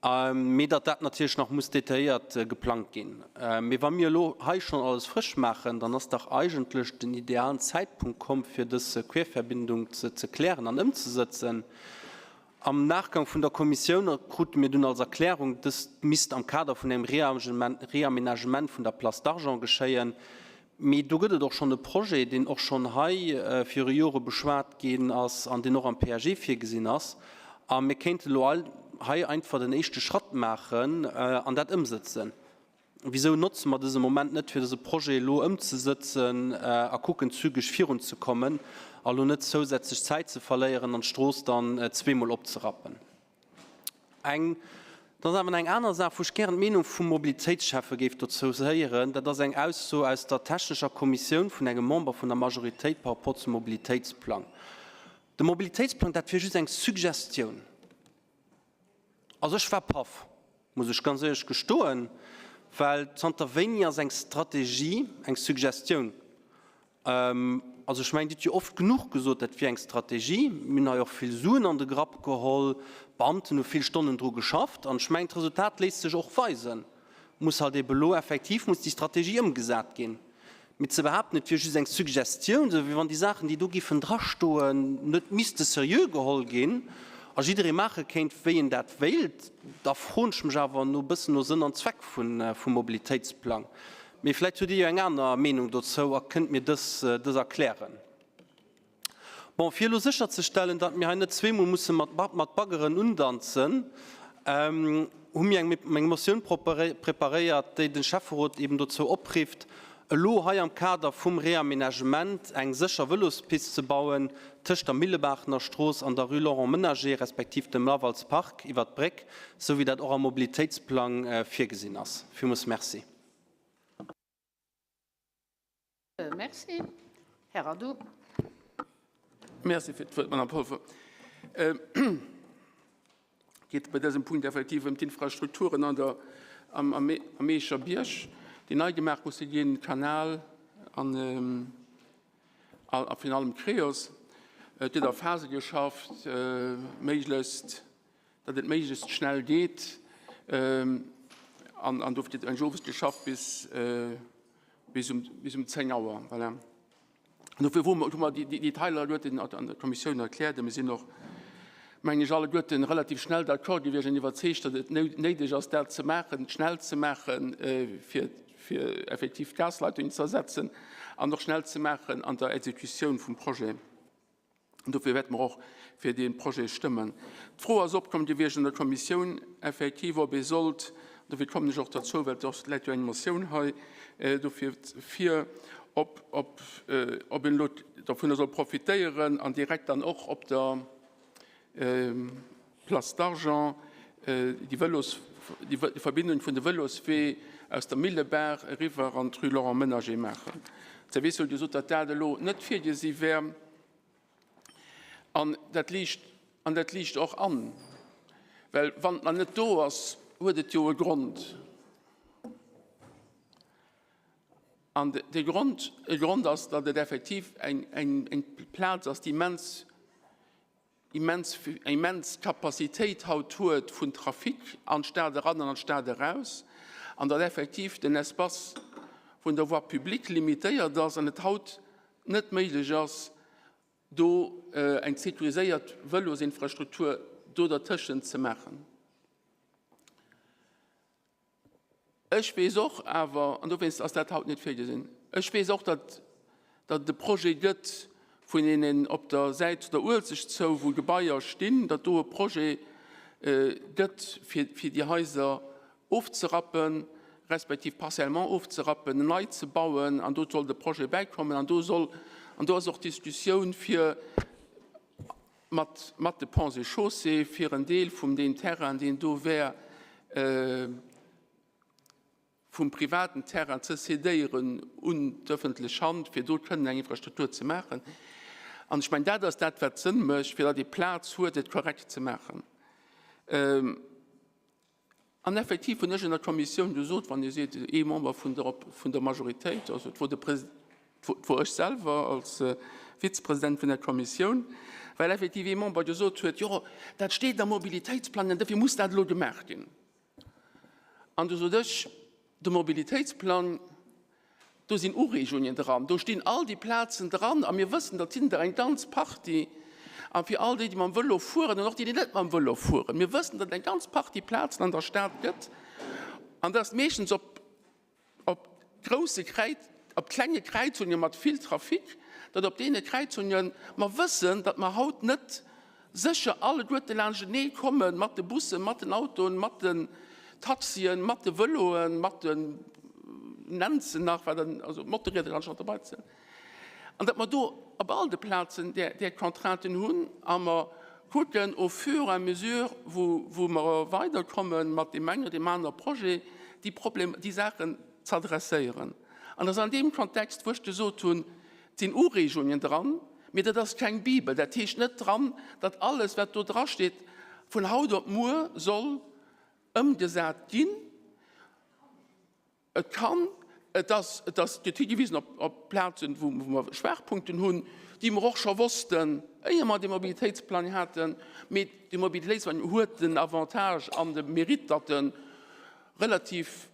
Speaker 13: Mee datt dat natierlech nach muss detailléiert geplangt ginn. Mee wa mir elo hei schonn alles frësch maachen, dann ass dach eigentlech den idealen Zäitpunkt komm, fir dës Querverbindung ze klären an ëmzesëtzen. Am Nachgang vun der Kommissioun krute mir dunn als Erklärung, dëst misst am Kader vun engem Reaménagement vun der Place d'Argent geschéien. Mee do gëtt et och schonn e Projet, deen och schonn hei viru Jore beschwat ginn ass an deen och am PAG virgesinn ass. A mir kéinten elo hei einfach den éischte Schratt maachen an dat ëmsëtzen. Wisou notze mer dëse Moment net, fir dëse Projet elo ëmzesëtzen a kucken, zügeg virunzekommen a lo net zousätzlech Zäit ze verléieren an d'Strooss dann zweemol opzerappen? Eng, dat ass awer nach eng aner Saach, wou ech gären d'Meenung vum Mobilitéitsschäffe géif dozou héieren. Dat ass eng Ausso aus der technescher Kommissioun vun engem Member vun der Majoritéit par rapport zum Mobilitéitsplang. De Mobilitéitsplang, dat wier just eng Suggestioun. Also ech war paff, muss ech ganz éierlech gestoen, well zanter wéini ass eng Strategie eng Suggestioun? Also ech mengen, Dir hutt jo oft genuch gesot, dat wier eng Strategie. Mir hunn hei och vill Suen an de Grapp geholl, d'Beamten hu vill Stonnen dru geschafft an ech mengen, d'Resultat léisst sech och weisen. Muss halt ebe lo effektiv muss déi Strategie ëmgesat ginn. Mee ze behaapten, et wier just eng Suggestioun, esou wéi wann déi Saachen, déi do giffen drastoen, net misste seriö geholl ginn a jidderee maache kéint, wéi en dat wéilt, da froen ech mech awer no e bëssen no Sënn an Zweck vum Mobilitéitsplang. Mee vläicht hutt Dir jo eng aner Meenung dozou a kënnt mir dës dës erklären. Bon, fir elo sécherzestellen, datt mir hei net zweemol musse mat mat Baggeren undanzen, hu mir eng eng Motioun preparéiert, déi de Schäfferot eben dozou oprifft, elo hei am Kader vum Réaménagement eng sécher Vëlospist ze bauen tëscht der Millebaachener Strooss an der Rue Laurent Menager respektiv dem Lavals Park iwwert d'Bréck, esou wéi dat och am Mobilitéitsplang virgesinn ass. Villmools Merci.
Speaker 1: Merci. Här Addou.
Speaker 11: Merci fir d'Wuert, Madame Polfer. Et geet bei dësem Punkt effektiv ëm d'Infrastrukturen an der, am, am Eecher Bierg, déi nei gemaach musse ginn, Kanal an, a virun allem Creos. Et gëtt a Phase geschafft, méiglechst datt et méiglechst schnell geet an an dofir gëtt eng owes geschafft bis bis um bis um 10 Auer. Voilà. An dofir hu mer hu mer déi Detailer alleguerten an der Kommissioun erkläert a mir sinn och, mengen ech, alleguerten relativ schnell d'accord gewiescht an iwwerzeegt, datt et néideg ass, dat ze maachen, schnell ze maachen, fir fir effektiv d'Gasleitungen ze ersetzen an och schnell ze maachen an der Exekutioun vum Projet. An dofir wäerte mer och fir dee Projet stëmmen. D'Fro ass opkomm gewiescht an der Kommissioun effektiv, ob ee sollt, dofir kommen ech och derzou, well et läit jo eng Motioun hei dofir vir, ob, ob, ob een elo dovunner soll profitéieren an direkt dann och op der Place d'Argent déi Vëlos, déi Verbindung vun de Vëloswee aus der Millebaach eriwwer an d'Rue Laurent Menager maachen. D'Servicer hu gesot, datt dat elo net virgesi wär. An dat liicht, an dat liicht och an, well wann et nach net do ass, huet et jo e Grond. An de Grond, e Grond ass, datt et effektiv eng, eng, eng Plaz ass, déi immens immens eng immens Capacitéit haut huet vun Trafic an d'Stad eran an an d'Stad eraus, an datt effektiv den Espace vun der Voie publique limitéiert ass an et haut net méiglech ass, do eng sécuriséiert Vëlosinfrastruktur do dertëschent ze maachen. Ech weess och awer, an dowéinst ass dat haut net virgesinn, ech weess och, datt datt et e Projet gëtt vun deenen op der Säit zu der Uelzecht zou, wou Gebaier stinn, datt do e Projet gëtt, fir fir déi Haiser ofzerappen, respektiv partiellement ofzerappen, nei ze bauen, an do soll de Projet bäikommen. An do soll, an do ass och d'Diskussioun fir mat mat de Ponts et Chaussées, fir en Deel vum deem Terrain, deen do wär, vum privaten Terrain ze cédéieren un d'öffentlech Hand, fir do kënnen eng Infrastruktur ze maachen. An ech mengen, dat ass dat, wat Sënn mécht, fir datt ee Plaz huet, et korrekt ze maachen. An effektiv hunn ech an der Kommissioun gesot, wann Dir seet, ee Member vun der, vun der Majoritéit, also et wor de Pres-, et wor ech selwer als Vizepresident vun der Kommissioun, well effektiv ee Member gesot huet, jo, dat steet am Mobilitéitsplang an dofir muss dat elo gemaach ginn. An du sot ech, de Mobilitéitsplang, Do sinn Ureegungen dran, do stinn all déi Plazen dran a mir wëssen, dat sinn der eng ganz Partie. A fir all déi, déi mam Vëlo fueren an och déi, déi net mam Vëlo fueren, mir wëssen, datt et eng ganz Partie Plazen an der Stad gëtt an datt meeschtens op, op grousse Kräiz, op klenge Kräizunge mat vill Trafic, datt op deene Kräizunge mer wëssen, datt mer haut net Sécher alleguerte laanschtenee kommen, mat de Bussen, mat den Autoen, mat den Taxien, mat de Vëloen, mat den Nenzen nach, wat dann, also Motorrieder kann ech nach dobei zielen, an datt mer do op all de Plazen där, där Contrainten hunn a mer kucken au fur et à mesure, wou, wou mer weiderkomme mat deem engen oder deem anere Projet, déi Problem, déi Saachen z'adresséieren. An et ass an deem Kontext, wou ech gesot hunn, Et sinn Ureegungen dran. Mee dat ass keng Bibel. Dat heescht net dran, datt alles, wat do drasteet, vun haut op muer soll ëmgesat ginn. Et kann, et ass, et ass, gëtt higewisen op, op Plazen, wou, wou mer Schwaachpunkten hunn, déi mer och scho wossten, éier mer dee Mobilitéitsplang haten. Mee dee Mobilitéitsplang huet den Avantage an de Mérite, datt e relativ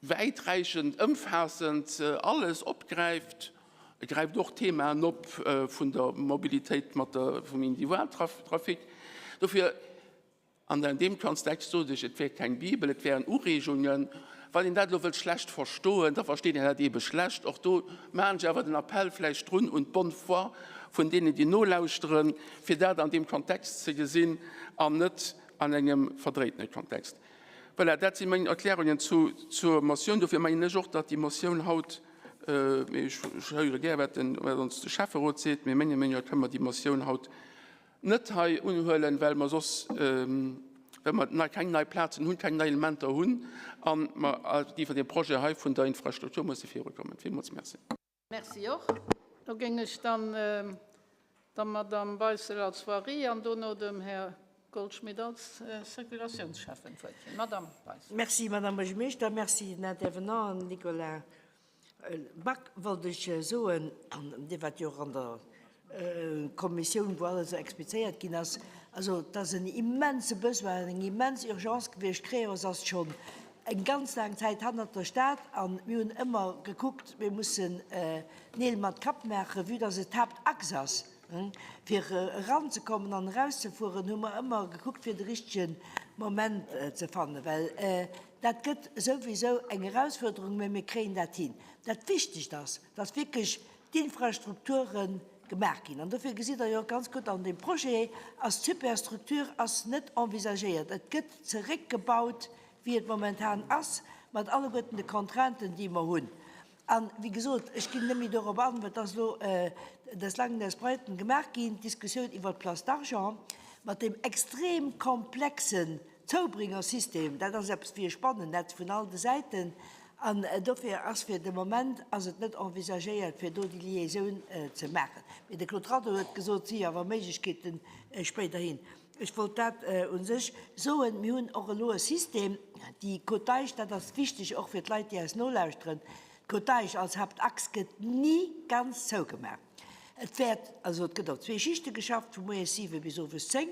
Speaker 11: wäiträichend, ëmfaassend alles opgräift. E gräift och Themaen op vun der Mobilitéit mat der, vum Individualtrafic. Dofir An an deem Kontext sot ech, et wär keng Bibel, et wären Ureegungen. Wann een dat elo wëllt schlecht verstoen, da versteet een dat eebe schlecht. Och do maachen ech awer den Appell vläicht drun un d'bonne foi vun deenen, déi nolauschteren, fir dat an deem Kontext ze gesinn an net an engem verdréitene Kontext. Voilà, dat si meng Erklärungen zu, zur Motioun. Dofir mengen ech och, datt déi Motioun haut, mee ech héiere gär, wat den, wat ons de Schäfferot seet, mee menger Meenung no kënne mer déi Motioun haut net hei unhuelen, well mer soss, well mer nei, keng nei Plazen hunn, keng nei Elementer hunn a mer iwwer dee Projet hei vun der Infrastruktur musse virukommen. Villmools merci.
Speaker 1: Merci och. Do géing ech dann der Madamm Beissel als Voirie an dono dem Här Goldschmidt als Circulatiounsschäffen d'Wuert ginn. Madamm Beissel.
Speaker 5: Merci, Madamm Buergermeeschter. Merci den Intervenanten, Nicolas Back wollt ech soen, an Dir waart jo och an der Kommissioun, wou alles esou explizéiert ginn ass, also et ass en immense Besoin an eng immens Urgence gewiescht. Creos ass schonn eng ganz laang Zäit hannert der Stad a mir hunn ëmmer gekuckt, mir mussen Neel mat Kapp maachen, vue dass et d'Haaptachs ass, fir eranzekommen an erauszefueren, hu mer ëmmer gekuckt, fir de richtege Moment ze fannen, well Dat gëtt souwisou eng Erausfuerderung, mä mir kréien dat hin. Dat Wichtegt ass, dass wierklech d'Infrastrukture gemaach ginn. An dofir gesitt Der jo och ganz gutt, an deem Projet ass d'Superstructure ass net envisagéiert. Et gëtt zeréckgebaut, wéi et momentan ass, mat alleguerten de Contrainten, déi mer hunn. An, wéi gesot, ech ginn net méi dorop an, well et ass elo des Langen, des Breiten gemaach ginn, d'Diskussioun iwwert d'Place d'Argent mat deem extrem komplexen Zoubringersystem, dat ass eppes wéi e Spannennetz vun all de Säiten. An dofir ass fir de Moment ass et net envisagéiert, fir do déi Liaisoun ze maachen. Mee de Claude Rado huet gesot, et si jo awer Méiglechkeeten spéiderhin. Ech wollt dat u sech soen. Mir hunn och elo e System, déi Côte d'Eich, dat ass wichteg och fir d'Leit, déi eis nolauschteren, d'Côte d'Eich als Haaptachs gëtt ni ganz zougemaach. Et wäert, also et gëtt op zwee Schichte geschafft, vu moies 7 bis owes 10.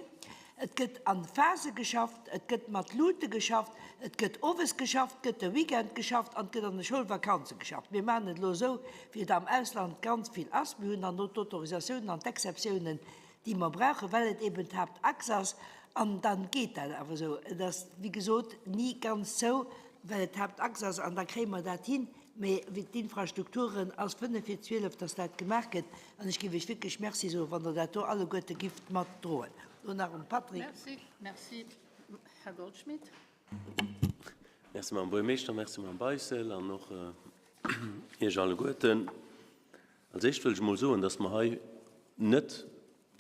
Speaker 5: Et gëtt a Phase geschafft, et gëtt mat Luute geschafft, et gëtt owes geschafft, et gëtt de Weekend geschafft an et gëtt an de Schoulvakanze geschafft. Mir maachen et elo esou, wéi et am Ausland ganz vill ass. Mir hunn dann do d'Autorisatiounen an d'Exceptiounen, déi mer brauchen, well et eben d'Haaptachs ass, an da geet dat awer esou. Et ass, wéi gesot, ni ganz zou, well et d'Haaptachs ass, an da kréie mer dat hin. Mee wéi d'Infrastrukturen ass fënnef vir 12, dass dat gemaach gëtt, an ech géif Iech wierklech Merci soen, wann Der dat do alleguerte gifft matdroen. Elo nach um Patrick.
Speaker 1: Merci, merci, Här Goldschmidt.
Speaker 12: Merci, Madame Buergermeeschter, merci, Madame Beissel, an och Iech alleguerten. Als éischt wëll ech emol soen, dass mer hei net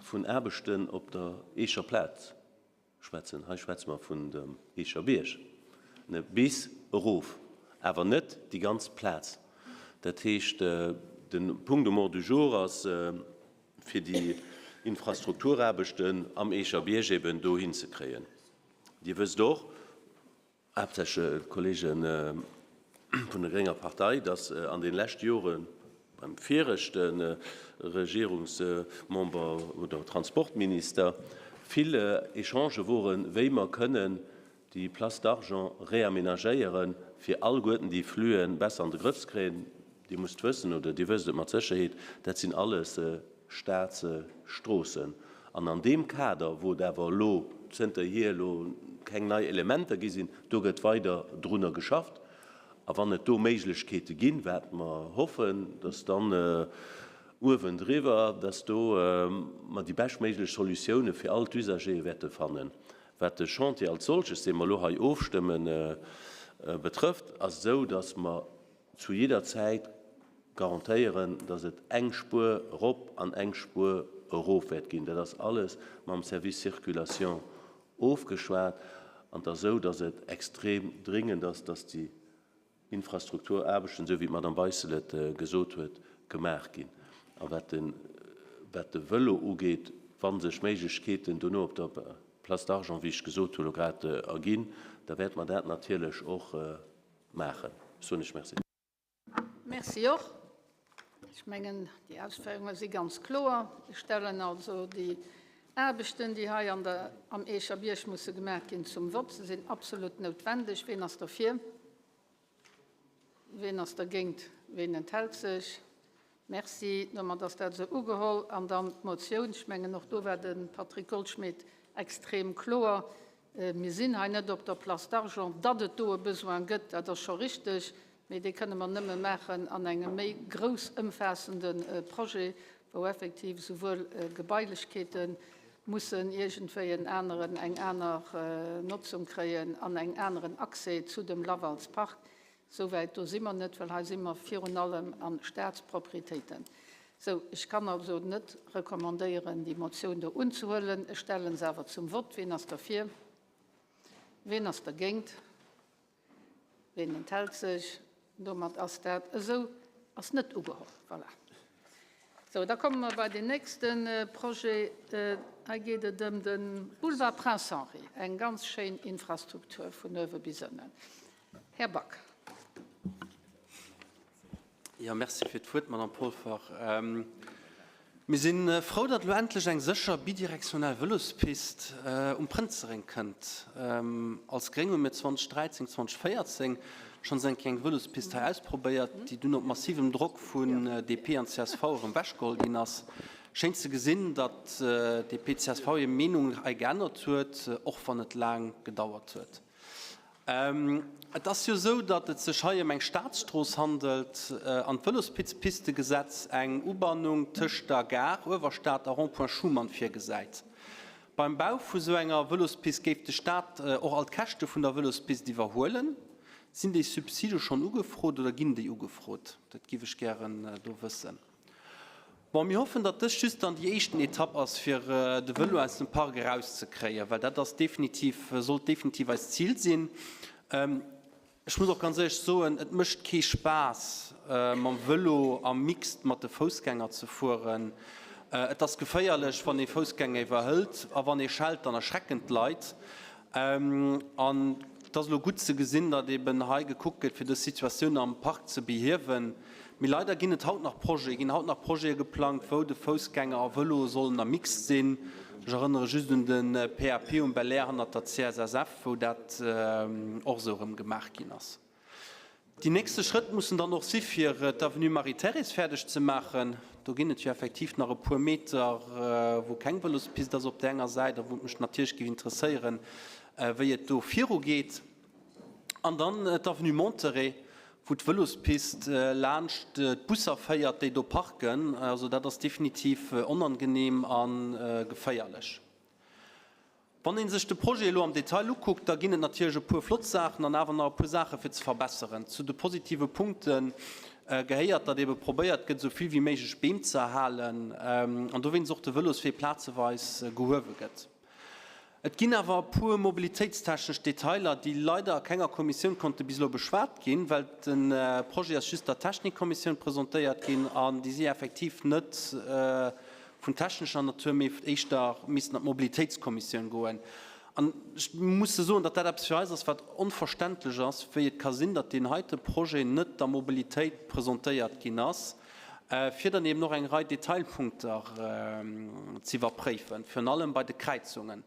Speaker 12: vun Aarbechten op der Eecher Plaz schwätzen. Hei schwätze mer vun dem Eecher Bierg, ne, bis erof, awer net déi ganz Plaz. Dat heescht, de Punkt um Ordre du jour ass, fir déi Infrastrukturaarbechten am Eecher Bierg eben dohin ze kréien. Dir wësst och, haaptsächlech d'Kollege vun der grénger Partei, datt an de leschte Jore beim viregte Regierungsmember oder Transportminister vill Echangë woren, wéi mer kënnen déi Place d'Argent réaménagéieren, fir alleguerten déi Fluen besser an de Grëff ze kréien. Dir musst wëssen, oder Dir wësst et mat Sécherheet, dat sinn alles Staatsstroossen. An an deem Kader, wou et awer elo zënterhier elo keng nei Elementer gi sinn, do gëtt weider drunner geschafft. A wann et do Méiglechkeete ginn, wat mer hoffen, dass dann uewendriwwer, dass do mer déi beschtméiglech Solutioune fir all d'Usagere wäerte fannen. Wat de Chantier als solches, dee mer elo hei ofstëmmen, betrëfft, ass et esou, dass mer zu jidder Zäit garantéieren, dass et eng Spuer erop an eng Spuer erof wäert ginn. Dat ass alles mam Service Circulation ofgeschwat an et ass esou, dass et extrem dringend ass, dass déi Infrastrukturaarbechten, esou wéi d'Madame Beissel et gesot huet, gemaach ginn. A wat de. Wat de Vëlo ugeet, wa sech Méiglechkeeten dono op der Place d'Argent, wéi ech gesot hu lo grad, erginn, da wäerte mer dat natierlech och maachen. Soen ech Merci.
Speaker 1: Merci och. Ech mengen, déi Ausféierunge si ganz kloer. Ech stellen also déi Aarbechten, déi hei an der, am Eecher Bierg musse gemaach ginn, zum Vott. Se sinn absolut noutwendeg. Ween ass derfir? Ween ass dergéint? Ween enthält sech? Merci. Domat ass dat esou ugeholl. An dann d'Motioun. Ech mengen, och do war de Patrick Goldschmidt extrem kloer. Mir sinn hei net op der Place d'Argent. Datt et do e Besoin gëtt, dat ass scho richteg, mee dee kënne mer nëmme maachen an engem méi grouss ëmfaassende Projet, wou effektiv esouwuel Gebailechkeete mussen iergendwéi en aneren, eng aner Notzung kréien an eng aneren Accès zu dem Lavalspark. Souwäit do si mer net, well hei si mer virun allem a Staatsproprietéiten. Sou, ech kann also net recommandéieren, déi Motioun do unzehuelen. Ech stelle se awer zum Vott. Ween ass derfir? Ween ass dergéint? Ween enthält sech? Domat ass dat esou ass net ugeholl. Voilà. Sou, da komme mer bei deen nächste Projet. Hei geet et ëm de Boulevard Prince Henri, eng ganz schéin Infrastruktur vun uewe bis ënnen. Här Back.
Speaker 13: Jo, merci fir d'Wuert, Madame Polfer. Mir si frou, datt elo endlech eng sécher bidirektionell Vëlospist um Prënzeréng kënnt. Als Gréng hu mir 2013, 2014 schonns eng Kéier eng Vëlospist hei ausprobéiert, déi dunn op massivem Drock vun DP an csv erëm ewechgeholl ginn ass. Schéin ze gesinn, datt DP, csv hir Meenung hei geännert huet, och wann et laang gedauert huet. Et ass jo esou, datt et sech hei ëm eng Staatsstrooss handelt an d'Vëlospistegesetz eng Ubannung tëscht der Gare Uewerstad a Rond-point Schuman virgesäit. Beim Bau vu sou enger Vëlospist géif de Staat och all d'Käschte vun der Vëlospist iwwerhuelen. Sinn déi Subside schonn ugefrot oder ginn déi ugefrot? Dat giff ech gären do wëssen. Bon, mir hoffen, datt dëst just dann déi éischten Etapp ass, fir de Vëlo aus dem Park erauszekréien, well dat ass definitiv, sollt definitiv eist Zil sinn. Ech muss och ganz éierlech soen, et mécht kee Spaass, mam Vëlo am Mixed mat de Foussgänger ze fueren. Et ass geféierlech, wann ee Foussgänger iwwerhëlt, a wann ee schellt, dann erschrecken d'Leit. An et ass elo gutt ze gesinn, datt eben hei gekuckt gëtt, fir dës Situatioun am Park ze behiewen. Mee leider ginn et haut nach Projeten, ginn haut nach Projete geplangt, wou de Foussgänger a Vëlo sollen am Mixed sinn. Ech erënnere just un de PAP um Belair hannert der CSSF, wou dat och esou erëm gemaach ginn ass. Déi nächste Schrëtt mussen dann och si fir d'Avenue Marie-Thérèse fäerdeg ze maachen. Do ginn et jo effektiv nach e puer Meter, wou keng Vëlospist ass op där enger Säit a wou et mech natierlech géif interesséieren, wéi et do virugeet. An dann d'Avenue Monterey, wou d'Vëlospist laanscht d'Busser féiert, déi do parken. Also dat ass definitiv onangenehm a geféierlech. Wann ee sech de Projet elo am Detail ukuckt, da ginn et natierlech e puer flott Saachen an awer nach e puer Saache fir ze verbesseren. Zu de positive Punkte gehéiert, datt ebe probéiert gëtt, esou vill wéi méiglech Beem ze erhalen an dowéinst och de Vëloswee plazeweis gehuewe gëtt. Et ginn awer e puer mobilitéitstechnesch Detailer, déi leider a kenger Kommissioun konnte bis elo beschwat ginn, well de Projet ass just der Technikkommissioun presentéiert ginn an déi si effektiv net vun technescher Natur, mee éischter missten an d'Mobilitéitskommissioun goen. An ech musse soen, datt dat eppes fir eis ass, wat onverständlech ass, wéi et ka sinn, datt deen heite Projet net der Mobilitéit presentéiert ginn ass, fir dann eben och eng Rei Detailpunkter ze iwwerpréifen, virun allem bei de Kräizungen.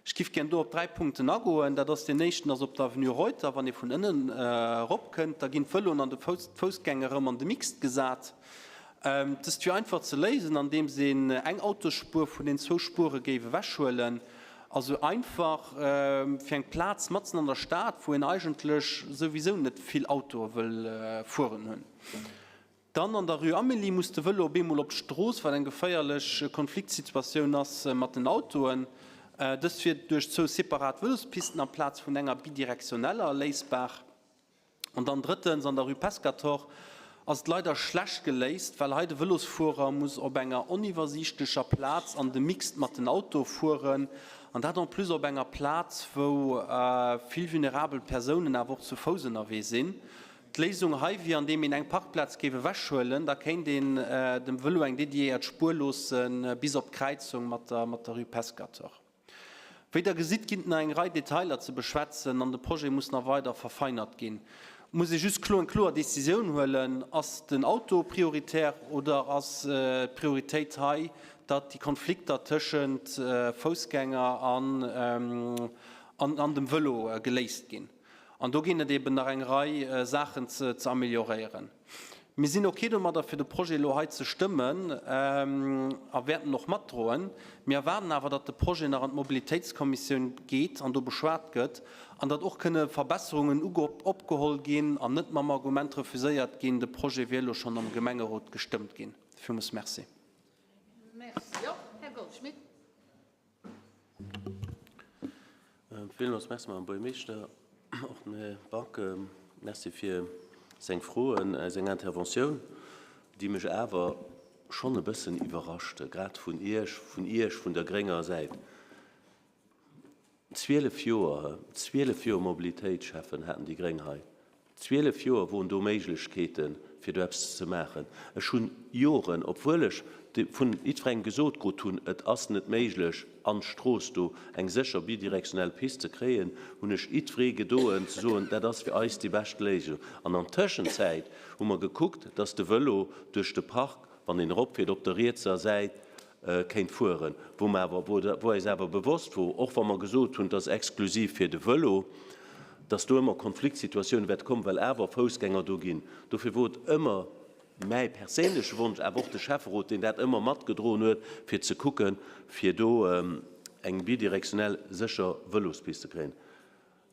Speaker 13: Ech giff gär do op 3 Punkten agoen. Dat ass, deen éischten ass op der Avenue Reuter, wann ee vun ënnen eropkënnt, da ginn d'Vëloen an de d'Foussgänger erëm an de Mixed gesat. Dëst wier einfach ze léisen, andeems een eng Autosspuer vun den zwou Spuere géif ewechhuelen. Also einfach fir eng Plaz matzen an der Stad, wou een eigentlech souwisou net vill Autoe wëll fueren hunn. Dann an der Rue Amélie muss de Vëlo op eemol op d'Strooss, wat eng geféierlech Konfliktsituatioun ass mat den Autoen. Dëst wier duerch zwou separat Vëlospisten amplaz vun enger bidirektioneller léisbar. An dann drëttens, an der Rue Pescator ass et leider schlecht geléist, well hei de Vëlosfuerer muss op enger oniwwersiichtlecher Plaz an de Mixed mat den Autoe fueren, an dat en plus op enger Plaz, wou vill vulnerabel Persounen awer och zu Fouss ënnerwee sinn. D'Léisung hei wier, andeem een eng Parkplaz géif ewechhuelen, da kéint een dem Vëlo eng dediéiert Spuer loosse bis op d'Kräizung mat der Rue Pescator. Wéi Der gesitt, ginn et nach eng Rei Detailer ze beschwätzen an de Projet muss nach weider verfeinert ginn. Et muss ee just klo eng kloer Decisioun huelen, Ass den Auto prioritär oder ass d'Prioritéit hei, datt déi Konflikter tëschent Foussgänger an dem Vëlo geléist ginn? An do ginn et eben nach eng Rei Saachen ze amelioréieren. Mir sinn ok domadder, fir de Projet elo hei ze stëmmen a wäerten en och matdroen. Mir erwaarden awer, datt de Projet nach an d'Mobilitéitskommissioun geet an do beschwat gëtt an datt och kënne Verbesserungen opgeholl ginn an net mam Argument refuséiert ginn, de Projet wier elo schonn am Gemengerot gestëmmt ginn. Villmools Merci.
Speaker 1: Merci och. Här Goldschmidt.
Speaker 12: Villmools Merci, Madame Buergermeeschter. Och dem Här Back Merci fir seng Froen, seng Interventioun, déi mech awer schonn e bëssen iwwerrascht, grad vun Iech, vun Iech, vun der grénger Säit. 12 Joer, 12 Joer Mobilitéitsschäffen haten déi Gréng hei. 12 Joer woren do Méiglechkeeten, fir do eppes ze maachen. Ech hunn Joren, obwuel ech vun jiddwerengem gesot krut hunn, et ass net méiglech, an d'Strooss do eng sécher bidirektionell Pist ze kréien, hunn ech jiddweree gedoen ze soen, dat ass fir eis déi bescht Léisung. An an Tëschenzäit hu mer gekuckt, dass de Vëlo duerch de Park, wann een eropfiert, op der rietser Säit kéint fueren, wou mer awer, wou eis awer bewosst wor, och wa mer gesot hunn, et ass exklusiv fir de Vëlo, dass do ëmmer Konfliktsituatioune wäerte kommen, well awer Foussgänger do ginn. Dofir wor et ëmmer mäi perséinleche Wonsch, awer och de Schäfferot, deen dat ëmmer matgedroen huet, fir ze kucken, fir do eng bidirektionell sécher Vëlospist ze kréien.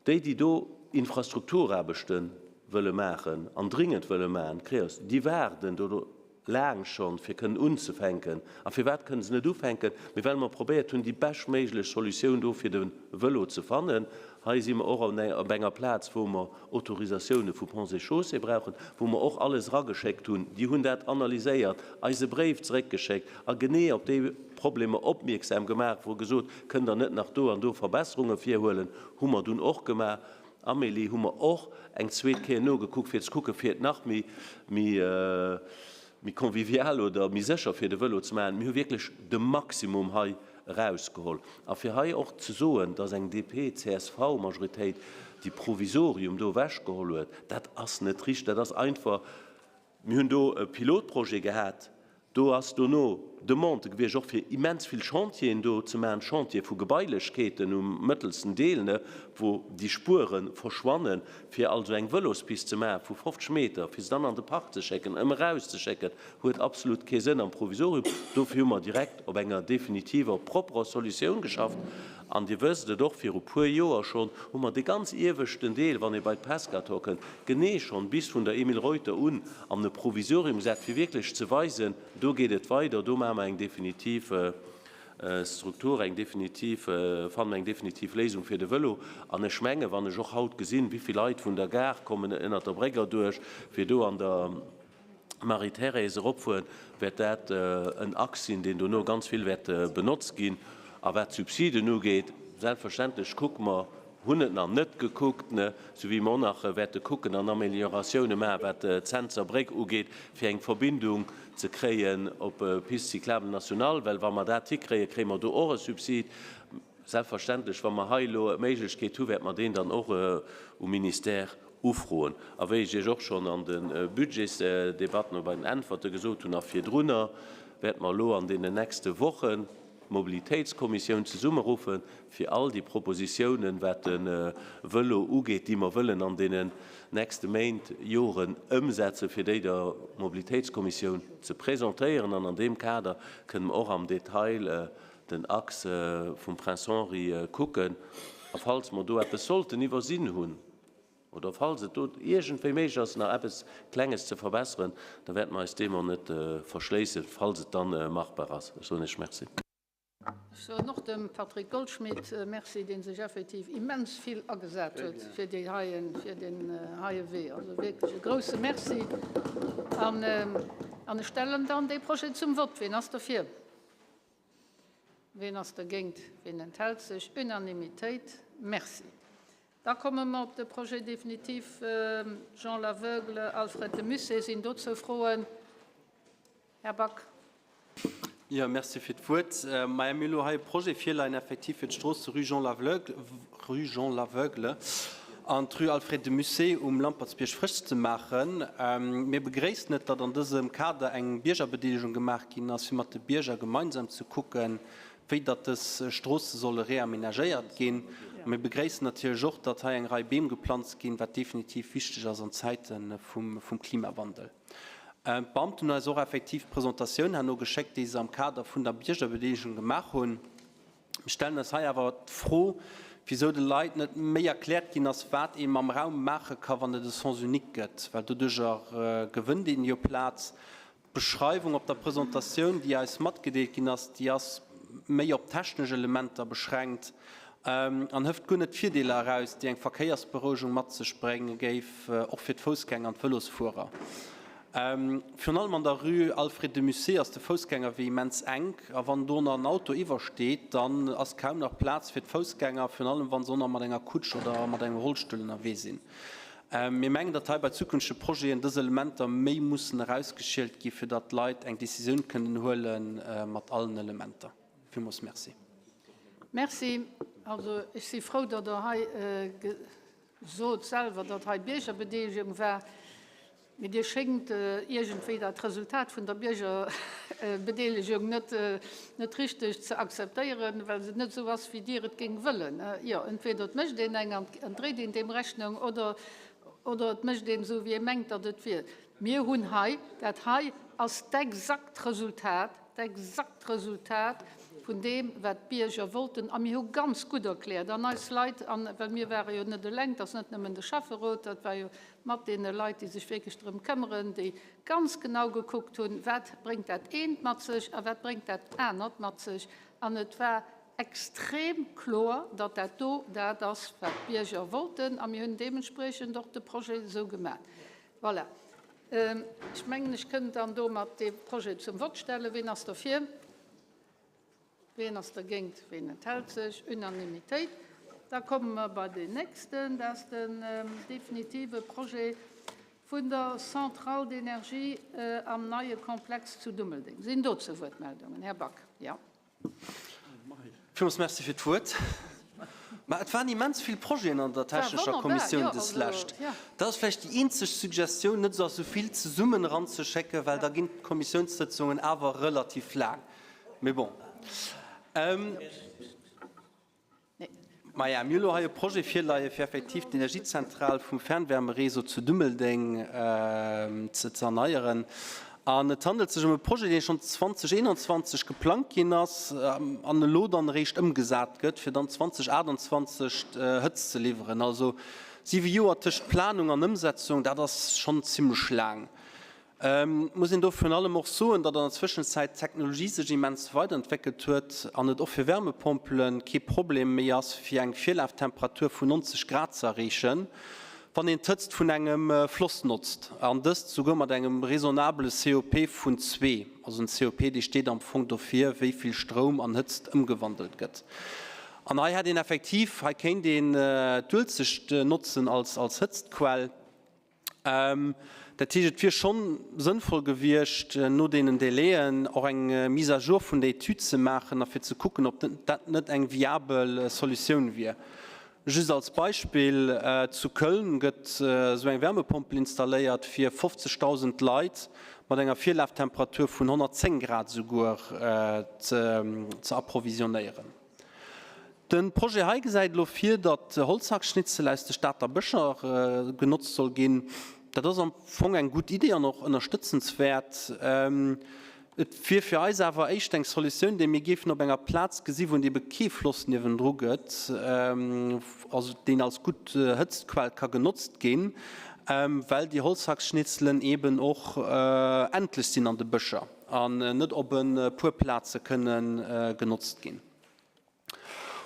Speaker 12: Déi, déi do Infrastrukturaarbechte wëlle maachen an dringend wëlle maachen, Creos, déi waarden do laang schonn, fir kënnen unzefänken. A firwat kënnen se net ufänken? Mee well mer probéiert hunn, déi beschtméiglech Solutioun do fir de Vëlo ze fannen. Hei si mer och op enger Plaz, wou mer Autorisatioune vu Ponts et Chaussées brauchen, wou mer och alles erageschéckt hunn. Déi hunn dat analyséiert, eis e Bréif zeréckgeschéckt a genee op déi Problemer opmierksam gemaach, wou gesot, Kënnt Der net nach do an do Verbesserunge virhuelen? Hu mer dunn och gemaach. Amélie, hu mer och eng zweet Kéier nogekuckt, fir ze kucken, fir et nach méi, méi, méi convivial oder méi sécher fir de Vëlo ze maachen. Mir hu wierklech de Maximum hei erausgeholl. A fir hei och ze soen, dass eng DP-CSV-Majoritéit déi Provisorium do ewechgeholl huet, dat ass net richteg. Dat ass einfach Mir hunn do e Pilotprojet gehat. Do ass dono Demande gewiescht, och fir immens vill Chantieren do ze maachen, Chantiere vu Gebailechkeeten um mëttelsten Deel, ne, wou déi Spuere verschwannen, fir also eng Vëlospist ze maache vu 50 Meter, fir se dann an de Park ze schécken, ëm erauszeschécken, huet absolut kee Sënn am Provisorium. Dofir hu mer direkt op enger definitiver, propperer Solutioun geschafft. An Dir wësst et och, viru puer Joer schonn hu mer dee ganz ieweschten Deel, wann ee bei d'Pescator kënnt, genee schonn bis vun der Emile Reuter un an e Provisorium gesat, fir wierklech ze weisen, do geet et weider, do maache mer eng definitiv Struktur, eng definitiv, fanne mer eng definitiv Léisung fir de Vëlo. An ech mengen, wann ech och haut gesinn, wéi vill Leit vun der Gare kommen ënnert der Bréck erduerch, fir do an der Marie-Thérèse eropfueren, wäert dat en Axe sinn, deen dono ganz vill wäert benotzt ginn. A wat d'Subsiden ugeet, selbstverständlech kucke mer, hunn et nach net gekuckt, ne, sou wéi mer och nach wäerte kucken an Amélioratioune maachen, wat d'Centser Bréck ugeet, fir eng Verbindung ze kréien op Piste cyclable nationale, well wa mer dat hikréien, kréie mer do och e Subsid. Selbstverständlech, wa mer hei elo d'Méiglechkeet hu, wäerte mer deen dann och um Ministère ufroen. A wéi ech Iech och schonn an de Budgetsdebatten oder bei den Äntwerte gesot hunn a virdrunner, wäerte mer elo an deenen nächste Wochen d'Mobilitéitskommissioun zesummeruffen, fir all déi Propositiounen, wat de Vëlo ugeet, déi mer wëllen an deenen nächste Méint, Joren ëmsetzen, fir déi der Mobilitéitskommissioun ze presentéieren. An an deem Kader kënne mer och am Detail den Axe vum Prince Henri kucken. A falls mer do eppes sollten iwwersinn hunn oder falls et do iergendwéi méiglech ass, nach eppes Klenges ze verbesseren, da wäerte mer eis deem och net verschléissen, falls et dann machbar ass. Ech soen Iech Merci.
Speaker 1: Ech soen och dem Patrick Goldschmidt Merci, dee sech effektiv immens vill agesat huet fir déi heien, fir deen heie Wee. Also wierklech e grouse Merci. An ech stellen dann dee Projet zum Vott. Wien ass derfir? Ween ass dergéint? Ween enthält sech? Unanimitéit. Merci. Da komme mer op de Projet définitif Jean Laveugle, Alfred de Musset. Sinn dozou Froen? Här Back.
Speaker 13: Jo, merci fir d'Wuert. Maja, mir hu lo hei e Projet virleien, effektiv fir d'Strooss rue Jean Laveugle, rue Jean Laveugle an d'rue Alfred de Musset um Lampertsbierg frësch ze maachen. Mir begréissen et, datt an dësem Kader eng Biergerbedeelegung gemaach ginn ass, fir mat de Bierger gemeinsam ze kucken, wéi datt dës Stroosse solle reamenagéiert ginn. A mir begréissen natierlech och, datt hei eng Rei Beem geplanzt ginn, wat definitiv wichteg ass an Zäite vum Klimawandel. D'Beamten hunn eis och effektiv d'Presentatioun herno geschéckt, déi se am Kader vun der Biergerbedeelegung gemaach hunn. Mir stellen eis hei awer d'Fro, wisou de Leit net méi erkläert ginn ass, wat ee mam Raum maache ka wann et e Sens unique gëtt, well doduercher gewënnt een jo Plaz. D'Beschreiwung op der Presentatioun, déi eis matgedeelt ginn ass, déi ass méi op technesch Elementer beschränkt an hëft guer net d'Virdeeler eraus, déi eng Verkéiersberouegung mat sech brénge géif, och fir d'Foussgänger an d'Vëlosfuerer. Virun allem an der Rue Alfred de Musset ass de Foussgängerwee immens enk a wann do nach en Auto iwwersteet, dann ass kaum nach Plaz fir d'Foussgänger, virun allem wa se och nach mat enger Kutsch oder mat engem Rollstull ënnerwee sinn. Mir mengen, datt hei bei zukünftege Projeten dës Elementer méi mussen erausgeschielt gi fir datt d'Leit eng Décisioun kënnen huele mat allen Elementer. Villmools Merci.
Speaker 1: Merci. Also ech si frou, datt Der hei sot selwer, datt hei Biergerbedeelegung war. Mee Dir schéngt iergendwéi dat Resultat vun der Biergerbedeelegung net, net richteg ze akzeptéieren, well se net esou ass, wéi Dir et géingt wëllen. Jo, entweder et mécht een eng an dréit een deem Rechnung oder, oder et mécht een esou, wéi ee mengt, datt et wier. Mir hunn hei, dat hei ass d'exakt Resultat, d'exakt Resultat vun deem, wat d'Bierger wollten. A mir hu ganz gutt erkläert, an eis Leit, an well mir ware jo net eleng, et ass net nëmmen de Schäfferot, dat war jo mat deene Leit, déi sech wierklech drëm këmmeren, déi ganz genau gekuckt hunn, wat bréngt dat eent mat sech a wat bréngt dat anert mat sech. An et war extrem kloer, datt dat do dat ass, wat d'Bierger wollten. A mir hunn deementspriechend och de Projet esou gemaach. Voilà. Ech mengen, ech kënnt dann domat dee Projet zum Vott stellen. Ween ass derfir? Ween ass dergéint? Ween enthält sech? Unanimitéit. Da komme mer bei deen nächsten, dat ass den definitive Projet vun der Centrale d'énergie am neie Komplex zu Dummeldeng. Sinn dozou Wuertmeldungen? Här Back, jo.
Speaker 13: Villmools Merci fir d'Wuert. Mä et waren immens vill Projeten an der technescher Kommissioun des Lescht. Dat ass vläicht déi eenzeg Suggestioun, net esou vill zesummen eranzeschécken, well da ginn d'Kommissiounssëtzungen awer relativ laang. Mee bon. Maja, mir hu lo hei e Projet virleie fir effektiv d'Energiezentral vum Fernwärmeréseau zu Dummeldeng ze erneieren. An et handelt sech ëm e Projet, dee schonn 2021 geplangt ginn ass an elo dann eréischt ëmgesat gëtt, fir dann 2028 d'Hëtzt ze liwweren. Also siwe Joer tëscht Planung an Ëmsetzung, dat ass schonn zimmlech laang. Et muss een do virun allem och soen, datt an der Zwëschenzäit d'Technologie sech immens weiderentwéckelt huet an et och fir Wärmepompele kee Problem méi ass, fir eng Virlaftemperatur vun 90 Grad ze erreechen, wann een d'Hëtzt vun engem Floss notzt, an dëst souguer mat engem raisonnabele COP vun zwee. Also den COP, dee steet am Fong dofir, wéi vill Stroum an Hëtzt ëmgewandelt gëtt. An hei hätt een effektiv, hei kéint een d'Uelzecht notzen als Hëtztquell. Dat heescht, et wier schonn sënnvoll gewiescht, no deenen Délaiën och eng Mise à jour vun der Etüd ze maachen a fir ze kucken, ob dat net eng viabel Solutioun wier. Just als Beispill, Zu Köln gëtt esou eng Wärmepompel installéiert, fir 50.000 Leit mat enger Virlaftemperatur vun 110 Grad esouguer ze approvisionnéieren. De Projet hei gesäit elo vir, datt Holzhackschnitzel aus de Stater Bëscher genotzt soll ginn. Dat ass am Fong eng gutt Idee an och ënnerstëtzenswäert. Et wier fir eis awer éischt eng Solutioun, déi mir géifen op enger Plaz gesi wou et ebe kee Floss niewendru gëtt, also deen als gutt Hëtztquell ka genotzt ginn, well déi Holzhackschnitzelen eben och endlech sinn an de Bëscher. An net op e puer Plaze kënne genotzt ginn.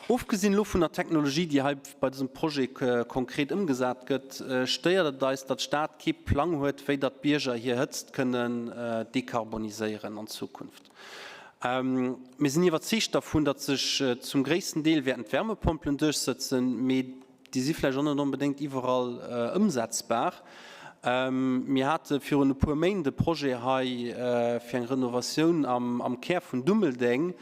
Speaker 13: Ofgesinn elo vun der Technologie, déi hei bei dësem Projet konkret ëmgesat gëtt, stéiert et eis, datt d'Stad kee Plang huet, wéi datt d'Bierger hir Hëtzt kënnen dekarboniséieren an Zukunft. Mir sinn iwwerzeegt dervun, datt sech zum gréissten Deel wäerten d'Wärmepompelen duerchsëtzen, mee. Déi si vläicht och net onbedéngt iwwerall ëmsetzbar. Mir hate virun e puer Méint e Projet hei fir eng Renovatioun am Kär vun Dummeldeng,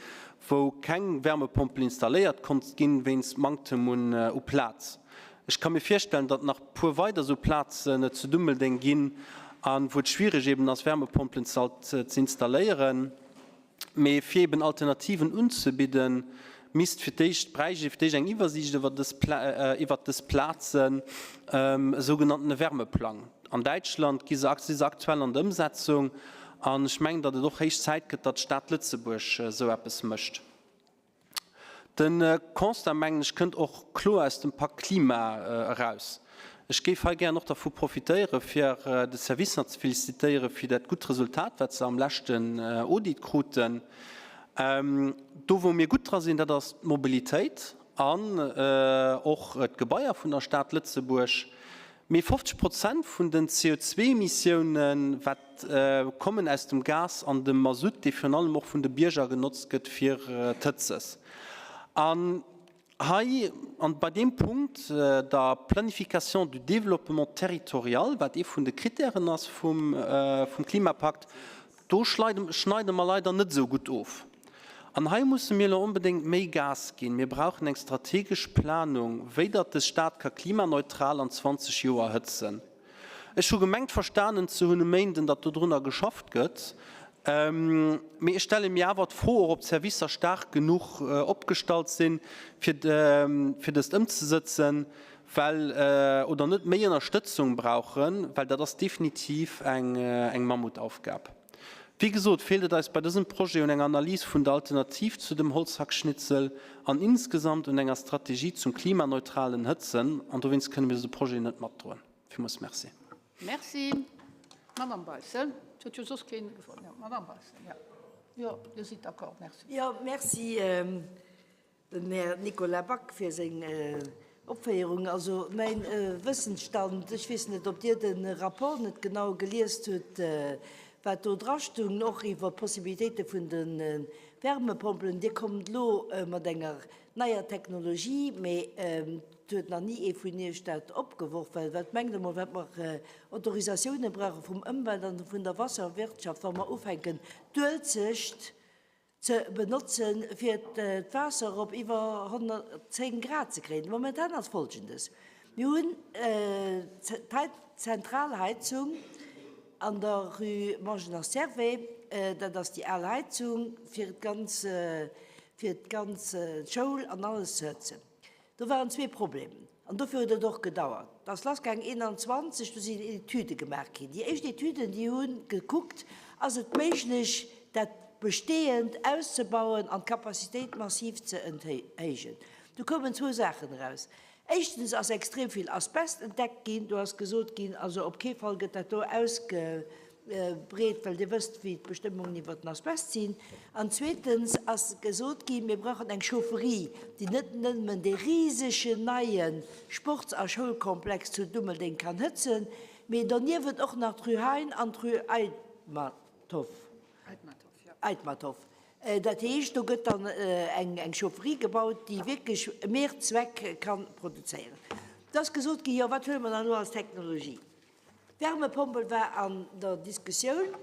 Speaker 13: wou keng Wärmepompel installéiert konnt ginn, wéinst Manktem u Plaz. Ech ka mir virstellen, datt nach e puer weider esou Plazen et zu Dummeldeng ginn, a wou et schwierig eben ass, Wärmepompelen ze installéieren. Mee fir eben Alternativen unzebidden, misst fir d'éischt, bräicht ee fir d'éischt eng Iwwersiicht iwwer dës, iwwert dës Plazen, e sougenanntene Wärmeplang. An Däitschland gi se, si se aktuell an der Ëmsetzung an ech mengen, datt et och héich Zäit gëtt, datt d'Stad Lëtzebuerg esou eppes mécht. De Constat, mengen ech, kënnt och kloer aus dem Pak Klima eraus. Ech géif hei gären och dervu profitéieren, fir de Servicer ze félicitéiere fir dat gutt Resultat, wat se am leschten Audit kruten. Do, wou mir gutt dra sinn, dat ass d'Mobilitéit an och d'Gebaier vun der Stad Lëtzebuerg. Mee 50 Prozent vun den CO2-Emissiounen, wat kommen aus dem Gas an dem Masutt, dee virun allem och vun de Bierger genotzt gëtt fir d'Hëtzes. An hei, an bei deem Punkt, der Planification du développement territorial, wat ee vun de Kritären ass vum Klimapakt, Do schneide mer leider net esou gutt of. An hei musse mir elo onbedéngt méi Gas ginn. Mir brauchen eng strategesch Planung, wéi datt des Stad ka klimaneutral an 20 Joer hëtzen. Ech hu gemengt verstanen ze hunn e Méinden, datt dodrunner geschafft gëtt. Mee ech stelle mir awer d'Fro och, ob d'Servicer staark genuch opgestallt sinn, fir dëst ëmzesëtzen. Well, oder net méi Ënnerstëtzung brauchen, well dat ass definitiv eng eng Mammutaufgab. Wéi gesot, feelt et eis bei dësem Projet un enger Analys vun der Alternativ zu dem Holzhackschnitzel an insgesamt un enger Strategie zum klimaneutralen Hëtzen an dowéinst kënne mir dëse Projet net matdroen. Villmools Merci.
Speaker 1: Merci. Madame Beissel, et huet jo soss keen gefrot. Madame Beissel, jo. Jo, Dir sidd d'accord. Merci.
Speaker 5: Jo, merci. Den Här Nicolas Back fir seng Opféierung. Also mäin Wëssensstand, ech weess net, ob Dir de Rapport net genau geliest hutt, wat do drastung, och iwwer d'Possibilitéite vun de Wärmepompelen. Dir kommt elo mat enger neier Technologie, mee et huet nach ni ee vun Iech dat opgeworf. Well wat mengt Der emol, wat mer Autorisatiounen brauche vum Ëmwelt an vun der Wasserwirtschaft, wa mer ufänken d'Uelzecht ze benotzen, fir d'Waasser op iwwer 110 Grad ze kréien. Momentan ass Folgendes, Mir hunn d'Zentralheizung an der Rue Mangenast Servais, dat ass déi al Heizung, fir d'ganz, fir d'ganz Schoul an alles ze hëtzen. Do waren zwee Problemen an dofir huet et och gedauert. Et ass lassgaang 21, do sinn Etüde gemaach ginn. Déi éischt Etüden, déi hu gekuckt, ass et méiglech, dat Bestehend auszebauen an d'Capacitéit massiv ze enthéijen. Do koumen zwou Saachen eraus. Éischtens ass extrem vill Asbest entdeckt ginn. Do ass gesot ginn, also op kee Fall gëtt dat do ausge Breet, well Dir wësst, wéi d'Bestëmmungen iwwert den Asbest sinn. An zweetens ass gesot ginn, mir brauchen eng Chaufferie, déi net nëmmen dee risegen neie Sports a Schoulkomplex zu Dummeldeng kann hëtzen, mee doniewent och nach d'Rue Hein an d'Rue Aitmatov. Aitmatov. Dat heescht, do gëtt dann eng Chaufferie gebaut, déi wierklech Mehrzweck ka produzéieren. Et ass gesot ginn, jo, wat huele mer dann elo als Technologie? D'Wärmepompel war an der Diskussioun.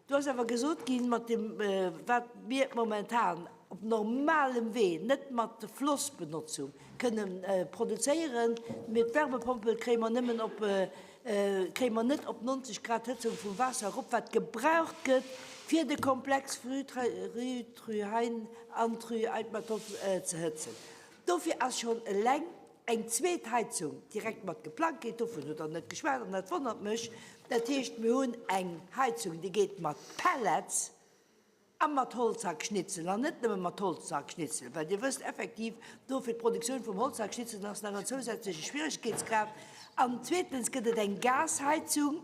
Speaker 5: Do ass awer gesot ginn, mat deem, wat mir momentan op normalem Wee, net mat Flossbenotzung, kënne produzéieren, mee d'Wärmepompel kréie mer nëmmen op, kréie mer net op 90 Grad Hëtzung vum Waasser erop, wat gebraucht gëtt, fir de Komplex Rue Truhain an d'Rue Aitmatov ze hëtzen. Dofir ass schonn eleng Eng zweet Heizung direkt mat geplangt gétt, dovun hutt Der net geschwat an dat wonnert mech. Dat heescht, mir hunn eng Heizung, déi geet mat Pellets a mat Holzhackschnitzel an net nëmme mat Holzhackschnitzel, well Dir wësst effektiv, do fir d'Produktioun vum Holzhackschnitzel ass nach en zousätzleche Schwierigkeetsgrad. An zweetens gëtt et eng Gasheizung,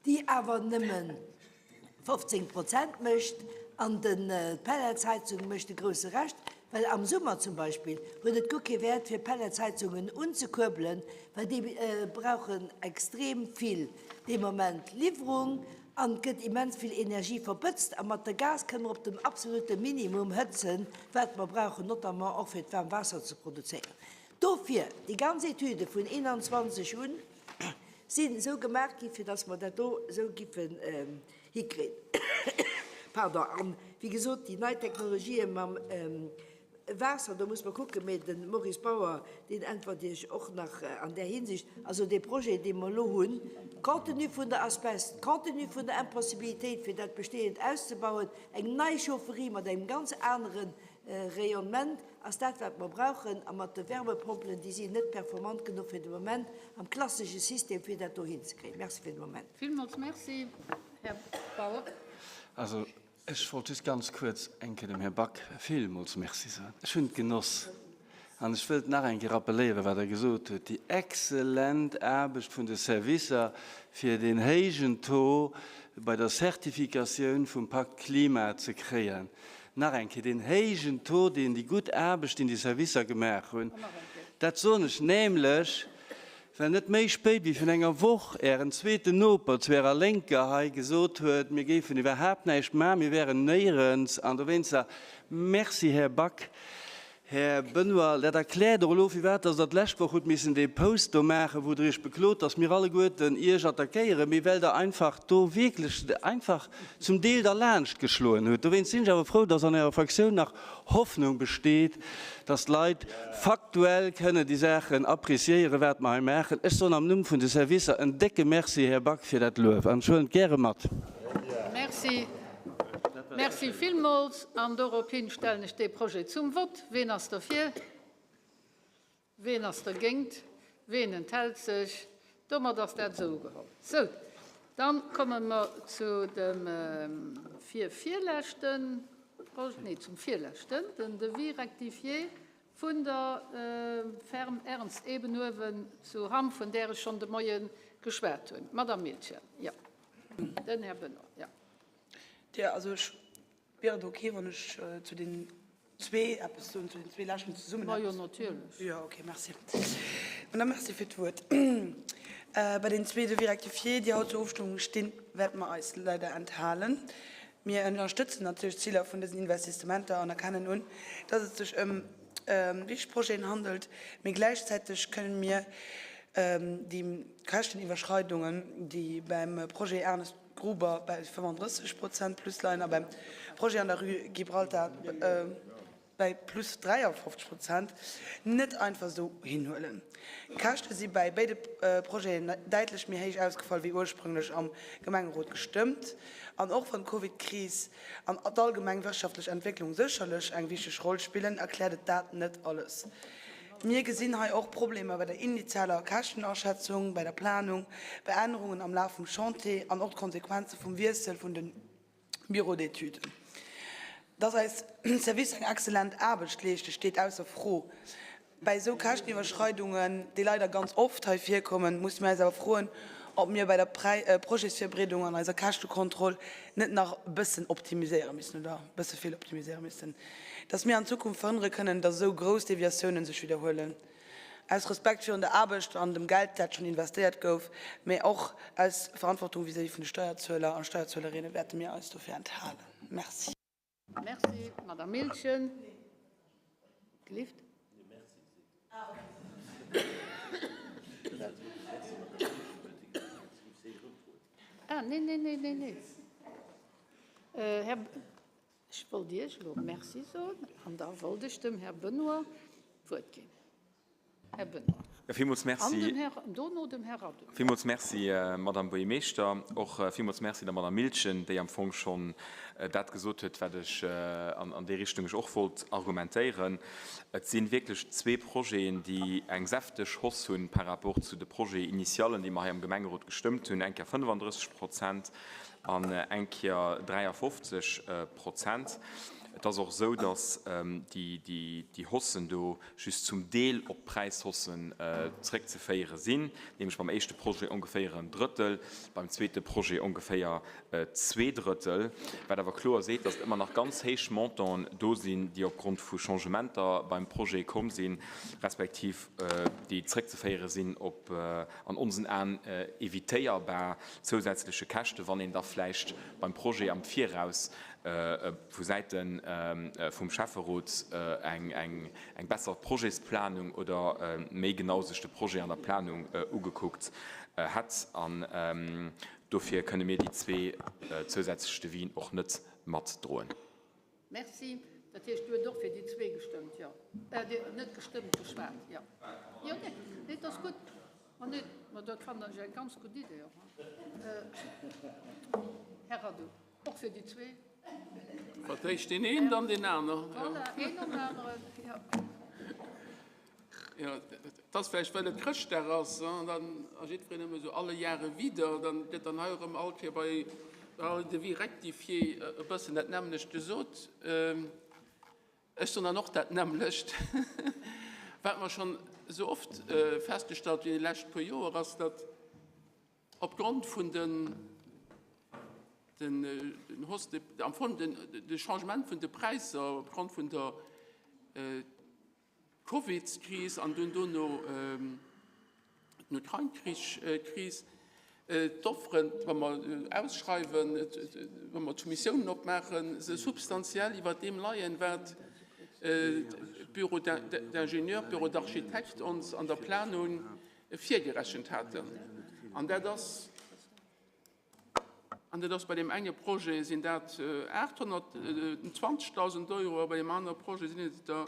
Speaker 5: déi awer nëmme 15 Prozent mécht an d'Pelletsheizung mécht de grousse Rescht, well am Summer zum Beispill huet et guer kee Wäert fir Pelletsheizungen unzekuerbelen, well déi brauchen extrem vill dee Moment Liwwerung an et gëtt immens vill Energie verbëtzt a mat der Gas kënne mer op dem absolute Minimum hëtzen, wat mer brauchen, notamment och fir d'waarm Waasser ze produzéieren. Dofir, déi ganz Etüde vun 21 un sinn esou gemaach gi fir datt mer dat do esou giffen hikréien. Pardon. An, wéi gesot, déi nei Technologië mam Waasser, do muss mer kucken, mee de Maurice Bauer, deen äntwert Iech och nach an där Hinsicht. Also dee Projet, dee mer elo hunn, compte tenu vun der Asbest, compte tenu vun der Impossibilitéit, fir dat Bestehend auszebauen, eng nei Chaufferie mat engem ganz anere Rayonnement, ass dat, wat mer brauchen. A mat de Wärmepompelen, déi sinn net performant genuch fir de Moment am klassesche System, fir dat do hinzekréien. Merci fir de Moment.
Speaker 1: Villmools Merci, Här Bauer.
Speaker 14: Also, Ech wollt just ganz kuerz eng Kéier dem Här Back villmools Merci soen. Ech hunn et genoss an ech wëllt nach eng Kéier rappelléieren, wat Der gesot hutt, déi exzellent Aarbecht vun de Servicer, fir deen héijen Taux bei der Zertifikatioun vum Pakt Klima ze kréien. Nach eng Kéier, deen héijen Taux, deen déi gutt Aarbecht, déi déi Servicer gemaach hunn, dat soen ech nämlech, Well net méi spéit wéi vun enger Woch Ären zweeten Noper zu Ärer Lénker hei gesot huet, mir géifen iwwerhaapt näischt maachen, mir wäeren néierens. An dowéinster Merci, Här Back. Här Benoy, dat erkläert och elo, firwat dass Der d'lescht Woch hutt missen dee Post do maachen, wou Der Iech beklot, dass mir alleguerten Iech attackéieren, mee well Der einfach do wierklech einfach zum Deel derlaanscht geschloen hutt. Dowéinst sinn ech awer frou, dass an Ärer Fraktioun nach Hoffnung besteet, dass d'Leit faktuell kënne déi Saachen appréciéieren, wat mer hei maachen. Ech soen am Numm vun de Servicer en décke Merci, Här Back, fir dat Luef, an ech huelen et gäre mat.
Speaker 1: Merci. Merci villmools. An dorophin stellen ech dee Projet zum Vott. Ween ass derfir? Ween ass dergéint? Ween enthält sech? Domat ass dat esou ugeholl. Sou, dann komme mer zu dem virvirleschten Projet, nee, zum virleschten, den Devis rectifié vun der Ferme Ernst Ebenuewen zu Hamm, vun där ech schonn de Moie geschwat hunn. D'Madame Miltgen, jo. Den Här Benoy, jo.
Speaker 15: Jo, also ech Wier et ok, wann ech zu den zwee eppes soen, zu den zwee leschten zesummen
Speaker 1: eppes? Majo, natierlech.
Speaker 15: Jo, ok, merci. An da merci fir d'Wuert. Bei den zwee Devis rectifiés, déi haut zur Ofstëmmung stinn, wäerte mer eis leider enthalen. Mir ënnerstëtzen natierlech d'Ziler vun dësen Investissementer an erkennen un, dass et sech ëm wichteg Projeten handelt, mee gläichzäiteg kënnen mir déi Käschteniwwerschreidungen, déi beim Projet Ernest Gruber bei 35 Prozent plus leien a beim Projet an der Rue Gibraltar bei plus 53 Prozent, net einfach esou hinhuelen. D'Käschte si bäi béide Projeten däitlech méi héich ausgefall wéi ursprünglech am Gemengerot gestëmmt. An och wann d'Covid-Kris an d'allgemeng wirtschaftlech Entwécklung sécherlech eng wichteg Roll spillen, erkläert et dat net alles. Mir gesinn hei och Problemer bei der initialer Käschtenaschätzung, bei der Planung, bei Ännerungen am Laf vum Chantier an och d'Konsequenze vum Wiessel vun de Bureaux d'études. Dass eis Servicer eng exzellent Aarbecht leeschten, steet ausser Fro. Bäi esou Käschteniwwerschreidungen, déi leider ganz oft hei virkommen, musse mir eis awer froen, ob mir bei der Projetsvirbereedung an eiser Käschtekontroll net nach e bëssen optimiséiere müssen oder e bësse vill optimiséiere müssen, dass mir an Zukunft verhënnere kënnen, dass esou grouss Deviatiounen sech widderhuelen. Aus Respekt virun der Aarbecht an dem Geld, dat schonn investéiert gouf, mä och aus Verantwortung vis-à-vis vun de Steierzueler a Steierzuelerinne wäerte mir eis dofir enthalen. Merci.
Speaker 1: Merci, Madame Miltgen. Gelift? Ah, nee, nee, nee, nee, nee. Här, ech wollt Iech elo Merci soen an da wollt ech dem Här Benoy d'Wuert ginn. Här Benoy.
Speaker 16: Jo, villmools
Speaker 1: An
Speaker 16: Merci.
Speaker 1: dem Här, dono dem Här Radun.
Speaker 16: Villmools Merci, Madame Buergermeeschter. Och villmools Merci der Madame Miltgen, déi am Fong schonn dat gesot huet, wat ech an déi Richtung ech och wollt argumentéieren. Et si wierklech zwee Projeten, déi eng säfteg Hausse hunn par rapport zu de Projet-initiallen, déi mer hei am Gemengerot gestëmmt hunn, eng Kéier 35 Prozent an eng Kéier 53 Prozent. Et ass och esou, datt déi Haussen do just zum Deel op d'Präishaussen zréckzeféiere sinn, nämlech beim éischte Projet ongeféier en Drëttel, beim zweete Projet ongeféier zwee Drëttel, wat awer kloer seet, datt et ëmmer nach ganz héich Montanten do sinn, déi opgrond vu Changementer beim Projet komm sinn, respektiv déi zréckzeféiere sinn op an onsen Aen evitéierbar zousätzleche Käschten, wann een da vläicht beim Projet am Viraus. vu Säite vum Schäfferot eng besser Projetsplanung oder méi genau sech de Projet an der Planung ugekuckt hätt. An dofir kënne mir déi zwee zousätzlech Devisen och net matdroen.
Speaker 1: Merci. Dat heescht, Dir hutt och fir déi zwee gestëmmt, jo? Net gestëmmt, geschwat, jo. Jo, nee, nee, dat ass gutt. Ma nee, ma dat fannen ech eng ganz gutt Idee och. Här Radu, och fir déi zwee?
Speaker 11: Fir d'éischt deen een, dann deen aner.
Speaker 1: Voilà, een nom aneren, jo.
Speaker 11: Jo, et ass vläicht, well et Chrëschtdag ass, an dann ass jiddwereen ëmmer esou alle Jahre wieder, dann gëtt dann hei erëm all Kéier bei all Devis rectifié e bëssen dat nämmlecht gesot. Ech soen dann och dat nämmlecht, wat mer schonn esou oft festgestallt hunn déi lescht puer Joer, ass, datt opgrond vun den, den Hausse de, am Fong den, de Changement vun de Präisser, opgrond vun der D'Covidskris an dunn dono den Ukrain-Krich-Kris, d'Offeren, wa mer ausschreiwen, wa mer d'Soumissiounen opmaachen, se substantiell iwwert deem leien, wat d'Bureaux d'ingénieurs, d'Bureaux d'architectes ons an der Planung virgerechent haten. An dat ass. An dat ass bei deem enge Projet sinn dat 820.000 Euro a bei deem anere Projet sinn et der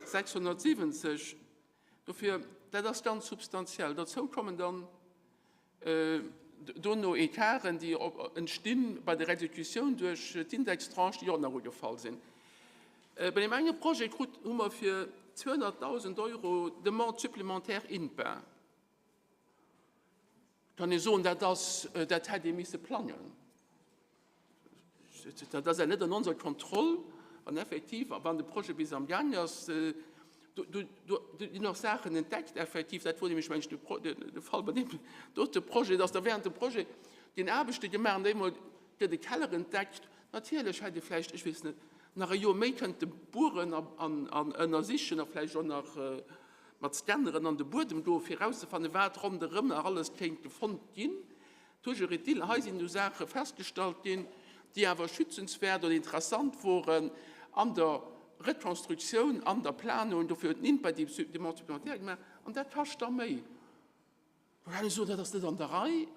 Speaker 11: 670. Dofir, dat ass ganz substantiell. Dozou kommen dann dono Ecarten, déi entstinn bei der Exekutioun duerch d'Indextranche, déi och nach ugefall sinn. Bei deem enge Projet krut, hu mer fir 200.000 Euro Demande supplémentaire INPA. Kann ee soen, dat ass, dat hätt ee misse plangen. Dat ass ja net an onser Kontroll. An effektiv, wann de Projet bis am Gaang ass, do, do, do ginn och Saachen entdeckt, effektiv. Dat wor nämlech, meng ech, de, de Fall bei deem dote Projet, dass da während dem Projet ginn Aarbechte gemaach an eemol gëtt e Keller entdeckt. Natierlech hätt ee vläicht, ech weess net, nach e Joer méi kënnte bueren an, an ënnersichen a vläicht och nach mat Scanneren an de Buedem goen, fir erauszefannen, wat ronderëm nach alles kéint gefonnt ginn. Toujours est-il, hei sinn du Saache festgestallt ginn, déi awer schützenswäert oder interessant woren an der Rekonstruktioun, an der Planung. Dofir huet den INPA déi Demande supplémentaire gemaach an dat kascht da méi. Do kann ee soen, dat ass net an der Rei.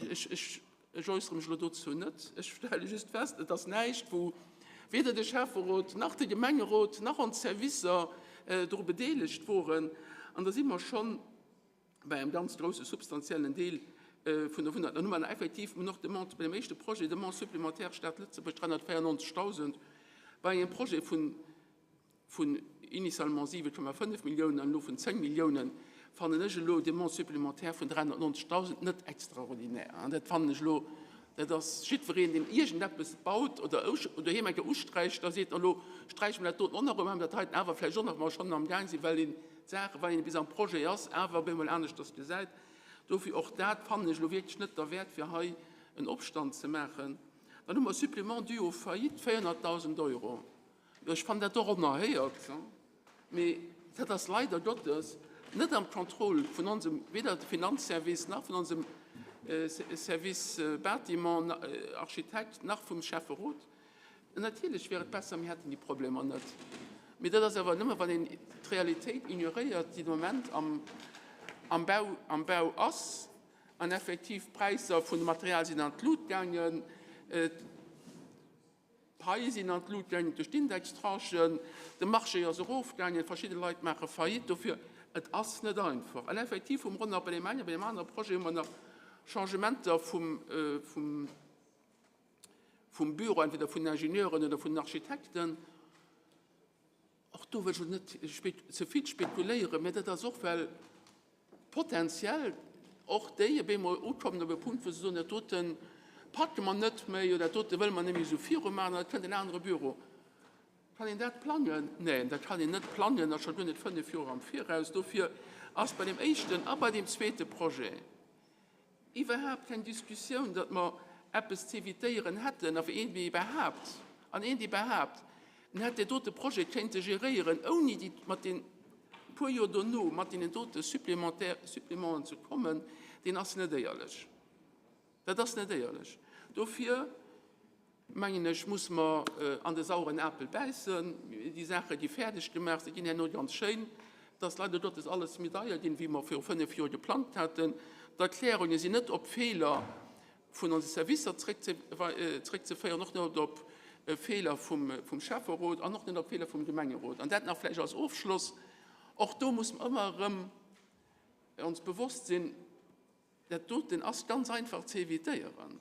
Speaker 11: Ech, ech, ech äussere mech elo dozou net. Ech stelle just fest, et ass näischt, wou weder de Schäfferot nach de Gemengerot nach ons Servicer dru bedeelegt woren. An da si mer schonn bei engem ganz grousse substantiellen Deel vun dovunner. Dann hu mer effektiv och Demande bei dem éischte Projet, Demande supplémentaire Stad Lëtzebuerg, 394.000, bei engem Projet vun vun initialement 7,5 Milliounen an elo vun 10 Milliounen, fannen ech elo Demande supplémentaire vun 390.000 net extraordinaire. An dat fannen ech elo, dat ass jiddwereen, deen iergendeppes baut oder doheem eng Kéier usträicht, da seet en, elo sträiche mer dat doten och nach erëm, maache mer dat heiten awer vläicht och nach, wa mer schonn am Gaang sinn, well een d'Saache, wann een bis am Projet ass, awer op eemol aneschters gesäit. Dofir och dat fannen ech elo wierklech net derwäert, fir hei en Opstand ze maachen. Dann hu mer Supplément dû aux faillites, 400.000 Euro. Ech fannen dat och onerhéiert, mee dat ass leider Gottes net am Contrôle vun onsem, weder de Finanzservice nach vun onsem Service Bâtiment, Architekt, nach vum Schäfferot. Natierlech wär et besser, mir hätten déi Problemer net. Mee dat ass awer nëmme, wann een d'Realitéit ignoréiert, déi de Moment am Bau, am Bau ass. An effektiv, d'Präisser vun dem Material sinn an d'Lut gaangen. D'Paie sinn an d'Lut gaangen duerch d'Indextranchen, de Marché ass erofgaangen, verschidde Leit maache Faillite. Dofir, et ass net einfach. An effektiv hu mer och nach bei deem engen, bei deem anere Projet hu mer nach Changementer vum, vum, vum Büro, entweder vun den Ingenieuren oder vun den Architekten. Och do wëll ech elo net ze vill spekuléieren, mä dat ass och, well potenziell och déi op eemol ukommen op e Punkt, wou se soen, dat dote packe mer net méi oder dat dote wëlle mer net méi esou virumaachen an et kënnt en anere Büro. Kann een dat plangen? Neen, dat kann een net plangen a scho guer net fënnf Joer am Viraus. Dofir ass bei deem éischten a bei deem zweete Projet Iwwerhaapt keng Diskussioun, datt mer eppes z'evitéieren hätten. A fir een, dee behaapt, an een, dee behaapt, en hätt dee dote Projet kéinte geréieren, ouni déi mat den puer Joer dono mat deenen dote Supplémentaire, Supplémenten ze kommen, deen ass net éierlech. Dat ass net éierlech. Dofir. mengen ech, muss mer an de saueren Apel bäissen. Déi Saache gi fäerdeg gemaach, se ginn herno ganz schéin. Et ass leider Gottes alles méi deier ginn, wéi mer viru fënnf Joer geplangt haten. D'Erklärunge sinn net op Feeler vun onse Servicer zréckzeféieren, och net op Feeler vum Schäfferot an och net op Feeler vum Gemengerot. An dat nach vläicht als Ofschloss, Och do muss mer ëmmer erëm ons bewosst sinn, Dat doten ass ganz einfach ze evitéieren.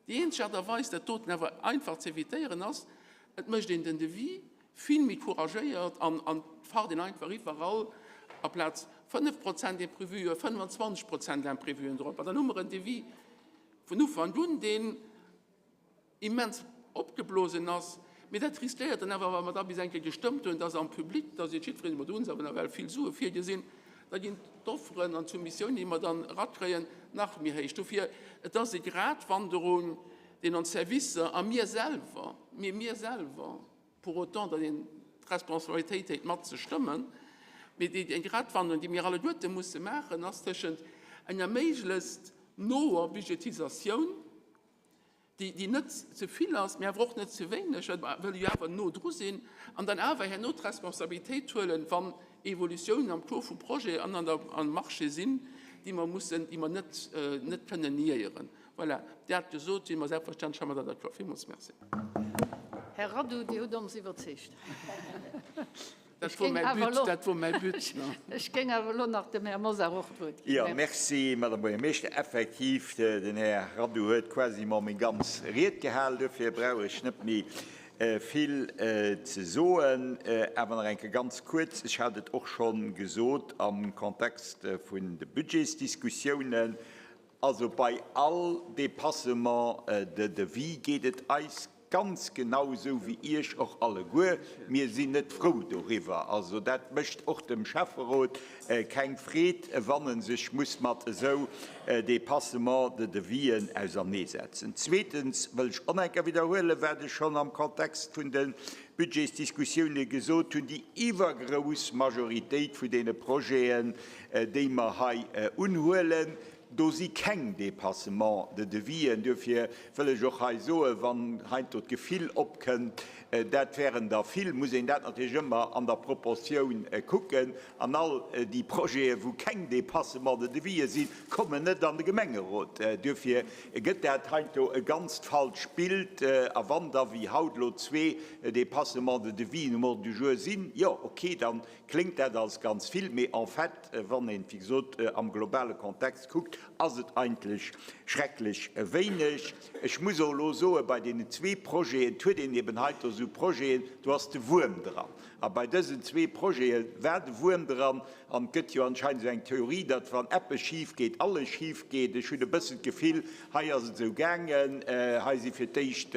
Speaker 11: Déi eenzeg Aart a Weis, dat doten awer einfach ze evitéieren, ass, et mécht een den Devis vill méi couragéiert an an fart een einfach iwwerall aplaz 5 Prozent Imprévuen 25 Prozent Imprévuen drop. An dann hu mer en Devis vun Ufank un, deen immens opgeblosen ass, mee dat riskéiert dann awer, wa mer da bis eng Kéier gestëmmt hunn, dass am Public, da seet jiddwereen, ma do hu se awer nawell vill Sue virgesinn, da ginn d'Offeren an d'Soumissiounen, déi mer dann erakréien, nach méi héich. Dofir, et ass e Gratwanderung, deen ons Servicer a mir selwer, mee mir selwer, pour autant, datt een d'Responsabilitéit huet mat ze stëmmen, mee déi eng Gratwanderung, déi mir alleguerte musse maachen, ass tëschent enger méiglechst noer Budgetisatioun, déi net ze vill ass, mä awer och net ze wéineg, well mer wëlle jo awer no dru sinn, an dann awer herno d'Responsabilitéit huelen, wann Evolutiounen am Cours vum Projet an an der, am Marché sinn, déi mer mussen, déi mer net, net kënnen niéieren. Voilà, dat gesot, si mer selbstverständlech heimadder d'accord. Villmools merci.
Speaker 1: Här Radu, Dir hutt ons iwwerzeegt.
Speaker 11: Dat wor mäi But, dat wor mäi But.
Speaker 1: Ech géing awer elo nach dem Här Mosar och d'Wuert ginn.
Speaker 17: Jo, merci, Madame Buergermeeschter. Effektiv, den Här Radu huet quasiment meng ganz Ried gehal, duerfir brauch ech net méi vill ze soen. Awer nach eng Kéier ganz kuerz, ech hat et och scho gesot am Kontext vun de Budgetsdiskussiounen, Also bei all Dépassement de devis geet et eis ganz genau esou wéi Iech och alleguer. Mir sinn net frou doriwwer. Also dat mécht och dem Schäfferot keng Freed, wann e sech muss mat esou Dépassements de devisen auserneesetzen. Zweetens wëll ech och nach eng Kéier widderhuelen, wat ech schonn am Kontext vun de Budgetsdiskussioune gesot hunn, Déi iwwergrouss Majoritéit vun deene Projeten, déi mer hei unhuelen, do si keng Dépassements de devisen. Duerfir wëll ech och hei soen, wann heiansdo d'Gefill opkënnt, dat wären der vill, muss een dat natierlech ëmmer an der Proportioun kucken. An all déi Projeten, wou keng Dépassements de devisen sinn, kommen net an de Gemengerot. Duerfir gëtt dat heiansdo e ganzt falscht Bild. A wann da wéi haut elo zwee Dépassements de devisen um Ordre du jour sinn, jo, okay, dann kléngt dat als ganz vill, mee en fait, wann een, wéi gesot, am globale Kontext kuckt, ass et eigentlech schrecklech wéineg. Ech muss och elo soen, bei deenen zwee Projeten, et huet een eben heiansdo esou Projeten, do ass de Wuerm dran. A bei dësen zwee Projete war de Wuerm dran. An et gëtt jo anscheinend esou eng Theorie, datt wann eppes schif geet, alles schif geet. Ech hunn e bëssen d'Gefill, hei ass et esou gaangen, hei si fir d'éischt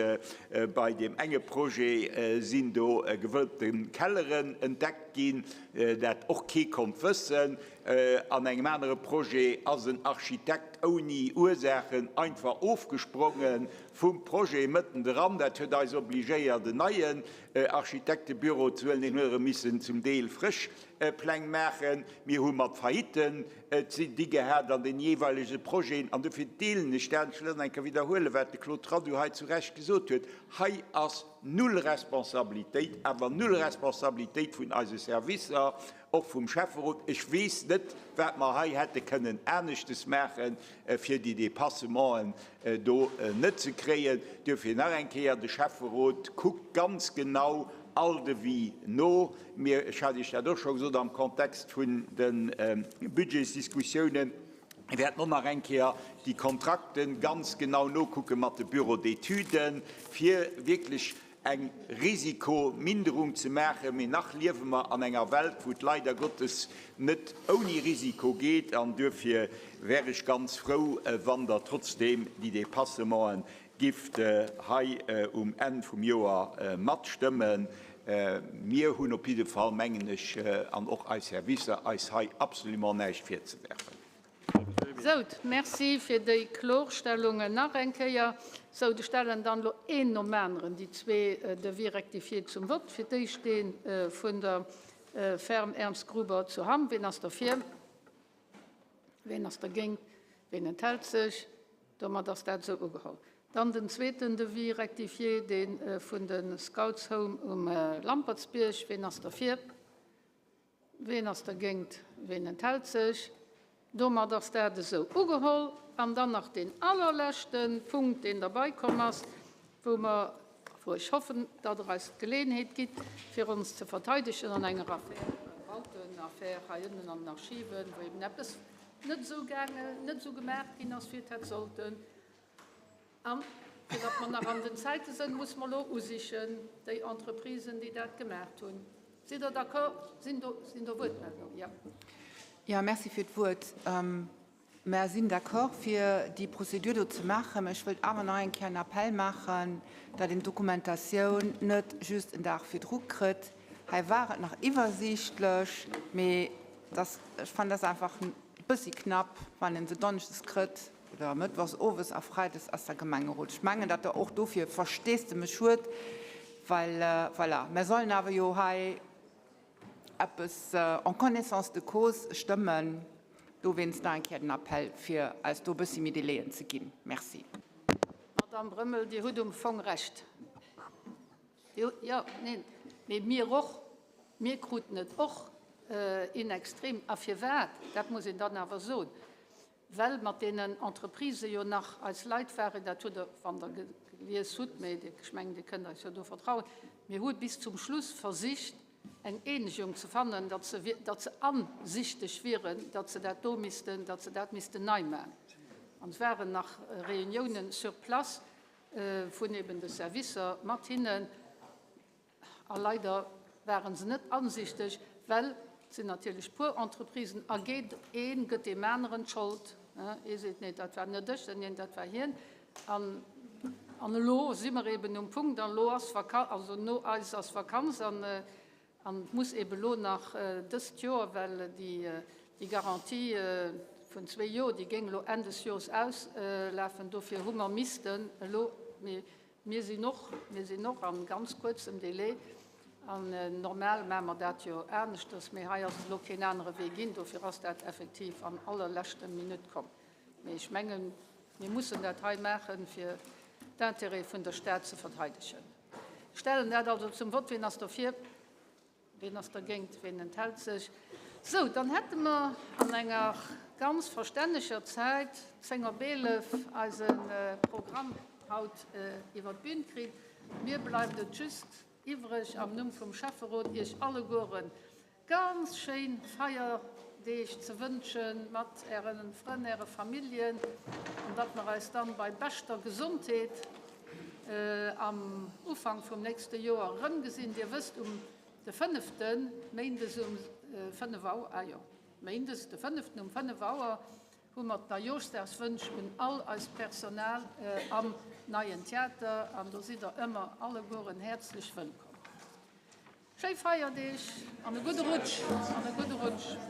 Speaker 17: bei deem enge Projet sinn do gewölbte Kelleren entdeckt ginn, dat och kee konnt wëssen. An engem anere Projet ass en Architekt ouni Ursaachen einfach ofgespronge vum Projet mëtten dran. Dat huet eis obligéiert, en neien Architektebüro ze huelen. Deen huet erëm missen zum Deel frësch Pläng maachen. Mir hu mat Faillitten ze di gehat an den jeeweilege Projeten. An dofir deelen ech dat, ech wëll dat nach eng Kéier widderhuelen, wat de Claude Radu hei zu Recht gesot huet, Hei ass null Responsabilitéit, awer null Responsabilitéit vun eise Servicer, och vum Schäfferot. Ech weess net, wat mer hei hätte kënnen aneschtes maachen, fir déi Dépassementen do net ze kréien. Duerfir nach eng Kéier, De Schäfferot kuckt ganz genau all Devis no. Mir, ech hat Iech dat och scho gesot am Kontext vun de Budgetsdiskussiounen, mir wäerten och nach eng Kéier déi Kontrakte ganz genau nokucke mat de Bureaux d'études, fir wierklech eng Risikominderung ze maachen. Mee nach liewe mer an enger Welt, wou et leider Gottes net ouni Risiko geet. An duerfir wär ech ganz frou, wann Der trotzdeem déi Dépassementen Gifft hei um Enn vum Joer matstëmmen. Mir hunn op jidde Fall, mengen ech, an och eis Servicer, eis hei absolument näischt virzewerfen.
Speaker 1: Sou, Merci fir déi Klorstellungen nach eng Kéier. Sou, ech stellen dann elo een nom aneren déi zwee Devis rectifiés zum Vott. Fir d'éischt dee vun der Ferme Ernst Gruber zu Hamm. Ween ass derfir? Ween ass dergéint? Ween enthält sech? Domat ass dat esou ugeholl. Dann den zweeten Devis rectifié, dee vun de Scouts Home um Lampertsbierg. Ween ass derfir? Ween ass dergéint? Ween enthält sech? Domat ass dat esou ugeholl. An dann nach deen allerleschte Punkt, deen derbaikomm ass, wou mer, wou ech hoffen, datt Der eis d'Geleeënheet gitt, fir ons ze verteidegen an enger Affär, Bauten-Affär hei ënnen an den Archiven, wou eben eppes net esou gaange, net esou gemaach ginn ass, wéi et hätt sollten. An fir datt mer nach an den Zäite sënn, muss mer elo usichen, déi Entreprisen, déi dat gemaacht hunn. Sidd Der d'accord? Sinn do, sinn do Wuertmeldungen? Jo.
Speaker 18: Jo, merci fir d'Wuert. Mer sinn d'accord, fir déi Prozedur do ze maachen. Mä ech wëllt awer nach eng Kéier en Appell maachen, datt een d'Dokumentatioun net just en Dag virdru kritt. Hei war et nach iwwersiichtlech, mee dass, ech fannen, dat ass einfach e bëssi knapp, wann ee se donneschdes kritt. Oder mëttwochs owes a freides ass da Gemengerot. Ech mengen, datt Der och dofir Versteesdemech huet, well, voilà, mer sollen awer jo hei eppes en connaissance de cause stëmmen. Dowéinst nach eng Kéier den Appell, fir eis do e bëssi méi Délaiën ze ginn. Merci.
Speaker 1: Madamm Brömmel, Dir hutt um Fong Recht. Dir hutt, jo, neen, mee mir och. Mir kruten et och in extrem. A firwat? Dat muss een dann awer soen. Well mat deenen Entreprisë jo nach eis Leit waren, dat hutt Der, wann Der gelies hutt, mä ech mengen, Dir kënnt eis jo do vertrauen, mir hu bis zum Schluss versicht, eng Eenegung ze fannen, datt se, datt se ansichteg wieren, datt se dat do missten, datt se dat missten nei maachen. An et waren nach Reuniounen sur place vun eben de Servicer mat hinnen. A leider ware se net ansichteg, well et sinn natierlech puer Entreprisen a geet ee gëtt deem aneren d'Schold. Ee seet, nee dat war net ech, neen dat war hien. An an elo si mer eben um Punkt an elo ass Vakanz, also no eis ass Vakanz an an et muss eben elo nach dëst Joer, well déi déi Garantie vun zwee Joer, déi géing elo Enn des Joers auslafen, dofir hu mer missten elo, mee Mir sinn och, mir sinn och a ganz kuerzem Délai, an normal maache mer dat jo aneschters, mee hei ass et elo keen anere Wee ginn, dofir ass dat effektiv an allerleschter Minutt komm. Mee ech mengen, mir mussen dat hei maachen, fir d'Intérêtë vun der Stad ze verteidegen. Ech stellen dat also zum Vott. Wien ass dofir? Ween ass dergéint? Ween enthält sech? Sou, dann hätte mer an enger ganz verstänneger Zäit, 10 op 11, eise Programm haut iwwer d'Bün kritt. Mir bleift et just iwwreg, am Numm vum Schäfferot Iech allegueren ganz schéin Feierdeeg ze wënschen, mat Äre Frënn, Äre Familljen, an datt mer eis dann bei beschter Gesondheet am Ufank vum nächste Joer erëmgesinn. Dir wësst, um de fënneften, méindes um 5 Auer, ah jo, méindes de fënneften um 5 Auer hu mer d'Neijooschdagswënsch un all eist Personal am Neien Theater an do sidd der ëmmer allegueren häerzlech wëllkomm. Schéi Feierdeeg an e gudde Rutsch an e gudde Rutsch.